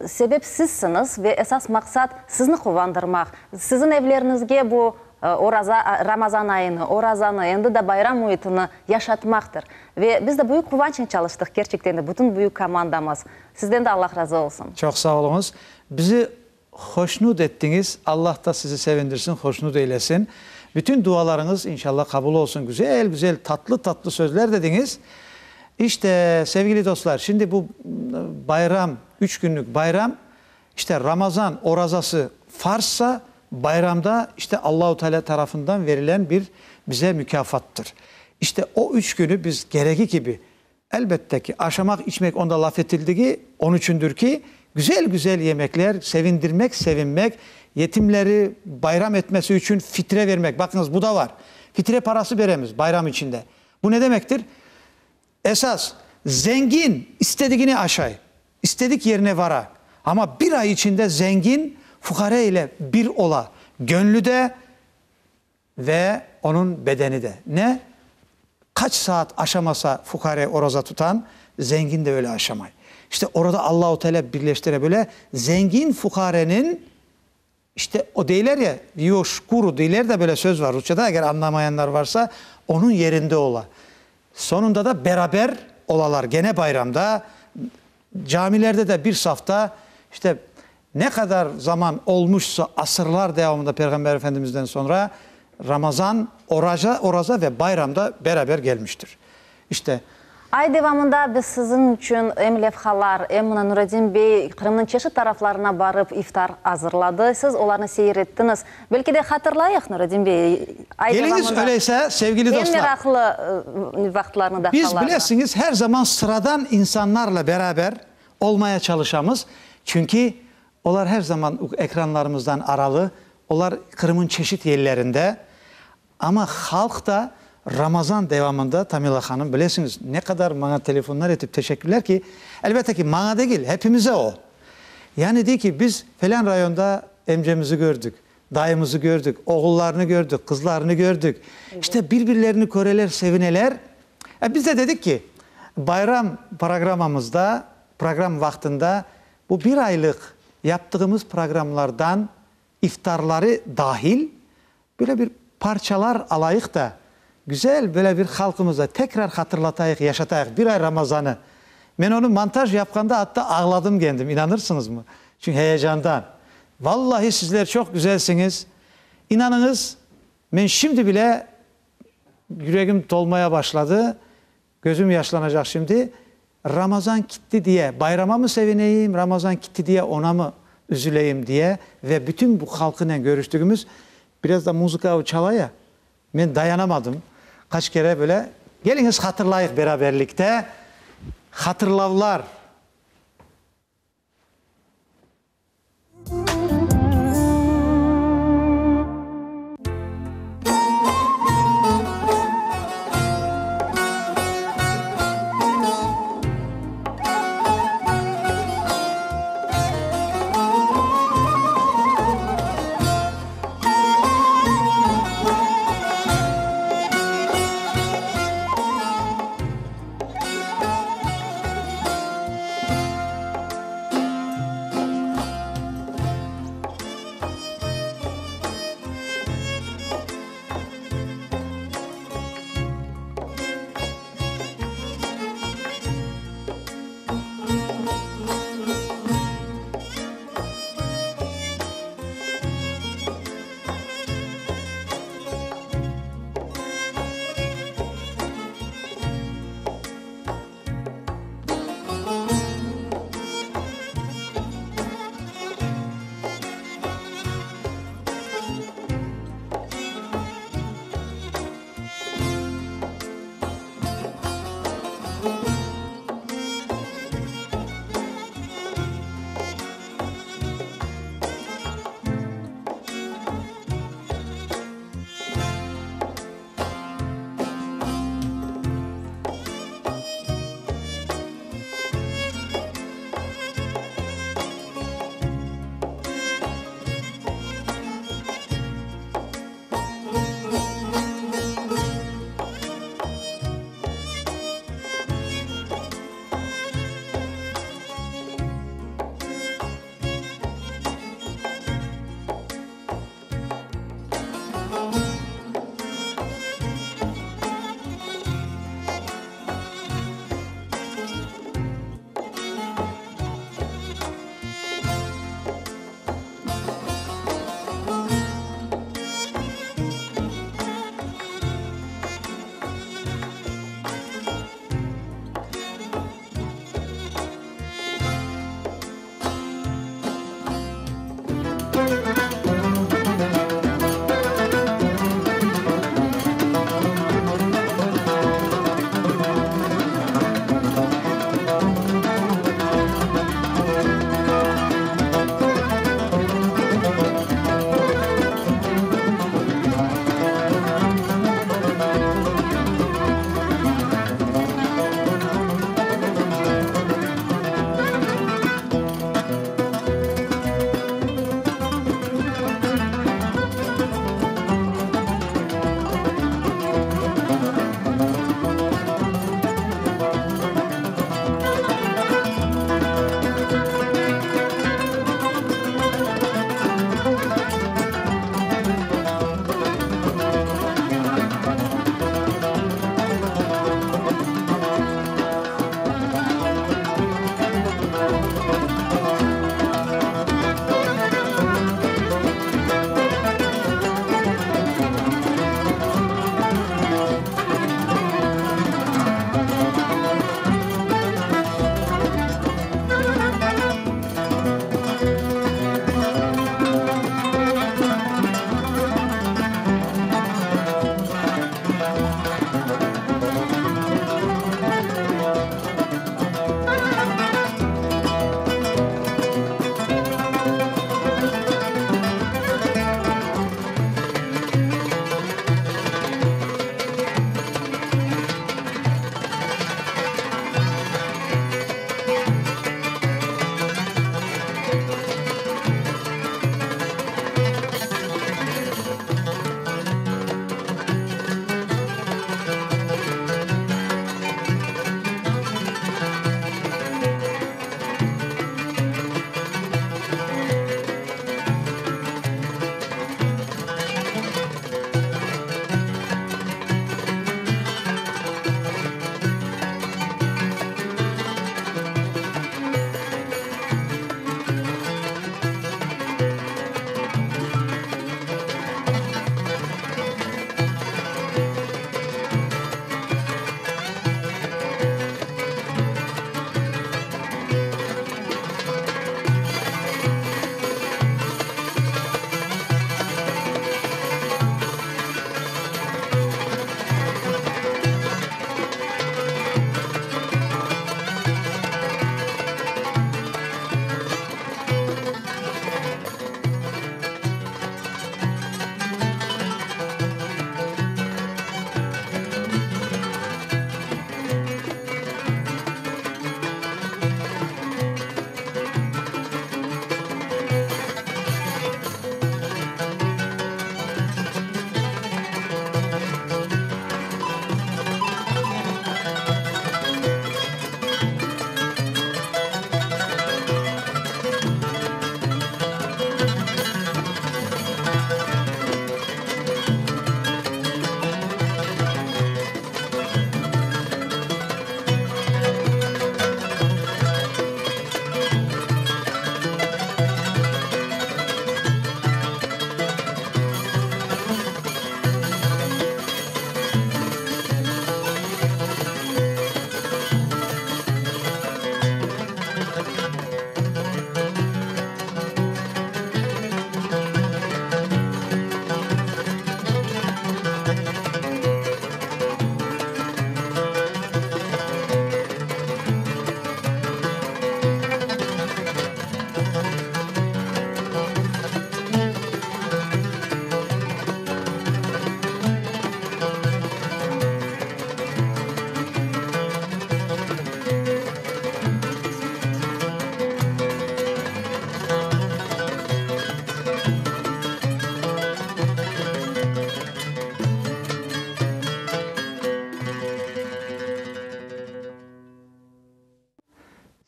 sebep sizsiñiz ve esas maqsat sizni quvandırmaq. Siziñ evleriñizge bu oraza, Ramazan ayını, orazanı, endi de bayram müitini yaşatmaqtır. Ve biz de büyük quvançnen çalıştıq, kerçekten de, bütün büyük komandamız. Sizden de Allah razı olsun. Çoq sağ oluñız. Bizi hoşnut ettiñiz. Allah da sizi sevindirsin, hoşnut eylesin. Bütün dualarıñız inşallah qabul olsun. Güzel, güzel, tatlı, tatlı sözler dediñiz. İşte, sevgili dostlar, şimdi bu bayram, üç künlük bayram, işte Ramazan orazası. Farzsa, bayramda işte Allahu Teala tarafından verilen bir bize mükâfattır. İşte o üç künü biz geregi kibi, elbette ki, aşamaq, içmek onda laf etildigi onıñ içündir ki, güzel-güzel yemekler, sevindirmek, sevinmek, yetimleri bayram etmesi içün fitre vermek. Baqıñız, bu da var. Fitre parası beremiz bayram içinde. Bu ne demektir? Esas, zengin istedigini aşay, istedik yerine vara. Amma bir ay içinde zengin fuqare ile bir ola, gönlü de ve onıñ bedeni de. Ne? Qaç saat aşamasa fuqare oraza tutan, zengin de öyle aşamay. İşte orada Allahu Teala birleştire bile, zengin fuqareniñ İşte, o deyler ya, yo şkuru deyler de böyle söz var rusçada, eger añlamayanlar varsa, onıñ yerinde ola. Soñunda da beraber olalar gene bayramda, camilerde de bir safta, işte, ne qadar zaman olmuşsa asırlar devamında Peyğamber Efendimizden soñra Ramazan, oraza, oraza ve bayramda beraber gelmiştir. İşte. Ay devamında biz siziñ içün em levhalar, em mına Nuradin bey Qırımnıñ çeşit taraflarına barıp iftar azırladı. Siz olarnı seyir ettiñiz. Belki de hatırlayıq, Nuradin bey, ay Keliñiz, devamında öyleyse, sevgili eñ dostlar. meraqlı vaqıtlarnı, Biz, daqqalarnı. bilesiñiz, her zaman sıradan insanlarla beraber olmaya çalışamız. Çünki olar her zaman ekranlarımızdan aralı, olar Qırımın çeşit yerlerinde. Amma halq da Ramazan devamında, Tamila hanım, bilesiñiz, ne qadar maña telefonlar etip teşekkürler ki, elbette ki, maña degil, hepimize o. Yani dey ki, biz felân rayonda emcemizi gördük, dayımızı gördük, oğullarını gördük, qızlarını gördük. İşte, bir-birlerini köreler, sevineler. E, biz de dedik ki, bayram programmamızda, program vaqtında bu bir aylıq yaptığımız programlardan iftarları dahil, Böyle bir parçalar alayıq da, güzel böyle bir halqımıza tekrar hatırlatayıq, yaşatayıq bir ay Ramazanı. Men onı montaj yapqanda atta ağladım kendim, inanırsıñızmı? Çünki heyecandan. Vallahi sizler çoq güzelsiñiz. İnanıñız, men şimdi bile yüregim tolmaya başladı, Gözüm yaşlanacaq şimdi, Ramazan kitti diye bayrama mı sevineyim, Ramazan kitti diye ona mı üzüleyim diye ve bütün bu halqınen görüştügimiz, biraz da muzıka çala ya, men dayanamadım, qaç kere böyle, keliñiz hatırlayıq beraberlikte, hatırlavlar.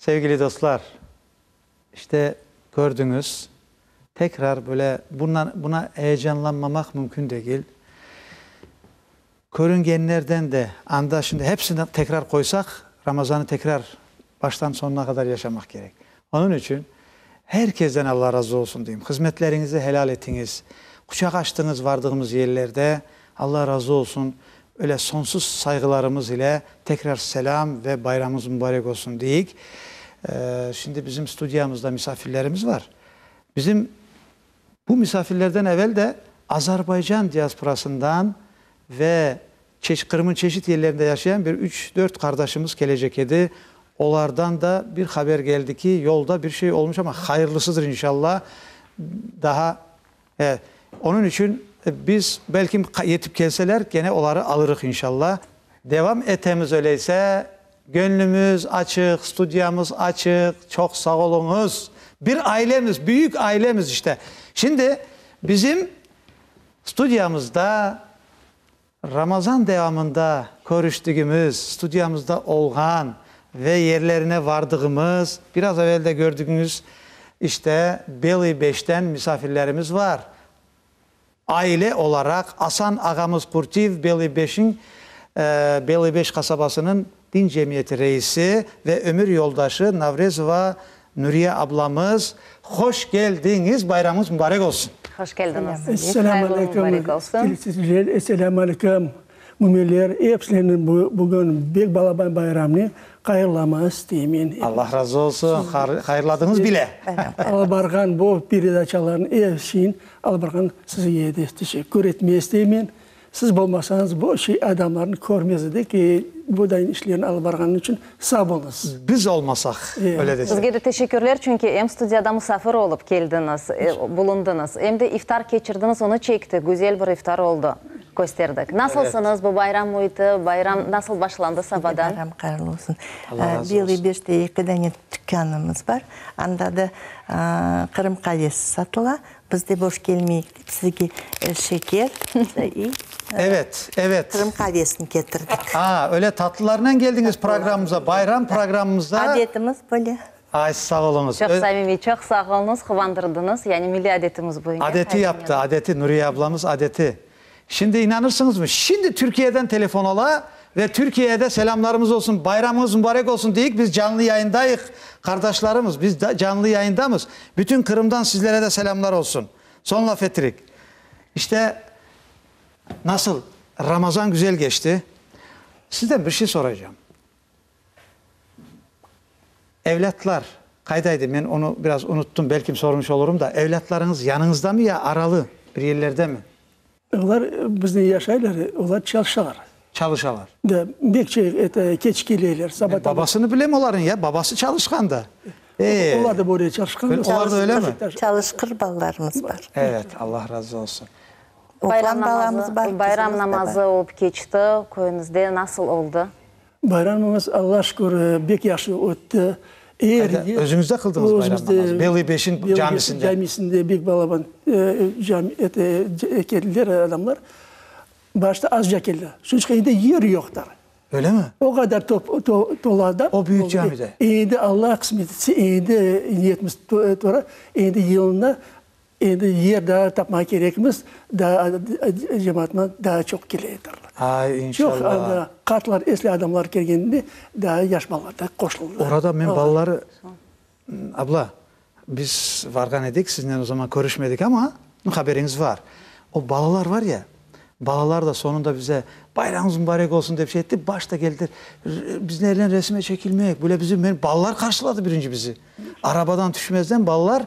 Sevgili dostlar, işte kördiñiz, tekrar böyle bundan, buna eyecanlanmamaq mümkün degil. Körüngenlerden de, anda şimdi hepsini tekrar qoysaq, Ramazanı tekrar baştan sonuna qadar yaşamaq kerek. Onıñ içün her kezden Alla razı olsun deyim. Hızmetleriñizi helal etiñiz. Quçaq açtıñız vardığımız yerlerde. Alla razı olsun. Öyle sonsuz sayğılarımız ile tekrar selâm ve bayramıñız mubarek olsun deyik. Şimdi bizim studiyamızda misafirlerimiz var. Bizim bu misafirlerden evel de Azerbaycan diasporasından ve Qırım'ın çeşit yerlerinde yaşayan bir üç, dört qardaşımız kelecek edi. Olardan da bir haber geldi ki, yolda bir şey olmuş, amma hayırlısıdır inşallah. Daha, e, onıñ içün biz, belkim, yetip kelseler, kene oları alırıq inşallah. Devam etemiz öyleyse. Gönlümüz açıq, studiyamız açıq, çoq sağ oluñız. Bir ailemiz, büyük ailemiz işte. Şimdi bizim studiyamızda Ramazan devamında körüştigimiz, studiyamızda olğan ve yerlerine vardığımız, biraz evel de gördügiñiz, işte, Belıy beşten misafirlerimiz var. Aile olaraq Asan ağamız Qurtiyev Belıy beşiñ, Belıy beş qasabasınıñ din cemiyeti reisi ve ömür yoldaşı Navrezova Nuriye ablamız, hoş keldiñiz, bayramıñız mubarek olsun! Hoş keldiñiz. Esselâmu aleyküm, teleseyirciler, esselâmu aleyküm, müminler, episilerni bugün bek balaban bayramnen hayırlamağa isteymen. Allah razı olsun, hayırladıñız bile. Alıp barğan bu peredaçalarnıñ episiñ alıp barğan sizge de teşekkür etmege isteymen. Siz bolmasañız, bu şey adamlarnı körmez edi ki, bu dayın işlerni alıp barğanı içün sağ boluñız. Biz olmasaq, öyle desek. Sizge de teşekkürler, çünki em studiyada musafir olıp keldiñiz, bulundıñız, em de iftar keçirdiñiz, onı çektik, güzel bir iftar oldı, kösterdik. Nasılsıñız, bu bayram müiti, bayram nasıl başlandı sabadan? Bayram hayırlı olsun. Belıy Beşte eki dane tükânımız bar, anda da Qırım qavesi satıla. Biz de boş kelmeyik dep, sizge şeker i Evet, evet. Qırım qavesini ketirdik. A, öyle tatlılarnen keldiñiz programmıza, bayram programmımıza. Adetimiz böyle. Ay, sağ oluñız. Çoq samimiy, çoq sağ oluñız, quvandırdıñız. Yani milliy adetimiz boyunca. Adeti yaptı, adeti, Nuriye ablamız adeti. Şimdi inanırsıñızmı, şimdi Türkiyeden telefon ola ve Türkiyede selâmlarımız olsun, bayramıñız mubarek olsun deyik, biz canlı yayındayıq, qardaşlarımız, biz canlı yayındamız. Bütün Qırımdan sizlere de selâmlar olsun. Soñ laf ettirik. İşte, nasıl, Ramazan güzel geçti. Sizden bir şey soracağım. Evlâtlar qaydaydı? Men onı biraz unuttım, belkim sormuş olurım da, evlâtlarıñız yanıñızdamı ya aralı bir yerlerdemi? Olar biznen yaşaylar, olar çalışalar. Çalışalar. Da, bek şey, eto, keç keleyler, saba. Babasını bilem olarnıñ ya, babası çalışqan da. E. Olar da böyle çalışqan. Olar da öyle mi? Çalışqır balalarımız bar. Evet, Allah razı olsun. Bayram Oğlan balamız namazı, bar, bayram qızımız da bar. namazı olıp keçti köyüñizde, nasıl oldı? Bayramımız, Allağa şükür, bek yahşı ötti. Er Qayda, yıl özüñizde qıldıñız bayram özümizde namazı? Belıy Beşin Belıy Beşin camisinde. camisinde bek balaban cami keldiler adamlar. Başta azca keldi. Çünki endi yer yoqtır. Öyle mi? O qadar top tolu adam. O büyük camide. Endi Alla qısmet etse, endi niyetimiz tura, endi yılına Endi yer daa tapmağa kerekmiz, daa cemaatman daa çoq keledirler. Ay, inşallah. Çoq anda qartlar, esli adamlar kelgende daa yaş balalar da qoşuldı. Orada men balaları, abla, biz varğan edik, siznen o zaman körüşmedik ama, haberiñiz var. O balalar var ya, balalar da soñunda bize bayramıñız mubarek olsun dep şey etti, başta keldiler, bizlernen resime çekilmek, böyle bizi, men, balalar qarşıladı birinci bizi. Arabadan tüşmezden balalar,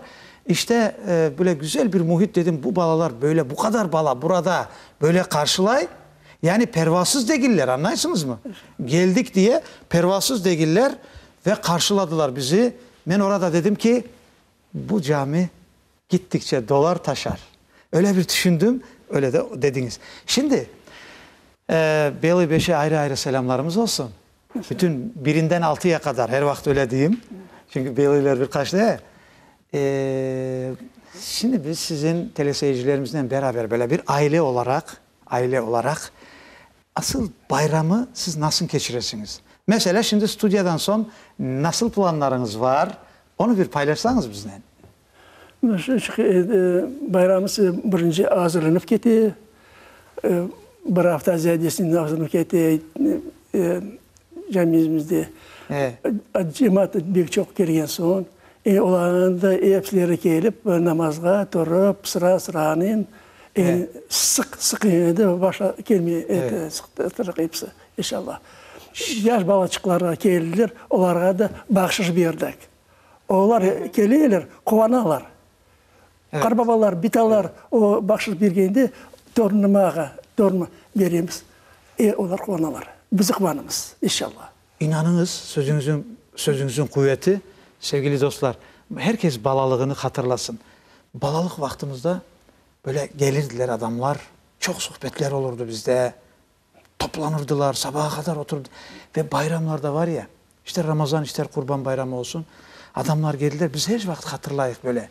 işte, böyle güzel bir mühit, dedim, bu balalar böyle, bu qadar bala burada böyle qarşılay, yani pervasız degiller, añlaysıñızmı? Geldik diye pervasız degiller ve qarşıladılar bizi. Men orada dedim ki, bu cami gittikçe dolar taşar. Öyle bir tüşündim, öyle de dediñiz. Şimdi, Belıy Beşe ayrı-ayrı selâmlarımız olsun. Bütün birinden altıya qadar, her vaqıt öyle deyim, çünki beliyler bir qaç de. Şimdi biz siziñ teleseyircilerimiznen beraber böyle bir aile olaraq, aile olaraq asıl bayramı siz nasıl keçiresiñiz? Meselâ, şimdi studiyadan soñ nasıl planlarıñız var, onı bir paylaşsañız biznen. Bayramımız birinci azırlanıp kete, bir afta ziyadesinen azırlanıp kete camimizde. Cemaat bek çoq kelgen soñ, olarnıñ da epsileri kelip namazğa turıp sıra-sıranen sıq-sıq endi başa kelmey sıq episi inşallah. Yaş balaçıqlar keldiler, olarğa da bahşış berdik. Olar keleler, quvanalar. Qartbabalar, bitalar o bahşış bergende torunımağa, torunıma beremiz. E, olar quvanalar. Biz de quvanamız, inşallah. İnanıñız, sözüñizin, sözüñizin quveti, sevgili dostlar, her kes balalığını hatırlasın. Balalıq vaqtımızda böyle gelirdiler adamlar, çoq suhbetler olurdı bizde, Toplanırdılar, sabağa qadar oturıp ve bayramlarda var ya, ister Ramazan, ister Qurban bayramı olsun, adamlar keldiler, biz er vaqıt hatırlayıq böyle,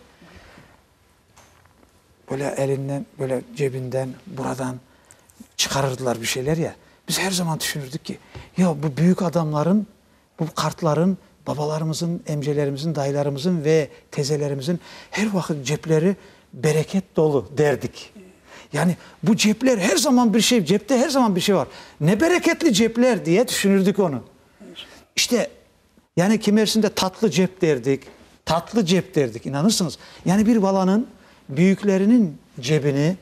böyle elinden, böyle cebinden, buradan çıqarırdılar bir şeyler ya, biz er zaman tüşünirdik ki, ya bu büyük adamların, bu qartların, babalarımızın, emcelerimizin, dayılarımızın ve tezelerimizin her vaqıt cepleri bereket dolu derdik. Yani bu cepler her zaman bir şey, cepte her zaman bir şey var. Ne bereketli cepler diye tüşünirdik onı. İşte, yani kimersinde tatlı cep derdik, tatlı cep derdik, inanırsıñız. Yani bir balanıñ büyükleriniñ cebini,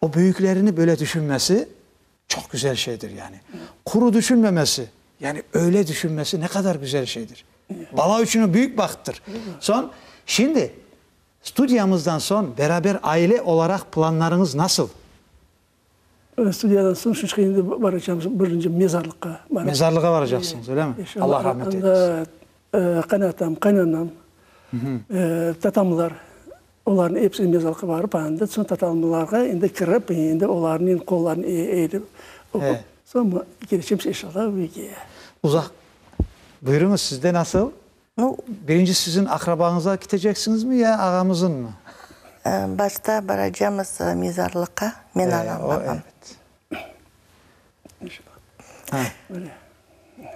o büyüklerini böyle tüşünmesi Çoq güzel şeydir yani. Quru düşünmemesi, yani öyle düşünmesi ne qadar güzel şeydir. Bala içün o büyük bahttır. Soñ, şimdi studiyamızdan soñ beraber aile olaraq planlarıñız nasıl? Studiyadan soñ şu endi baracağımız birinci mezarlıqqa. Mezarlığa baracaqsıñız, öyle mi? Allah rahmet eylesin. Anda qaynatam, qaynanam, tatamlar. Olarnıñ episini mezarlıqqa barıp, anda soñ tatamlarğa endi kirip, endi olarnıñ qollarını eğilip, öpüp, soñ keleceğimiz inşallah üyge. Uzaq. Buyurıñız, sizde nasıl? Birinci siziñ aqrabañızğa kiteceksiñizmi ya ağamızınmı? Başta baracamız mezarlıqqa, men anam, babam.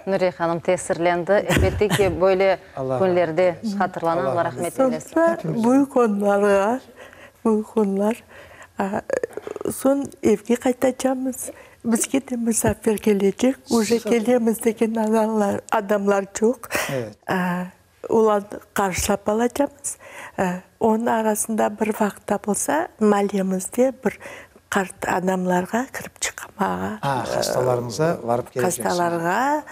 Nuriye hanım tesirlendi. Elbette ki, böyle künlerde hatırlana, Alla rahmet eylesin. Soñra büyük onlarğa, büyük onlar, soñ evge qaytacamız. Bizge de musafir kelecek, uje kelemiz degen adamlar çoq. Olarnı qarşılap alacamız. Onıñ arasında bir vaqıt tapılsa, malemizde bir qart adamlarğa kirip çıqmağa. A, hastalarıñıza varıp keleceksiñiz. Hastalarğa,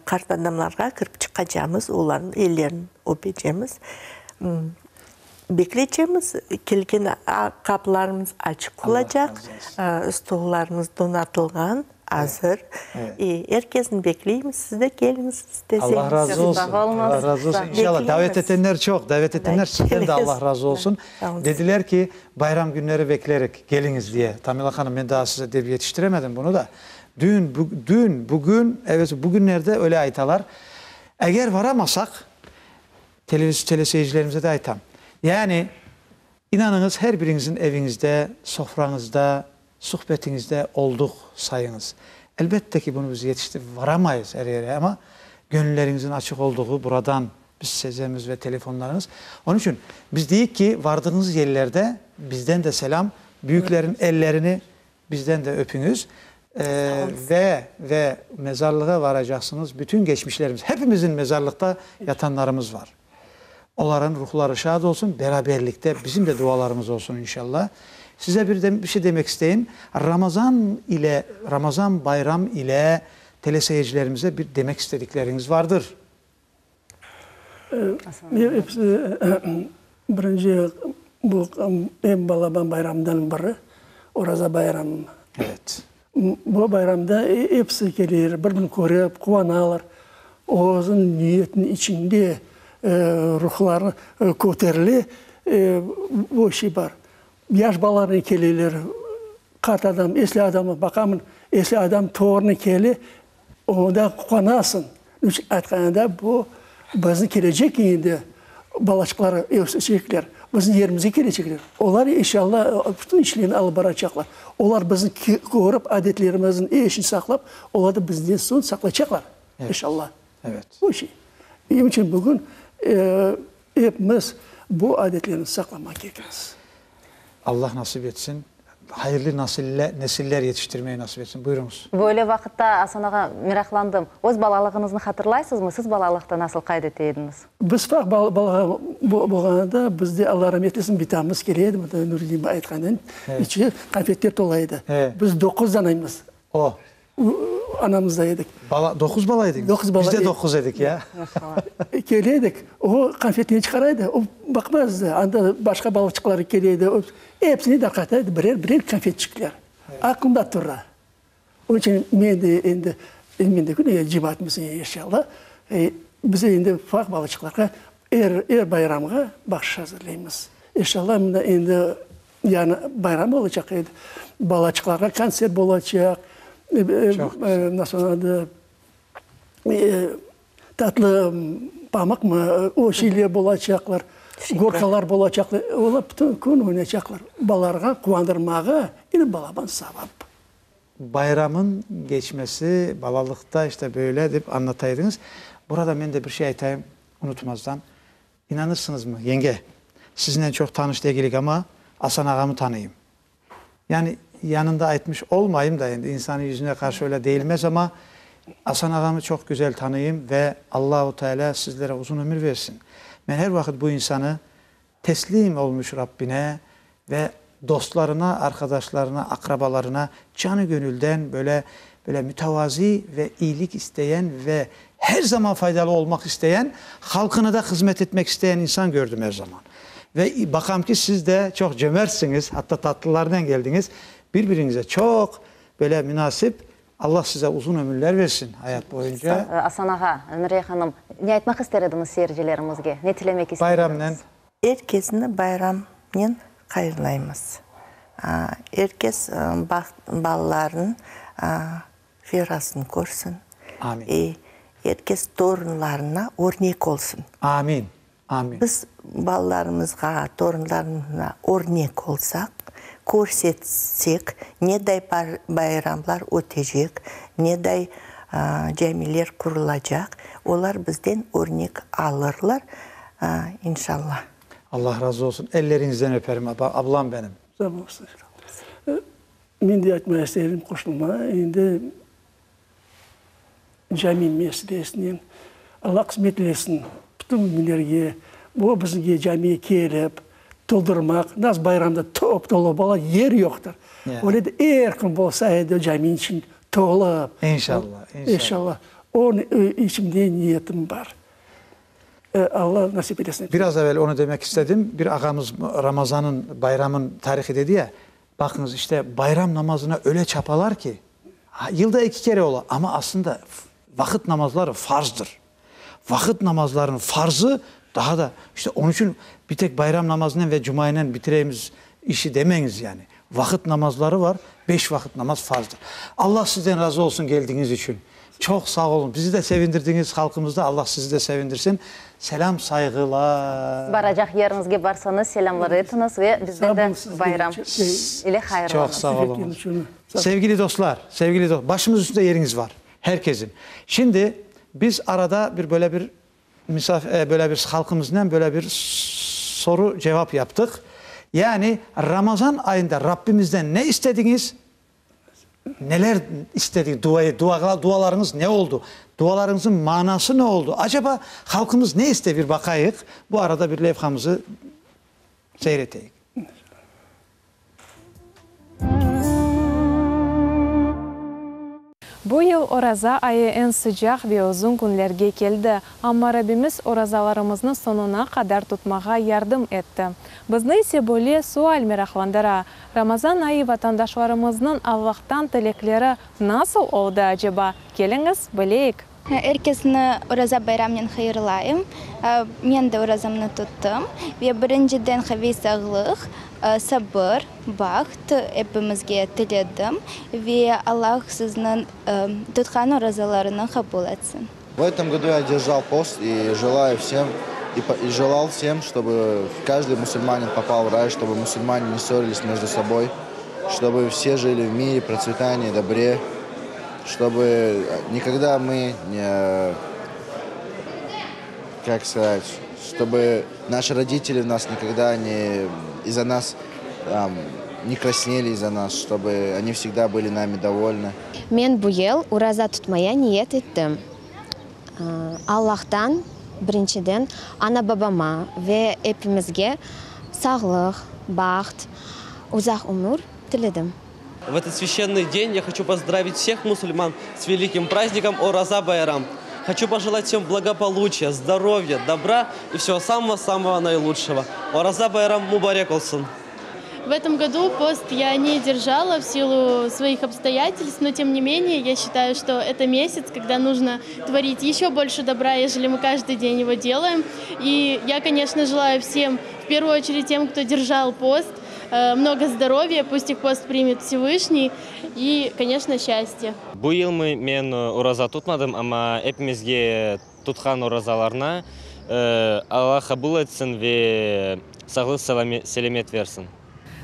qart adamlarğa kirip çıqacamız, olarnıñ ellerini öpecemiz. Bekleycemiz, kelgen qapılarımız açıq olacaq, stollarımız donatılğan. Azır. Er kesni bekleymiz, siz de keliñiz isteseñiz. Allah razı olsun. Allah razı olsun. İnşallah davet etenler çoq, davet etenler sizden de Allah razı olsun. Dediler ki, bayram günleri beklerik, keliñiz diye. Tamila hanım, men daa size dep yetiştiremedim bunı da. Dün, dün, bugün, evet, bugünlerde öyle aytalar. Eger varamasaq, teleseyircilerimize de aytam. Yani, inanıñız, her biriñizin eviñizde, sofrañızda, Suhbetiñizde olduq sayıñız. Elbette ki, bunı biz yetiştirip varamayız er yere, amma gönülleriñizin açıq olduğu buradan biz sezemiz ve telefonlarıñız. Onıñ içün biz deyik ki, vardığıñız yerlerde bizden de selâm, büyüklerin ellerini bizden de öpüñiz ve ve mezarlığa varacaqsıñız, bütün geçmişlerimiz, hepimizin mezarlıqta yatanlarımız var. Oların ruhları şad olsun, beraberlikte bizim de dualarımız olsun inşallah. Size bir de bir şey demek isteyim. Ramazan ile, Ramazan bayram ile teleseyircilerimize bir demek istedikleriñiz vardır. Hepsi birinci bu eñ balaban bayramdan biri, Oraza bayramı. Evet. Bu bayramda episi kelir, bir-birini körip, quvanalar. Özüniñ niyetiniñ içinde ruhları köterile, bu şey bar. Yaş balalarnen keleler, qart adam, esli adamlar, baqamın, esli adam torunı kele, onda quvanasıñ. Aytqanında, bu bizni kelecek endi balaçıqlar ösecekler, bizim yerimizge kelecekler. Olar, inşallah, bütün işlerini alıp baracaqlar. Olar bizni körip, adetlerimizni, er şeyni saqlap, olar da bizden soñ saqlaycaqlar. İnşallah. Evet. Bu şey. Onıñ içün bugün epimiz bu adetlerni saqlamaq kerekmiz. Allah nasip etsin. Hayırlı nesiller yetiştirmeyi nasip etsin. Buyurıñız. Böyle vaqıtta, Asan ağa, meraqlandım. Öz balalığıñıznı hatırlaysızmı? Siz balalıqta nasıl qayd ete ediñiz? Biz ufaq bala bolğanda, bizde, Alla rahmet etsin, bitamız kele edi, mında Nuriddin bay aytqanınen, içi konfetler tola edi. Biz doquz danaymız. O. Anamızda edik. Bala, doquz bala ediñiz? Doquz bala. Biz de doquz edik, ya. Kele edik, o konfetni çıqara edi, o baqmaz edi, anda başqa balaçıqlar kele edi, episine darqata edi birer-birer konfetçikler. Aqlımda tura. Onıñ içün men de endi, men de cemaatımız inşallah, biz endi ufaq balaçıqlarğa er, er bayramğa bahşış azırlaymız. İnşallah, mında endi Yani bayram olacaq edi. Balaçıqlarğa kontsert bolacaq, nasıl onıñ adı, tatlı pamıqmı, o şeyler bolacaqlar, gorkalar bolacaqlar. Olar bütün kün oynaycaqlar. Balalarğa quvandırmağa edi balaban savap. Bayramın geçmesi balalıqta işte böyle dep añlata ediñiz. Burada men de bir şey aytayım unutmazdan. İnanırsıñızmı, yenge, siznen çoq tanış degilik, amma Asan ağamı tanıyım. Yani, yanında aytmış olmayım da, endi insanın yüzüne qarşı öyle deyilmez, amma Asan ağamı çoq güzel tanıyım ve Allahu Teala sizlere uzun ömür versin. Men her vaqıt bu insanı teslim olmuş Rabbine ve dostlarına, arqadaşlarına, aqrabalarına canı-gönülden böyle, böyle mütevazi ve iyilik isteyen ve her zaman faydalı olmaq isteyen, halqına da hızmet etmek isteyen insan gördüm er zaman. Ve baqam ki, siz de çoq cömertsiñiz, hatta tatlılarnen geldiñiz, bir-biriñize çoq böyle münasip, Allah size uzun ömürler versin hayat boyunca. Asan ağa, Nuriye hanım, ne aytmaq ister ediñiz seyircilerimizge, ne tilemek ister ediñiz? Bayramnen. Er kesni bayramnen hayırlaymız. Er kes balalarınıñ ferasını körsin. Amin. Er kes torunlarına örnek olsun. Amin. Amin. Biz balalarımızğa, torunlarımızğa örnek olsaq, körsetsek, neday bayramlar ötecek, neday camiler qurulacaq, olar bizden örnek alırlar. İnşallah. Allah razı olsun. Elleriñizden öperim, ablam benim. Sağ olasıñ. Men de aytmağa isterim, qoşulma. Endi cami meselesinen Allah qısmet eylesin bütün müminlerge, bu bizge camiye kelip toldurmaq, nasıl bayramda top-tolu bola, yer yoqtır. Öyle de er kün bolsa edi caminiñ içi tolıp. İnşallah, inşallah. İnşallah. Onıñ içimde niyetim bar. Alla nasip eylesin. Biraz evel onı demek istedim, bir ağamız Ramazanıñ, bayramıñ tarihi dedi ya, baqıñız, işte, bayram namazına öyle çapalar ki, yılda eki kere ola, amma aslında vaqıt namazları farzdır. Vaqıt namazlarınıñ farzı daha da, işte, onıñ içün bir tek bayram namazınen ve cumaynen bitiremiz işi demeñiz yani. Vaqıt namazları var, beş vaqıt namaz farzdır. Alla sizden razı olsun geldiñiz içün. Çoq sağ oluñ, bizi de sevindirdiñiz, halqımız da, Allah sizi de sevindirsin. Selâm, sayğılar. Baracaq yeriñizge barsañız, selâmlar etiñiz ve bizden de bayram ile hayırlanıñız. Çoq sağ oluñız. Sevgili dostlar, sevgili dostlar, başımız üstünde yeriñiz var, her kesin. Şimdi biz arada bir böyle bir misaf, böyle bir halqımıznen böyle bir soru-cevap yaptıq. Yani Ramazan ayında Rabbimizden ne istediñiz? Neler istedik, dua, dua, dualarıñız ne oldu? Dualarıñızın manası ne oldu? Acaba halqımız ne istey bir baqayıq. Bu arada bir levhamızı seyir eteyik. Bu yıl Oraza ayı eñ sıcaq ve uzun künlerge keldi, amma Rabbimiz orazalarımıznı soñuna qadar tutmağa yardım etti. Bizni ise böyle sual meraqlandıra, Ramazan ayı vatandaşlarımıznıñ Allahtan tilekleri nasıl oldı aceba? Keliñiz, bileyik! Er kesni Oraza bayramnen hayırlayım. Men de orazamnı tuttım. Ve birinciden qaviy sağlıq, sabır, baht epimizge tiledim. Ve Allah sizniñ tutqan orazalarını qabul etsin. В этом году я держал пост и желаю всем, и желал всем, чтобы каждый мусульманин попал в рай, чтобы мусульмане не ссорились между собой, чтобы все жили в мире, процветании, добре. Чтобы никогда мы не, как сказать, чтобы наши родители в нас никогда не из-за нас там, не краснели из-за нас, чтобы они всегда были нами довольны. Men bu yıl oraza tutmaya niyet ettim. Allahtan, birinciden, ana-babama ve epimizge sağlıq, baht, uzaq ömür tiledim. В этот священный день я хочу поздравить всех мусульман с великим праздником Ораза Байрам. Хочу пожелать всем благополучия, здоровья, добра и всего самого-самого наилучшего. Ораза Байрам Мубарек olsun! В этом году пост я не держала в силу своих обстоятельств, но тем не менее я считаю, что это месяц, когда нужно творить еще больше добра, ежели мы каждый день его делаем. И я, конечно, желаю всем, в первую очередь тем, кто держал пост, э, много здоровья, пусть их пост примет Всевышний и, конечно, счастье. Bu yıl men oraza tutmadım, amma epimizge tutqan orazalarına Alla qabul etsin ve sağlıq selâmet versin.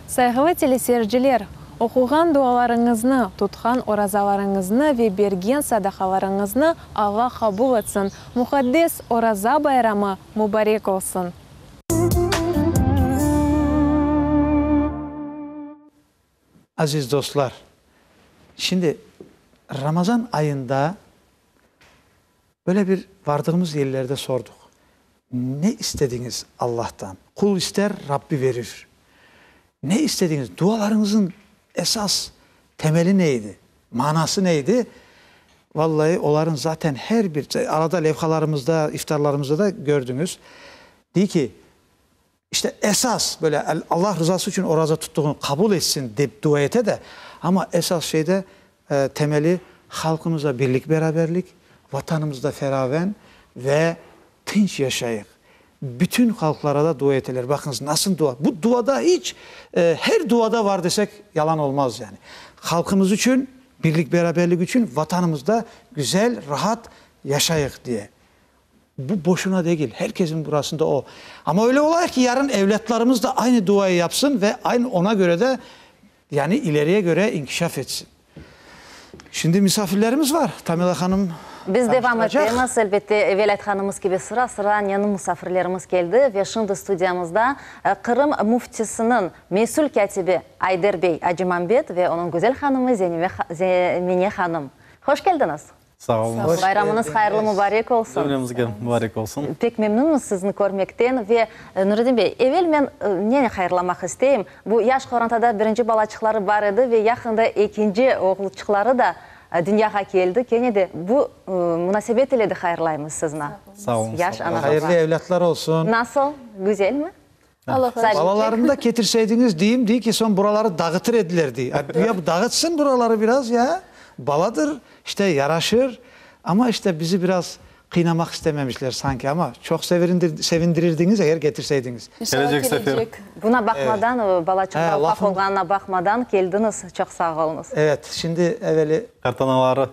Sayğılı teleseyirciler, oquğan dualarıñıznı, tutqan orazalarıñıznı ve bergen sadaqalarıñıznı Alla qabul etsin! Muqaddes Oraza bayramı mubarek olsun! Aziz dostlar, şimdi Ramazan ayında böyle bir vardığımız yerlerde sorduq, Ne istediñiz Allahtan? Qul ister, Rabbi verir. Ne istediñiz? Dualarıñızıñ esas temeli ne edi? Manası ne edi? Vallahi, olarıñ zaten her bir, arada levhalarımızda, iftarlarımızda da gördüñiz, dey ki, işte esas, böyle Allah rızası içün oraza tuttuğını qabul etsin, dep dua ete de, amma esas şey de, temeli halqımızda birlik-beraberlik, Vatanımızda feraven ve tınç yaşayıq. Bütün halqlara da dua eteler. Baqıñız, nasıl dua. Bu duada iç, her duada var desek, yalan olmaz yani. Halqımız içün, birlik-beraberlik içün Vatanımızda güzel, rahat yaşayıq diye. Bu boşuna degil, her kesin burasında o. Amma öyle olayıq ki, yarın evlâtlarımız da aynı duayı yapsın ve aynı ona göre de, yani ileriye göre inkişaf etsin. Şimdi misafirlerimiz var, Tamila hanım Biz devam tanıştıracaq. etemiz, elbette, evel aytqanımız kibi, sıra-sıra neniñ musafirlerimiz keldi ve şimdi studiyamızda Qırım Müftisiniñ mesül kâtibi Ayder bey Acimambet ve onıñ güzel hanımı Zemine hanım. Hoş keldiñiz! Sağ oluñız. Bayramıñız hayırlı mubarek olsun. Cümlemizge mubarek olsun. Pek memnünmiz sizni körmekten. Ve, Nuredin bey, evel men neni hayırlamaq isteyim, bu yaş qorantada birinci balaçıqları bar edi ve yaqında ekinci oğulçıqları da dünyağa keldi. Kene de bu munasebet ile de hayırlaymız sizni. Sağ oluñız. Yaş ana-baba. Hayırlı evlâtlar olsun. Nasıl? Güzelmi? Balalarını da ketirseydiñiz, deyim, dey ki, soñ buraları dağıtır ediler, dey. Ya dağıtsın buraları biraz, ya, baladır, işte, yaraşır. Amma, işte, bizi biraz qıynamaq istememişler sanki, amma çoq sevindirirdiñiz, eger ketirseydiñiz. Kelecek sefer. Buna baqmadan, balaçıqlar ufaq olğanına baqmadan, keldiñiz, çoq sağ oluñız. Evet, şimdi eveli. Qartanaları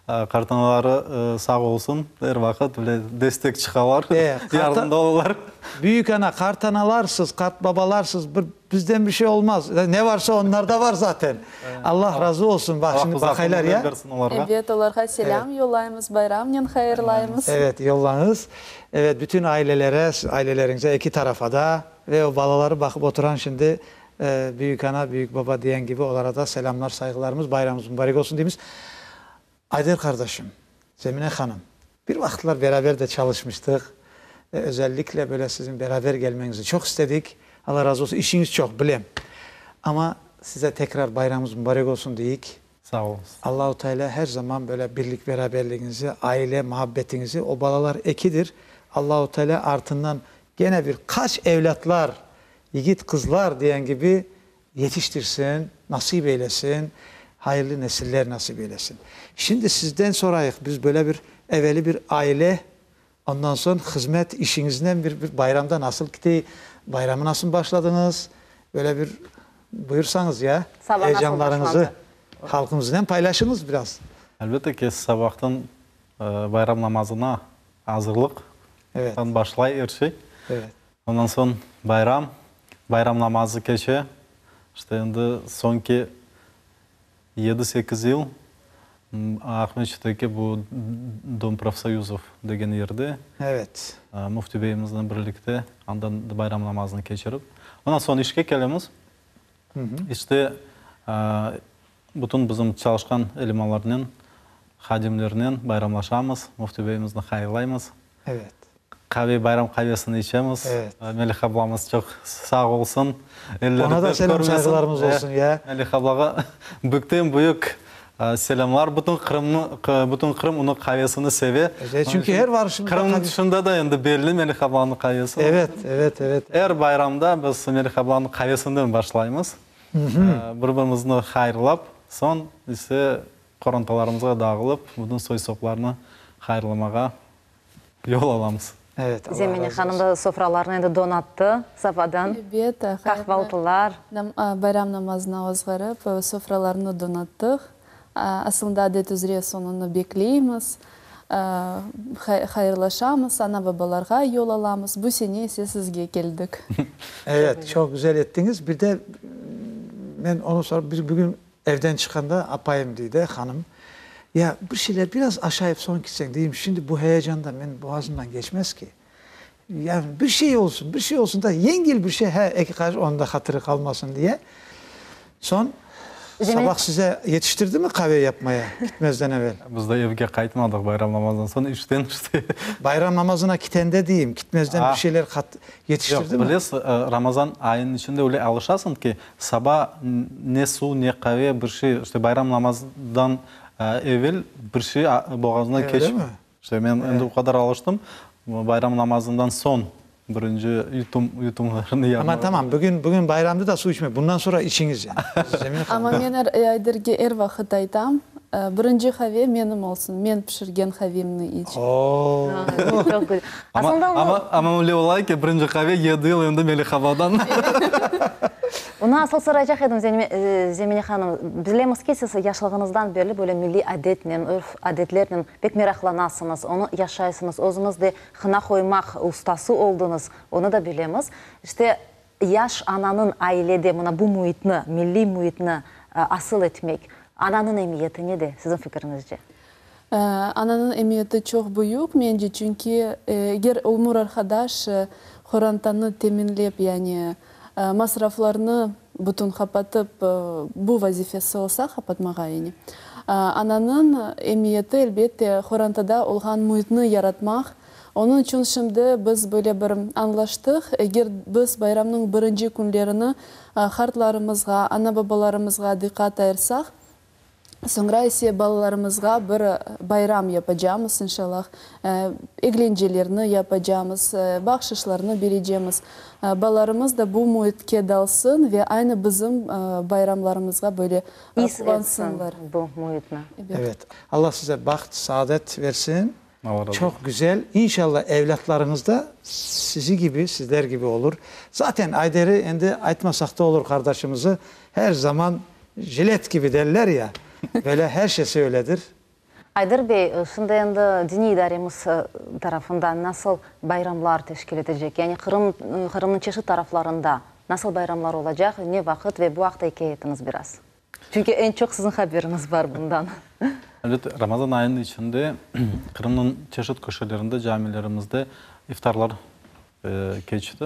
Qartanaları sağ olsun, er vaqıt böyle destek çıqalar, yardımda olalar. Büyük ana, qartanalarsız, qartbabalarsız bir bizden bir şey olmaz. Ne varsa onlarda var zaten. Allah razı olsun. Baq, şimdi baqaylar ya. Ebet, olarğa selâm yollaymız, bayramnen hayırlaymız. Evet, yollañız. Evet, bütün ailelere, aileleriñize, eki tarafa da ve o balaları baqıp oturan şimdi Büyük ana, büyük baba diyen kibi olara da selâmlar, sayğılarımız, bayramımız mubarek olsun deymiz. Ayder qardaşım, Zemine hanım, bir vaqıtlar beraber de çalışmıştıq ve özellikle böyle siziñ beraber gelmeñizni çoq istedik. Alla razı olsun, işiñiz çoq, bilem. Amma size tekrar bayramımız mubarek olsun deyik. Sağ oluñız. Allahu Teala her zaman böyle birlik beraberligiñizi, aile muhabbetiñizi, o balalar ekidir, Allahu Teala artından gene bir qaç evlâtlar Yigit qızlar diyen kibi yetiştirsin, nasip eylesin, hayırlı nesiller nasip eylesin. Şimdi sizden sorayıq, biz böyle bir eveli bir aile, ondan soñ hızmet işiñiznen bir bir bayramda nasıl kitey, bayramı nasıl başladıñız, böyle bir buyursañız ya, Saba nasıl heyecanlarıñızı başlandı? halqımıznen paylaşıñız biraz. Elbette ki, sabahtan bayram namazına azırlıq başlay er şey. Evet. Ondan soñ bayram, bayram namazı keçe. İşte endi soñki yedi-sekiz yıl. Aqmescitteki bu Dom profsoyuzov degen yerde. Evet. Müfti beyimiznen birlikte anda bayram namazını keçirip, ondan soñ işke kelemiz. İşte bütün bizim çalışqan elemanlarnen, hadimlernen bayramlaşamız, Müfti beyimizni hayırlaymız. Evet. Qave, bayram qavesini içemiz. Evet. Melih ablamız çoq sağ olsun. Elleri Oña da selâm, sayğılarımız olsun, ya. Melih ablağa büyükten büyük selâmlar. Bütün Qırımnı, bütün Qırım onıñ qavesini seve. Çünki her varışımızda Qırımnıñ tışında da endi belli Melih ablanıñ qavesi. Evet, evet, evet. Er bayramda biz Melih ablanıñ qavesinden başlaymız. Bir-birimizni hayırlap, soñ ise qorantalarımızğa dağılıp, bütün soy-soplarnı hayırlamağa yol alamız. Evet, Allah Zemine razı hanım da sofralarnı endi donattı sabadan. Elbet, Qahvaltılar. Bayram namazına ozğarıp, sofralarnı donattıq. Aslında adet üzre soñunı bekleymiz, hayırlaşamız, ana-babalarğa yol alamız. Bu sene ise sizge keldik. Evet, çoq güzel ettiñiz. Bir de men onı sorap, biz bugün Evden çıqqanda apayım dey de, hanım, Ya, bir şeyler biraz aşayıp soñ kitseñ, deyim, şimdi bu heyecandan menim boğazımdan geçmez ki. Yani bir şey olsun, bir şey olsun da, yengil bir şey, he, eki qaş, onıñ da hatırı qalmasın diye. Soñ, sabah size yetiştirdimi qave yapmaya, kitmezden evel? Biz de evge qaytmadıq bayram namazından soñ, işten işte. Bayram namazına kitende deyim, kitmezden bir şeyler yetiştirdimi? Yoq, bilesiz, Ramazan ayınıñ içinde öyle alışasıñ ki, Saba ne suv, ne qave, bir şey, işte bayram namazdan evel bir şey boğazına keçmey. İşte men endi o qadar alıştım, bayram namazından soñ birinci yutum, yutumlarnı yapmağa. Amma tamam, bugün, bugün bayramdı da suv içmey, bundan sonra içiñiz yani. Amma men Ayderge er vaqıt aytam, birinci qave menim olsun, men pişirgen qavemni iç. Oo! Çoq güzel. Aslında Amma, amma öyle ola ki, birinci qave yedi yıl endi Melih abadan. Bunı asıl soraycaq edim, Zemine hanım. Bilemiz ki, siz yaşlığıñızdan berli böyle milliy adetnen, örf-adetlernen pek meraqlanasıñız, onı yaşaysıñız, özüñiz de hına qoymaq ustası oldıñız, onı da bilemiz. İşte, yaş ananıñ ailede mına bu müitni, milliy müitni asıl etmek, ananıñ emiyeti nede, siziñ fikiriñizce? Ananıñ emiyeti çoq büyük, mence, çünki eger ömür arqadaş qorantanı teminlep, yani masraflarnı bütün qapatıp, bu vazifesi olsa, qapatmağa, yani, ananıñ emiyeti, elbette, qorantada olğan müitni yaratmaq. Onıñ içün şimdi biz böyle bir añlaştıq, eger biz bayramnıñ birinci künlerini qartlarımızğa, ana-babalarımızğa diqqat ayırsaq, Soñra ise balalarımızğa bir bayram yapacamız, inşallah. Eglencelerni yapacamız, bahşışlarnı berecemiz. Balalarımız da bu müitke dalsın ve aynı bizim bayramlarımızğa böyle quvansınlar. İs etsin bu müitni. Evet. Allah size baht, saadet versin. Çoq güzel. İnşallah evlâtlarıñız da sizi kibi, sizler kibi olur. Zaten Ayderi endi aytmasaq da olur, qardaşımızı her zaman jilet kibi derler ya, böyle her şeysi öyledir. Ayder bey, şimdi endi diniy idaremiz tarafından nasıl bayramlar teşkil etecek? Yani Qırım, Qırımnıñ çeşit taraflarında nasıl bayramlar olacaq, ne vaqıt ve bu aqta ikâye etiñiz biraz. Çünki eñ çoq siziñ haberiñiz bar bundan. Elbette, Ramazan ayınıñ içinde Qırımnıñ çeşit köşelerinde, camilerimizde iftarlar keçti.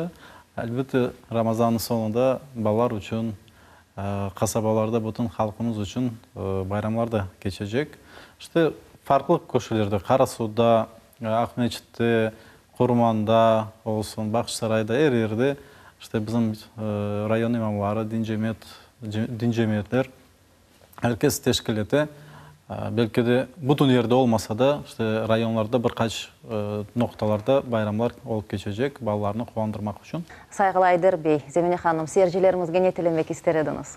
Elbette, Ramazannıñ soñunda balalar içün, qasabalarda bütün halqımız içün bayramlar da keçecek. İşte, farqlı köşelerde, Qarasuvda, Aqmeçitte, Qurmanda olsun, Bağçasarayda, er yerde, işte, bizim rayon imamları, din cemiyet, din cemiyetler, er kes teşkil ete. Belki de bütün yerde olmasa da, işte, rayonlarda bir qaç noqtalarda bayramlar olıp keçecek, balalarnı quvandırmaq içün. Sayğılı Ayder bey, Zemine hanım, seyircilerimizge ne tilemek ister ediñiz?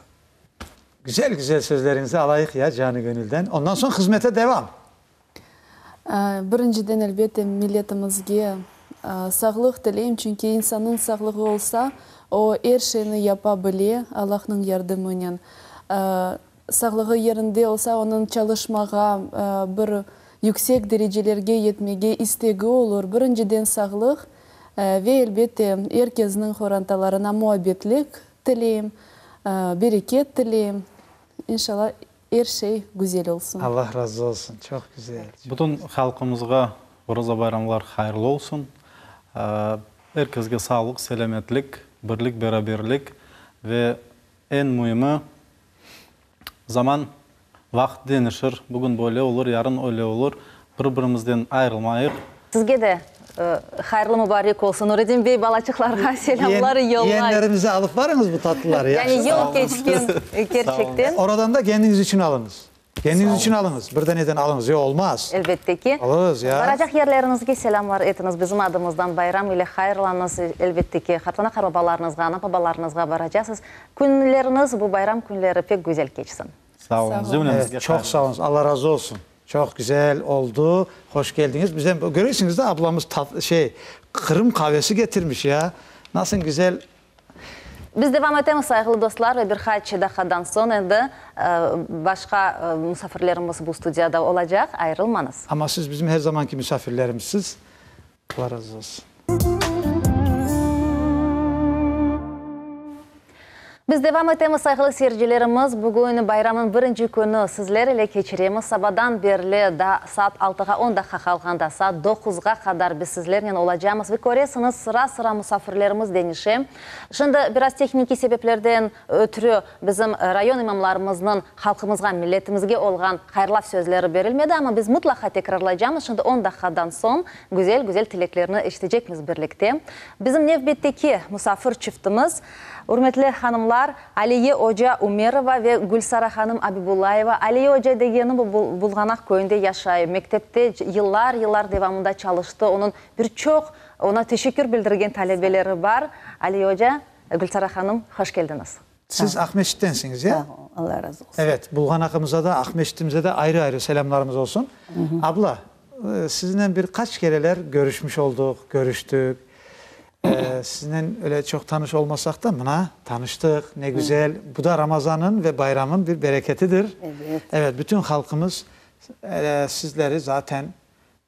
Güzel-güzel sözleriñizi alayıq ya canı-gönülden. Ondan soñ hızmete devam. Birinciden, elbette, milletimizge sağlıq tileyim, çünki insannıñ sağlığı olsa, o, er şeyni yapa bile, Allahnıñ yardımınen. Sağlığı yerinde olsa, onıñ çalışmağa, bir yüksek derecelerge yetmege istegi olur. Birinciden, sağlıq ve, elbette, er kesniñ qorantalarına muabbetlik tileyim, bereket tileyim. İnşallah. Er şey güzel olsun. Allah razı olsun, çoq güzel. Bütün halqımızğa Oraza bayramlar hayırlı olsun. Er kesge sağlıq, selâmetlik, birlik, beraberlik ve eñ müimi, zaman, vaqıt deñişir, bugün böyle olur, yarın öyle olur, bir-birimizden ayırılmayıq. Sizge de hayırlı mubarek olsun, Nuredin bey, balaçıqlarğa selâmlar yollay. Yeğenlerimize alıp varıñız bu tatlıları, yahşı. Yani yıl keçken kerçekten. Oradan da kendiñiz içün alıñız. Kendiñiz içün alıñız, bir daneden alıñız, yoq, olmaz. Elbette ki. Alırız, ya. Baracaq yerleriñizge selâmlar etiñiz, bizim adımızdan bayram ile hayırlanıñız, elbette ki, qartana-qarbabalarıñızğa, ana-babalarıñızğa baracaqsız. Künleriñiz, bu bayram künleri pek güzel keçsin. Sağ oluñız, cümlemizge Evet, çoq sağ oluñız, Alla razı olsun. Çoq güzel oldu, hoş keldiñiz. Bizden, göresiñiz de, ablamız tat, şey, Qırım qavesi getirmiş, ya. Nasıl güzel. Biz devam etemiz, sayğılı dostlar, ve bir qaç daqqadan soñ endi başqa musafirlerimiz bu studiyada olacaq, ayırılmañız. Amma siz bizim her zamanki misafirlerimizsiz. Alla razı olsun. Biz devam etemiz, sayğılı seyircilerimiz. Bugün bayramnıñ birinci künü sizler ile keçiremiz. Sabadan berli daa saat altığa on daqqa qalğanda, saat doquzğa qadar biz sizlernen olacamız. Ve köresiñiz, sıra-sıra musafirlerimiz deñişe. Şimdi biraz tehnikiy sebeplerden ötrü bizim rayon imamlarımıznıñ halqımızğa, milletimizge olğan hayırlav sözleri berilmedi, amma biz mıtlaqa tekrarlaycamız. Şimdi on daqqadan soñ güzel-güzel tileklerni eşitecekmiz birlikte. Bizim nevbetteki musafir çiftimiz, ürmetli hanımlar Aliye oca Ümerova ve Gülsara hanım Abibullayeva. Aliye oca degeni bu Bulğanaq köyünde yaşay, mektepte yıllar-yıllar devamında çalıştı, onıñ bir çoq oña teşekkür bildirgen talebeleri bar. Aliye oca, Gülsara hanım, hoş keldiñiz. Siz Aqmescittensiñiz, ya? Allah razı olsun. Evet, Bulğanaqımıza da, Aqmescitimize de ayrı-ayrı selâmlarımız olsun. Abla, siznen bir qaç kereler körüşmiş olduq, körüştik. Siznen öyle çoq tanış olmasaq da, mına, tanıştıq, ne güzel. Bu da Ramazanıñ ve bayramıñ bir bereketidir. Evet. Evet, bütün halqımız sizleri zaten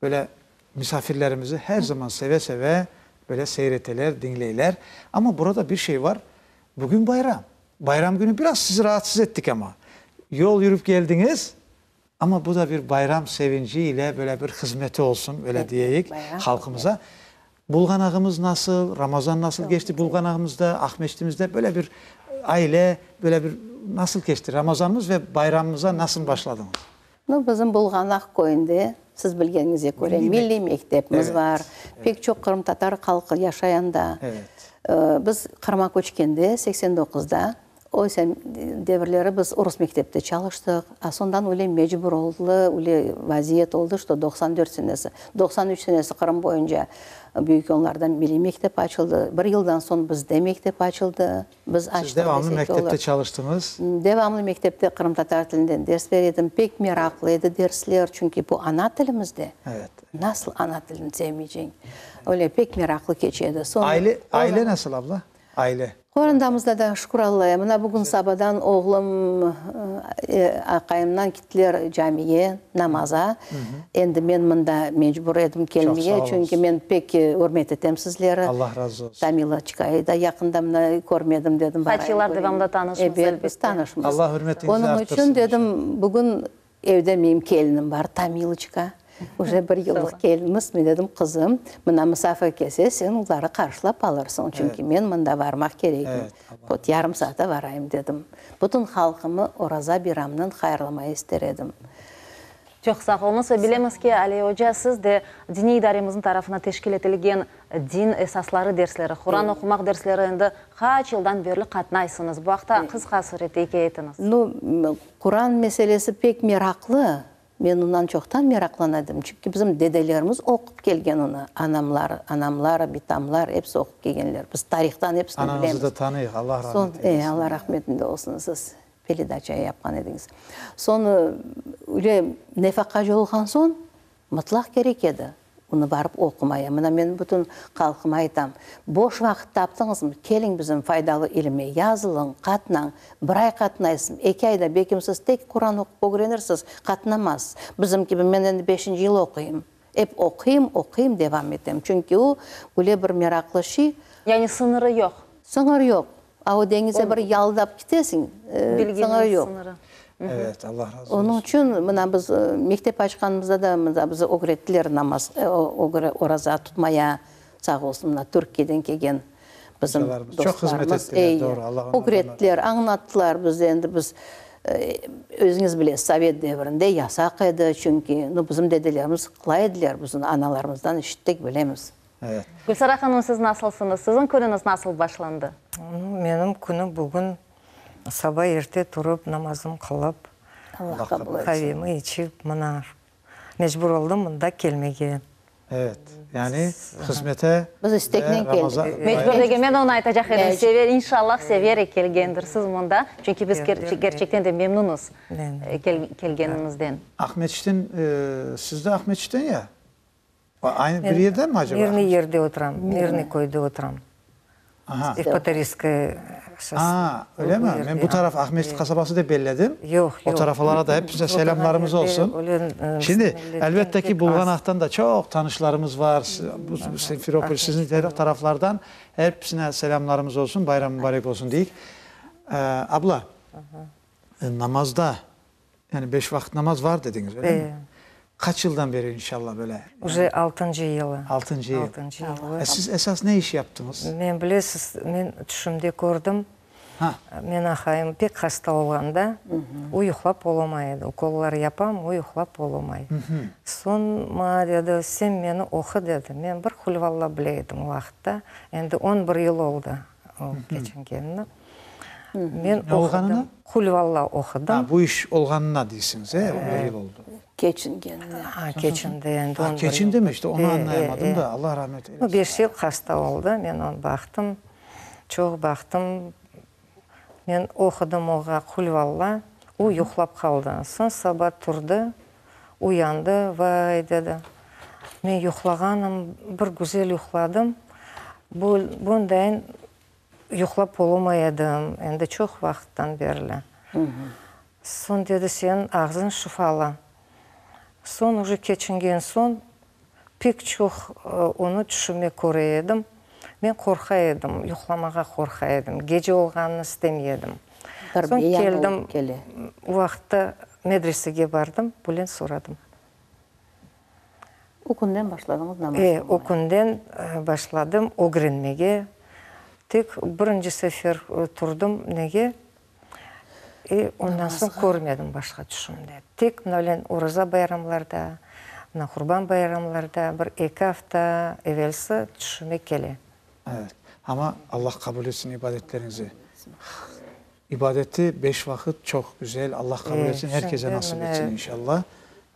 böyle misafirlerimizi her zaman seve-seve böyle seyreteler, diñleyler. Amma burada bir şey var, bugün bayram. Bayram künü biraz sizi raatsız ettik amma. Yol yürüp keldiñiz, amma bu da bir bayram sevinci ile böyle bir hızmeti olsun, öyle diyeyik, halqımıza. Bulğanağımız nasıl, Ramazan nasıl keçti Bulğanağımızda, Aqmescitimizde böyle bir aile, böyle bir nasıl keçti Ramazanımız ve bayramımıza nasıl başladıñız? Nu, bizim Bulğanaq köyünde, siz bilgeniñize köre, milliy mektepimiz bar, pek çoq qırımtatar halqı yaşay anda. Biz Qırıma köçkende, 89-da, o devirleri biz rus mektepte çalıştıq, a sondan öyle mecbur oldı, öyle vaziyet oldı, şto 94 senesi, 93 senesi Qırım boyunca Büyük Onlarda milliy mektep açıldı, bir yıldan soñ bizde mektep açıldı. Biz Siz devamlı mektepte çalıştıñız? Devamlı mektepte qırımtatar tilinden ders bere edim. Pek meraqlı edi dersler, çünki bu ana tilimizde. Evet. Nasıl ana tilini sevmeyceñ? Öyle pek meraqlı keçe edi. Soñ, Aile, aile nasıl, abla? Aile. Qorandamızda da, şükür Allaya, mına bugün sabadan oğlum aqayımnan kittiler camiye, namaza. Endi men mında mecbur edim kelmege, çünki men pek ürmet etem sizleri. Allah razı olsun. Tamiloçkayı da yaqında mına körmedim, dedim, barayım. Qaç yıllar devamında tanışmız, elbette. Ebet, biz tanışmız. Allah ürmetiñizi Onıñ arttırsın. içün, dedim, bugün evde menim kelinim bar, Tamiloçka. Uje bir yıllıq kelinimiz. Men dedim, qızım, mına musafir kelse, sen oları qarşılap alırsıñ, çünki men mında barmaq kerekim. Vot, yarım saata varayım, dedim. Bütün halqımı Oraza bayramınen hayırlamaya ister edim. Çoq sağ oluñız ve bilemiz ki, Ali oca, siz de diniy idaremizniñ tarafından teşkil etilgen din esasları dersleri, Quran oqumaq dersleri endi qaç yıldan berli qatnaysıñız. Bu aqta qısqa surette ikâye etiñiz. Nu, Quran meselesi pek meraqlı. Men ondan çoqtan meraqlana edim, çünki bizim dedelerimiz oqup kelgen onı, anamlar, anamlar, bitamlar, episi oqup kelgenler. Biz tarihtan episini bilemiz. Anañızı da tanıyıq, Allah rahmet eylesin. E, Allah rahmetinde olsun, siz peredaça yapqan ediñiz. Soñ, öyle nefaqacı olğan soñ, mıtlaq kerek edi onı barıp oqumaya. Mına men bütün halqıma aytam, boş vaqıt taptıñızmı, keliñ bizim faydalı ilime, yazılıñ, qatnañ. Bir ay qatnaysıñ, eki ayda, belkim siz tek Quran oqup ögrenirsiz, qatnamazsız. Bizim kibi, men endi beşinci yıl oquyım. Ep oquyım, oquyım, devam etem. Çünki o, öyle bir meraqlı şey. Yani sıñırı yoq. Sıñır yoq. A o deñize bir yaldap ketesiñ, Bilginiñ sıñırı yoq. sıñırı. Evet, Allah razı olsun. Onıñ içün mına biz mektep açqanımızda da mında bizi ögrettiler namaz, oraza tutmaya, sağ olsun mına Türkiyeden kelgen bizim Hocalarımız çoq hızmet dostlarımız, ettiler, doğru, Allah onlardan razı ögrettiler, añlattılar bize, endi biz, özüñiz bilesiz, sovet devrinde yasaq edi, çünki, nu, bizim dedelerimiz qıla ediler, biz onı analarımızdan işittik, bilemiz. Evet. Gülsara hanım, siz nasılsıñız? Siziñ künüñiz nasıl başlandı? Menim künüm bugün Saba erte turıp, namazım qılıp, Allah qabul etsin. Qavemi içip, mına, mecbur oldım mında kelmege. Evet, yani hızmete Biz isteknen ve Ramazan keldik. Mecbur degil, men onı aytacaq edim, sever, inşallah severek kelgendirsiz mında, çünki biz kerçekten de memnunız kelgeniñizden. Aqmeçitten, siz de Aqmeçitten ya? Aynı bir yerden mi acaba? Mirnıy yerde oturam, Mirnıy köyde oturam. Aha. Evpatoriyskaya şossı. A, öyle mi? Men bu taraf Aqmescit qasabası dep belledim. Yoq, yoq. O taraflara da hepsine selâmlarımız olsun. Şimdi, elbette ki, Bulğanaqtan da çoq tanışlarımız var, bu Simferopol, siziñ taraflardan hepsine selâmlarımız olsun, bayram mubarek olsun deyik. Abla, namazda Yani beş vaqıt namaz var dediñiz, öyle mi? Qaç yıldan beri inşallah böyle? Uje altıncı yılı. Altıncı yıl. Altıncı yılı. E siz esas ne iş yaptıñız? Men bilesiz, men tüşümde kördim. Ha. Men aqayım pek hasta olğanda, o yuqlap olamay edi. Ukollar yapam, o yuqlap olamay. Soñ maña dedi, sen meni oqu dedi. Men bir hulvalla bile edim o vaqıtta. Endi on bir yıl oldı o keçingenine. Men Ne olğanına? Qulvalla oqudım. Ha, bu iş olğanına deysiñiz, e? On bir yıl oldu. Keçingenine. Ha, keçindi endi on bir yıl. Keçindimi? İşte onı añlayamadım da, Allah rahmet eylesin. Beş yıl hasta oldı, men onı baqtım, çoq baqtım. Men oqudım oğa Qulvalla, o yuqlap qaldı. Soñ saba turdı, uyandı, vay, dedi, men yuqlağanım, bir güzel yuqladım, bundayın Yuqlap olamay edim, endi çoq vaqıttan berli. Soñ dedi, seniñ ağzıñ şifalı. Soñ uje keçingen soñ, pek çoq onı tüşüme köre edim. Men qorqa edim, yuqlamağa qorqa edim, gece olğanını istemey edim. Soñ keldim, o vaqıtta medresege bardım, bulen soradım. O künden başladıñız namaz qılmaya? E, o künden başladım ögrenmege. Tek birinci sefer turdım nege, e, ondan soñ körmedim başqa tüşümde. Tek mına Oraza bayramlarda, mına Qurban bayramlarda bir eki afta evelsi tüşüme kele. Evet. Amma Allah qabul etsin ibadetleriñizi. İbadeti beş vaqıt çoq güzel, Allah qabul etsin, her kese nasip etsin inşallah.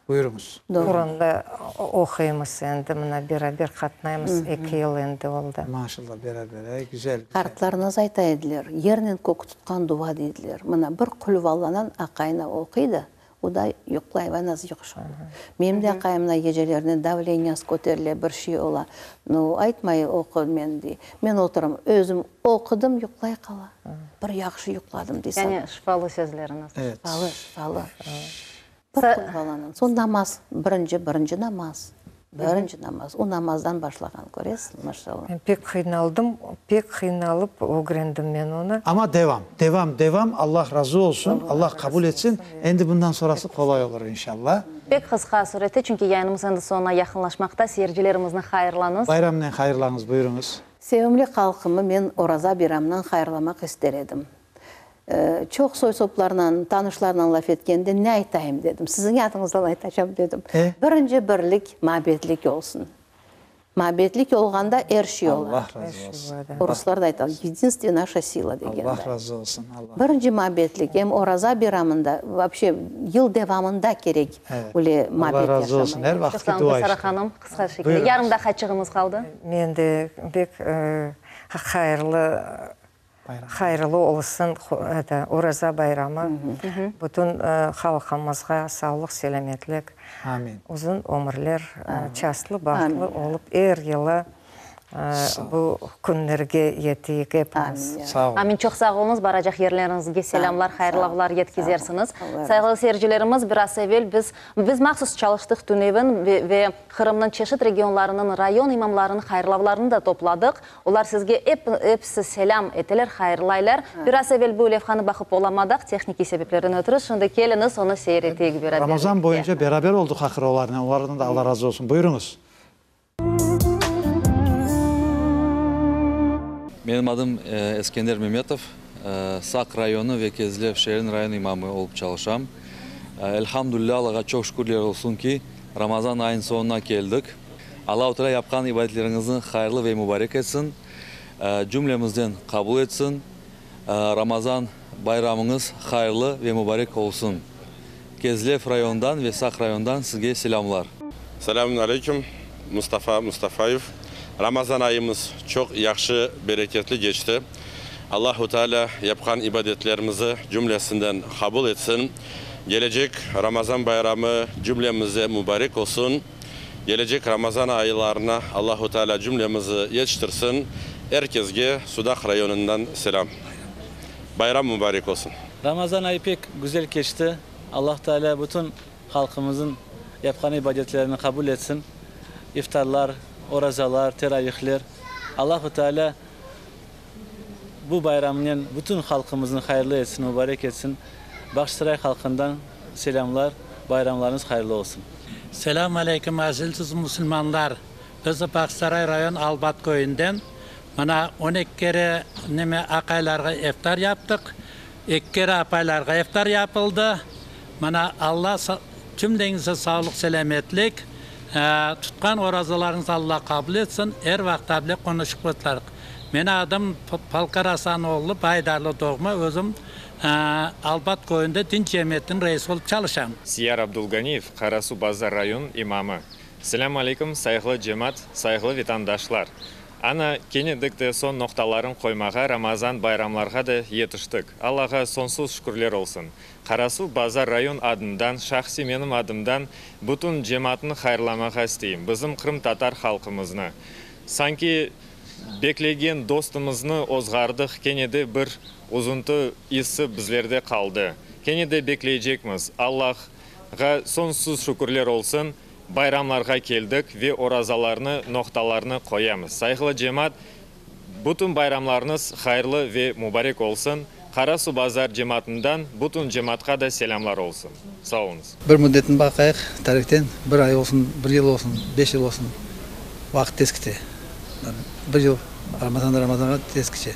Buyurıñız. Quranda oquymız endi, mına beraber qatnaymız, eki yıl endi oldı. Maşallah, beraber, e, güzel, güzel. Qartlarımız ayta ediler, yernen kök tutqan duva deydiler. Mına bir qulvallanan aqayına oquy da, o da yuqlay ve nasıl yuquşa. Menim de aqayım mına gecelerine davleniyası köterile, bir şey ola. Nu, aytmay oqu men dey. Men oturam, özüm oqudım, yuqlay qala. Bir yahşı yuqladım dey. Yani şifalı sözleriñiz. Şifalı, şifalı. Bir qulvalanıñ. Soñ namaz, birinci, birinci namaz, birinci namaz. O namazdan başlağan, köresiñmi, maşallah. Men pek qıynaldım, pek qıynalıp ögrendim men onı. Amma devam, devam, devam, Allah razı olsun, Allah qabul etsin, endi bundan sonrası qolay olur, inşallah. Pek qısqa sürette, çünki yayınımız endi soñuna yaqınlaşmaqta, seyircilerimizni hayırlañız. Bayramnen hayırlañız, buyurıñız. Sevimli halqımı men Oraza bayramınan hayırlamaq ister edim. Çoq soy-soplarnan, tanışlarnan laf etkende ne aytayım dedim, siziñ adıñızdan aytacam dedim. Birinci birlik, mabetlik olsun. Mabetlik olğanda er şey ola. Allah razı olsun. Ruslar da aytalar, yedinstvo naşa sila degende. Allah razı olsun. Allah. Birinci mabetlik, em Oraza bayramında, voobşe yıl devamında kerek öyle mabet Allah razı olsun. yaşamaya. Er vaqıtki dua işte. Sara hanım, qısqa şekilde. Yarım daqqaçığımız qaldı. Men de pek hayırlı Hayırlı olsun Oraza bayramı bütün halqımızğa sağlıq, selâmetlik, uzun ömürler, çastlı, bahtlı olıp er yılı. Bu künlerge yeteyik epimiz. Amin. Çoq sağ oluñız. Baracaq yerleriñizge selâmlar, hayırlavlar yetkizersiñiz. Sayğılı seyircilerimiz, biraz evel biz, biz mahsus çalıştıq tünevin ve Qırımnıñ çeşit regionlarınıñ rayon imamlarınıñ hayırlavlarını da topladıq. Olar sizge ep, episi selâm eteler, hayırlaylar. Biraz evel bu levhanı baqıp olamadıq, tehnikiy sebeplerden ötrü. Şimdi keliñiz, onı seyir eteyik beraberlikte. Ramazan boyunca beraber olduq ahır olarnen. Olardan da Alla razı olsun. Buyurıñız. Menim adım Eskender Memetov, Saq rayonı ve Kezlev şeeriniñ rayon imamı olıp çalışam. Elhamdülilâ, Allağa çoq şükürler olsun ki, Ramazan ayınıñ soñuna keldik. Allahu Teala yapqan ibadetleriñizni hayırlı ve mubarek etsin, cümlemizden qabul etsin. Ramazan bayramıñız hayırlı ve mubarek olsun. Kezlev rayonından ve Saq rayonından sizge selâmlar. Selâmün aleyküm, Mustafa Mustafayev. Ramazan ayımız çoq yahşı, bereketli keçti. Allahu Teala yapqan ibadetlerimizi cümlesinden qabul etsin. Gelecek Ramazan bayramı cümlemize mubarek olsun. Gelecek Ramazan aylarına Allahu Teala cümlemizi yetiştirsin. Er kesge Sudaq rayonından selâm. Bayram mubarek olsun. Ramazan ayı pek güzel keçti. Allah Teala bütün halqımızın yapqan ibadetlerini qabul etsin. İftarlar, orazalar, teravihler. Allahu Teala bu bayramnen bütün halqımıznı hayırlı etsin, mubarek etsin. Bağçasaray halqından selâmlar, bayramlarıñız hayırlı olsun. Selâm aleyküm, aziz musulmanlar! Biz Bağçasaray rayon Albat köyünden. Mına 12 kere neme aqaylarğa iftar yaptıq, eki kere apaylarğa iftar yapıldı. Mına Alla cümleñize sağlıq-selâmetlik, tutqan orazalarıñızı Alla qabul etsin, er vaqıt able qonuşıp oturarıq. Meni adım Polkar Asan oğlu, Baydarlı doğma, özüm Albat köyünde din cemiyetiniñ reisi olıp çalışam. Siyar Abdulganiyev, Qarasuvbazar rayon imamı. Selâm aleyküm, sayğılı cemaat, sayğılı vetandaşlar! Ana, kene dik de soñ noqtaların qoymağa Ramazan bayramlarğa da yetiştik. Allağa soñsuz şükürler olsun. Qarasuv Bazar rayon adından, şahsiy menim adımdan bütün cemaatnı hayırlamağa isteyim, bizim qırımtatar halqımıznı. Sanki beklegen dostumıznı ozğardıq, kene de bir üzüntü issi bizlerde qaldı. Kene de bekleycekmiz. Allahğa soñsuz şükürler olsun. Bayramlarğa keldik ve orazalarnı, noqtalarnı qoyamız. Sayğılı cemaat, bütün bayramlarıñız hayırlı ve mubarek olsun. Qarasuvbazar cemaatından bütün cemaatqa da selâmlar olsun. Sağ oluñız. Bir müddetini baqayıq, tarihten bir ay olsun, bir yıl olsun, beş yıl olsun, vaqıt tez kete. Bir yıl Ramazandan Ramazanğa tez keçe.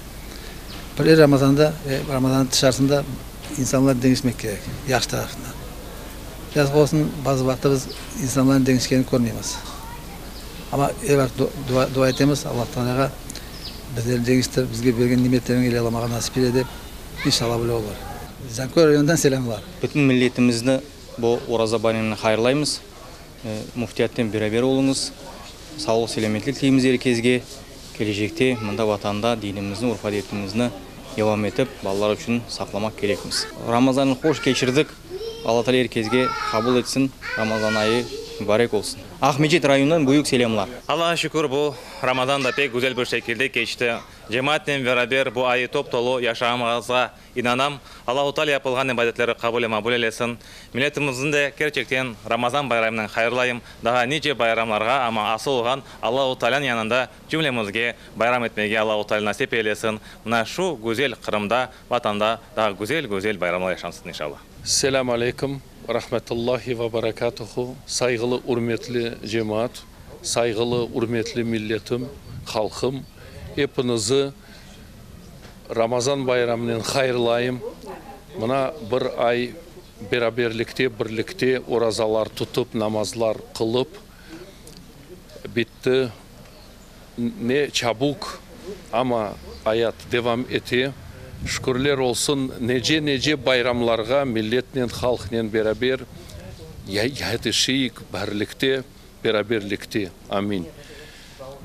Bir er Ramazanda ve Ramazannıñ tışarısında insanlar deñişmek kerek, yahşı tarafına. Yazıq olsun, bazı vaqıtta biz insanlarnıñ deñişkenini körmeymiz. Amma er vaqıt dua dua etemiz, Allah Taalâğa bizlerni deñiştir, bizge bergen nimetleriñi ele alamağa nasip eyle dep. İnşallah böyle olur. Canköy rayonından selâmlar. Bütün milletimizni bu Oraza bayramınen hayırlaymız. Müftiyatten beraber oluñız. Sağlıq-selâmetlik tileymiz er kesge. Kelecekte mında Vatanda dinimizni, urf-adetimizni devam etip, balalar içün saqlamaq kerekmiz. Ramazannı hoş keçirdik. Alla Teala er kesge qabul etsin. Ramazan ayı mübarek olsun. Aqmescit rayonından büyük selâmlar. Allağa şükür, bu Ramazan da pek güzel bir şekilde keçti. Cemaatnen beraber bu ayı top-tolu yaşağımızğa İnanam, Allahu Teala yapılğan ibadetleri qabul ve mabul eylesin. Milletimizni de kerçekten Ramazan bayramınen hayırlayım. Daha nice bayramlarğa, amma asıl olğan Allahu Tealânıñ yanında cümlemizge bayram etmege Allahu Teala nasip eylesin. Mına şu güzel Qırımda, Vatanda daha güzel-güzel bayramlar yaşansın inşallah. Selâm aleyküm, rahmetullahi ve berekatuhu, sayğılı ürmetli cemaat, sayğılı ürmetli milletim, halqım, epinizi Ramazan bayramınen hayırlayım. Mına bir ay beraberlikte, birlikte orazalar tutıp, namazlar qılıp bitti. Ne çabuk, amma ayat devam ete. Şükürler olsun, nece-nece bayramlarğa milletnen, halqnen beraber yetişeyik, birlikte, beraberlikte. Amin.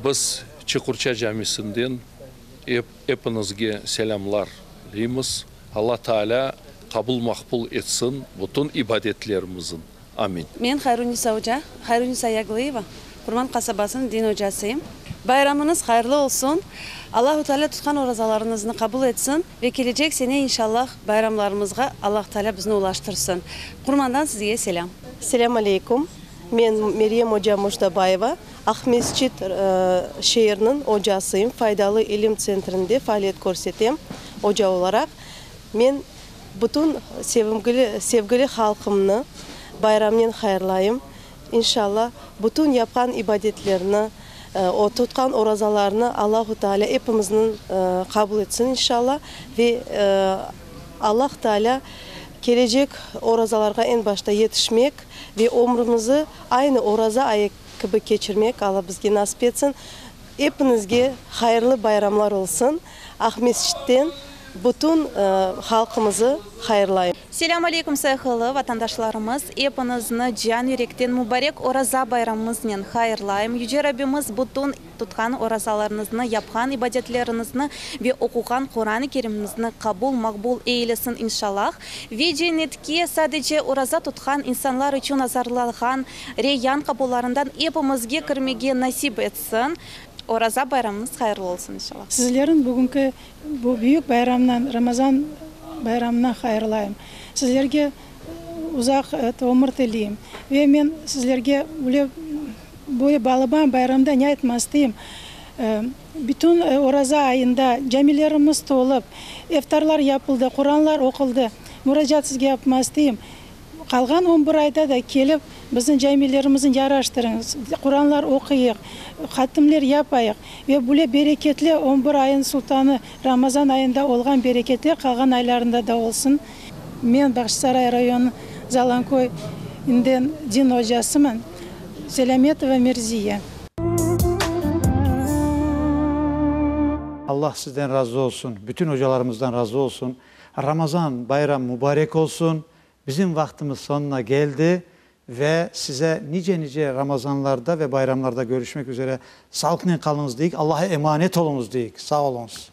Biz Çuqurça camisinden Ep, epiñizge selâmlar deymiz. Alla Taalâ qabul-maqbul etsin bütün ibadetlerimizin. Amin. Men Hayrunisa oca, Hayrunisa Yaglıyeva, Qurman qasabasınıñ din ocasıyım. Bayramıñız hayırlı olsun! Allahu Teala tutqan orazalarıñıznı qabul etsin ve kelecek sene inşallah bayramlarımızğa Allah Teala bizni ulaştırsın. Qurmandan sizge selâm. Selâm aleykum. Men Meryem oca Mujdabayeva, Aqmescit şeeriniñ ocasıyım, Faydalı ilim tsentrinde faaliyet körsetem oca olaraq. Men bütün sevimgili, sevgili halqımnı bayramnen hayırlayım. İnşalla, bütün yapqan ibadetlerni, o tutqan orazalarnı Allahu Teala epimizniñ qabul etsin inşalla ve Allah Teala kelecek orazalarğa eñ başta yetişmek ve ömrümizi aynı oraza ayı kibi keçirmek Alla bizge nasip etsin. Epiñizge hayırlı bayramlar olsun. Aqmescitten bütün halqımızı hayırlayım. Selâm aleykum sayğılı vatandaşlarımız, epiñizni can yürekten mubarek Oraza bayramımıznen hayırlayım. Yüce Rabbimiz bütün tutqan orazalarıñıznı, yapqan ibadetleriñizni ve oquğan Quran-ı Kerimnizni qabul, maqbul eylesin inşallah. Ve cennetke sadece oraza tutqan insanlar içün azırlanğan Reyyan qapularından epimizge kirmege nasip etsin. Oraza bayramıñız hayırlı olsun inşallah. Sizlerni bugünki bu büyük bayramnan, Ramazan bayramına hayırlayım. Sizlerge uzaq ömür tileyim. Ve men sizlerge böyle böyle balaban bayramda ne aytmaq isteyim, bütün oraza ayında camilerimiz tolıp, iftarlar yapıldı, Quranlar oquldı. Muracaat sizge yapmaq isteyim, Qalğan on bir ayda da kelip, bizim camilerimizni yaraştırıñız, Quranlar oquyıq, hatimler yapayıq ve böyle bereketli on bir ayın sultanı Ramazan ayında olğan bereketler qalğan aylarında da olsun. Men Bağçasaray rayonı Zalanköy inden din ocasımın, Selâmetova Merziye. Allah sizden razı olsun, bütün ocalarımızdan razı olsun. Ramazan bayram mubarek olsun! Bizim vaqtımız soñuna keldi ve size nice-nice Ramazanlarda ve bayramlarda körüşmek üzere sağlıqnen qalıñız deyik, Allaha emanet oluñız deyik. Sağ oluñız!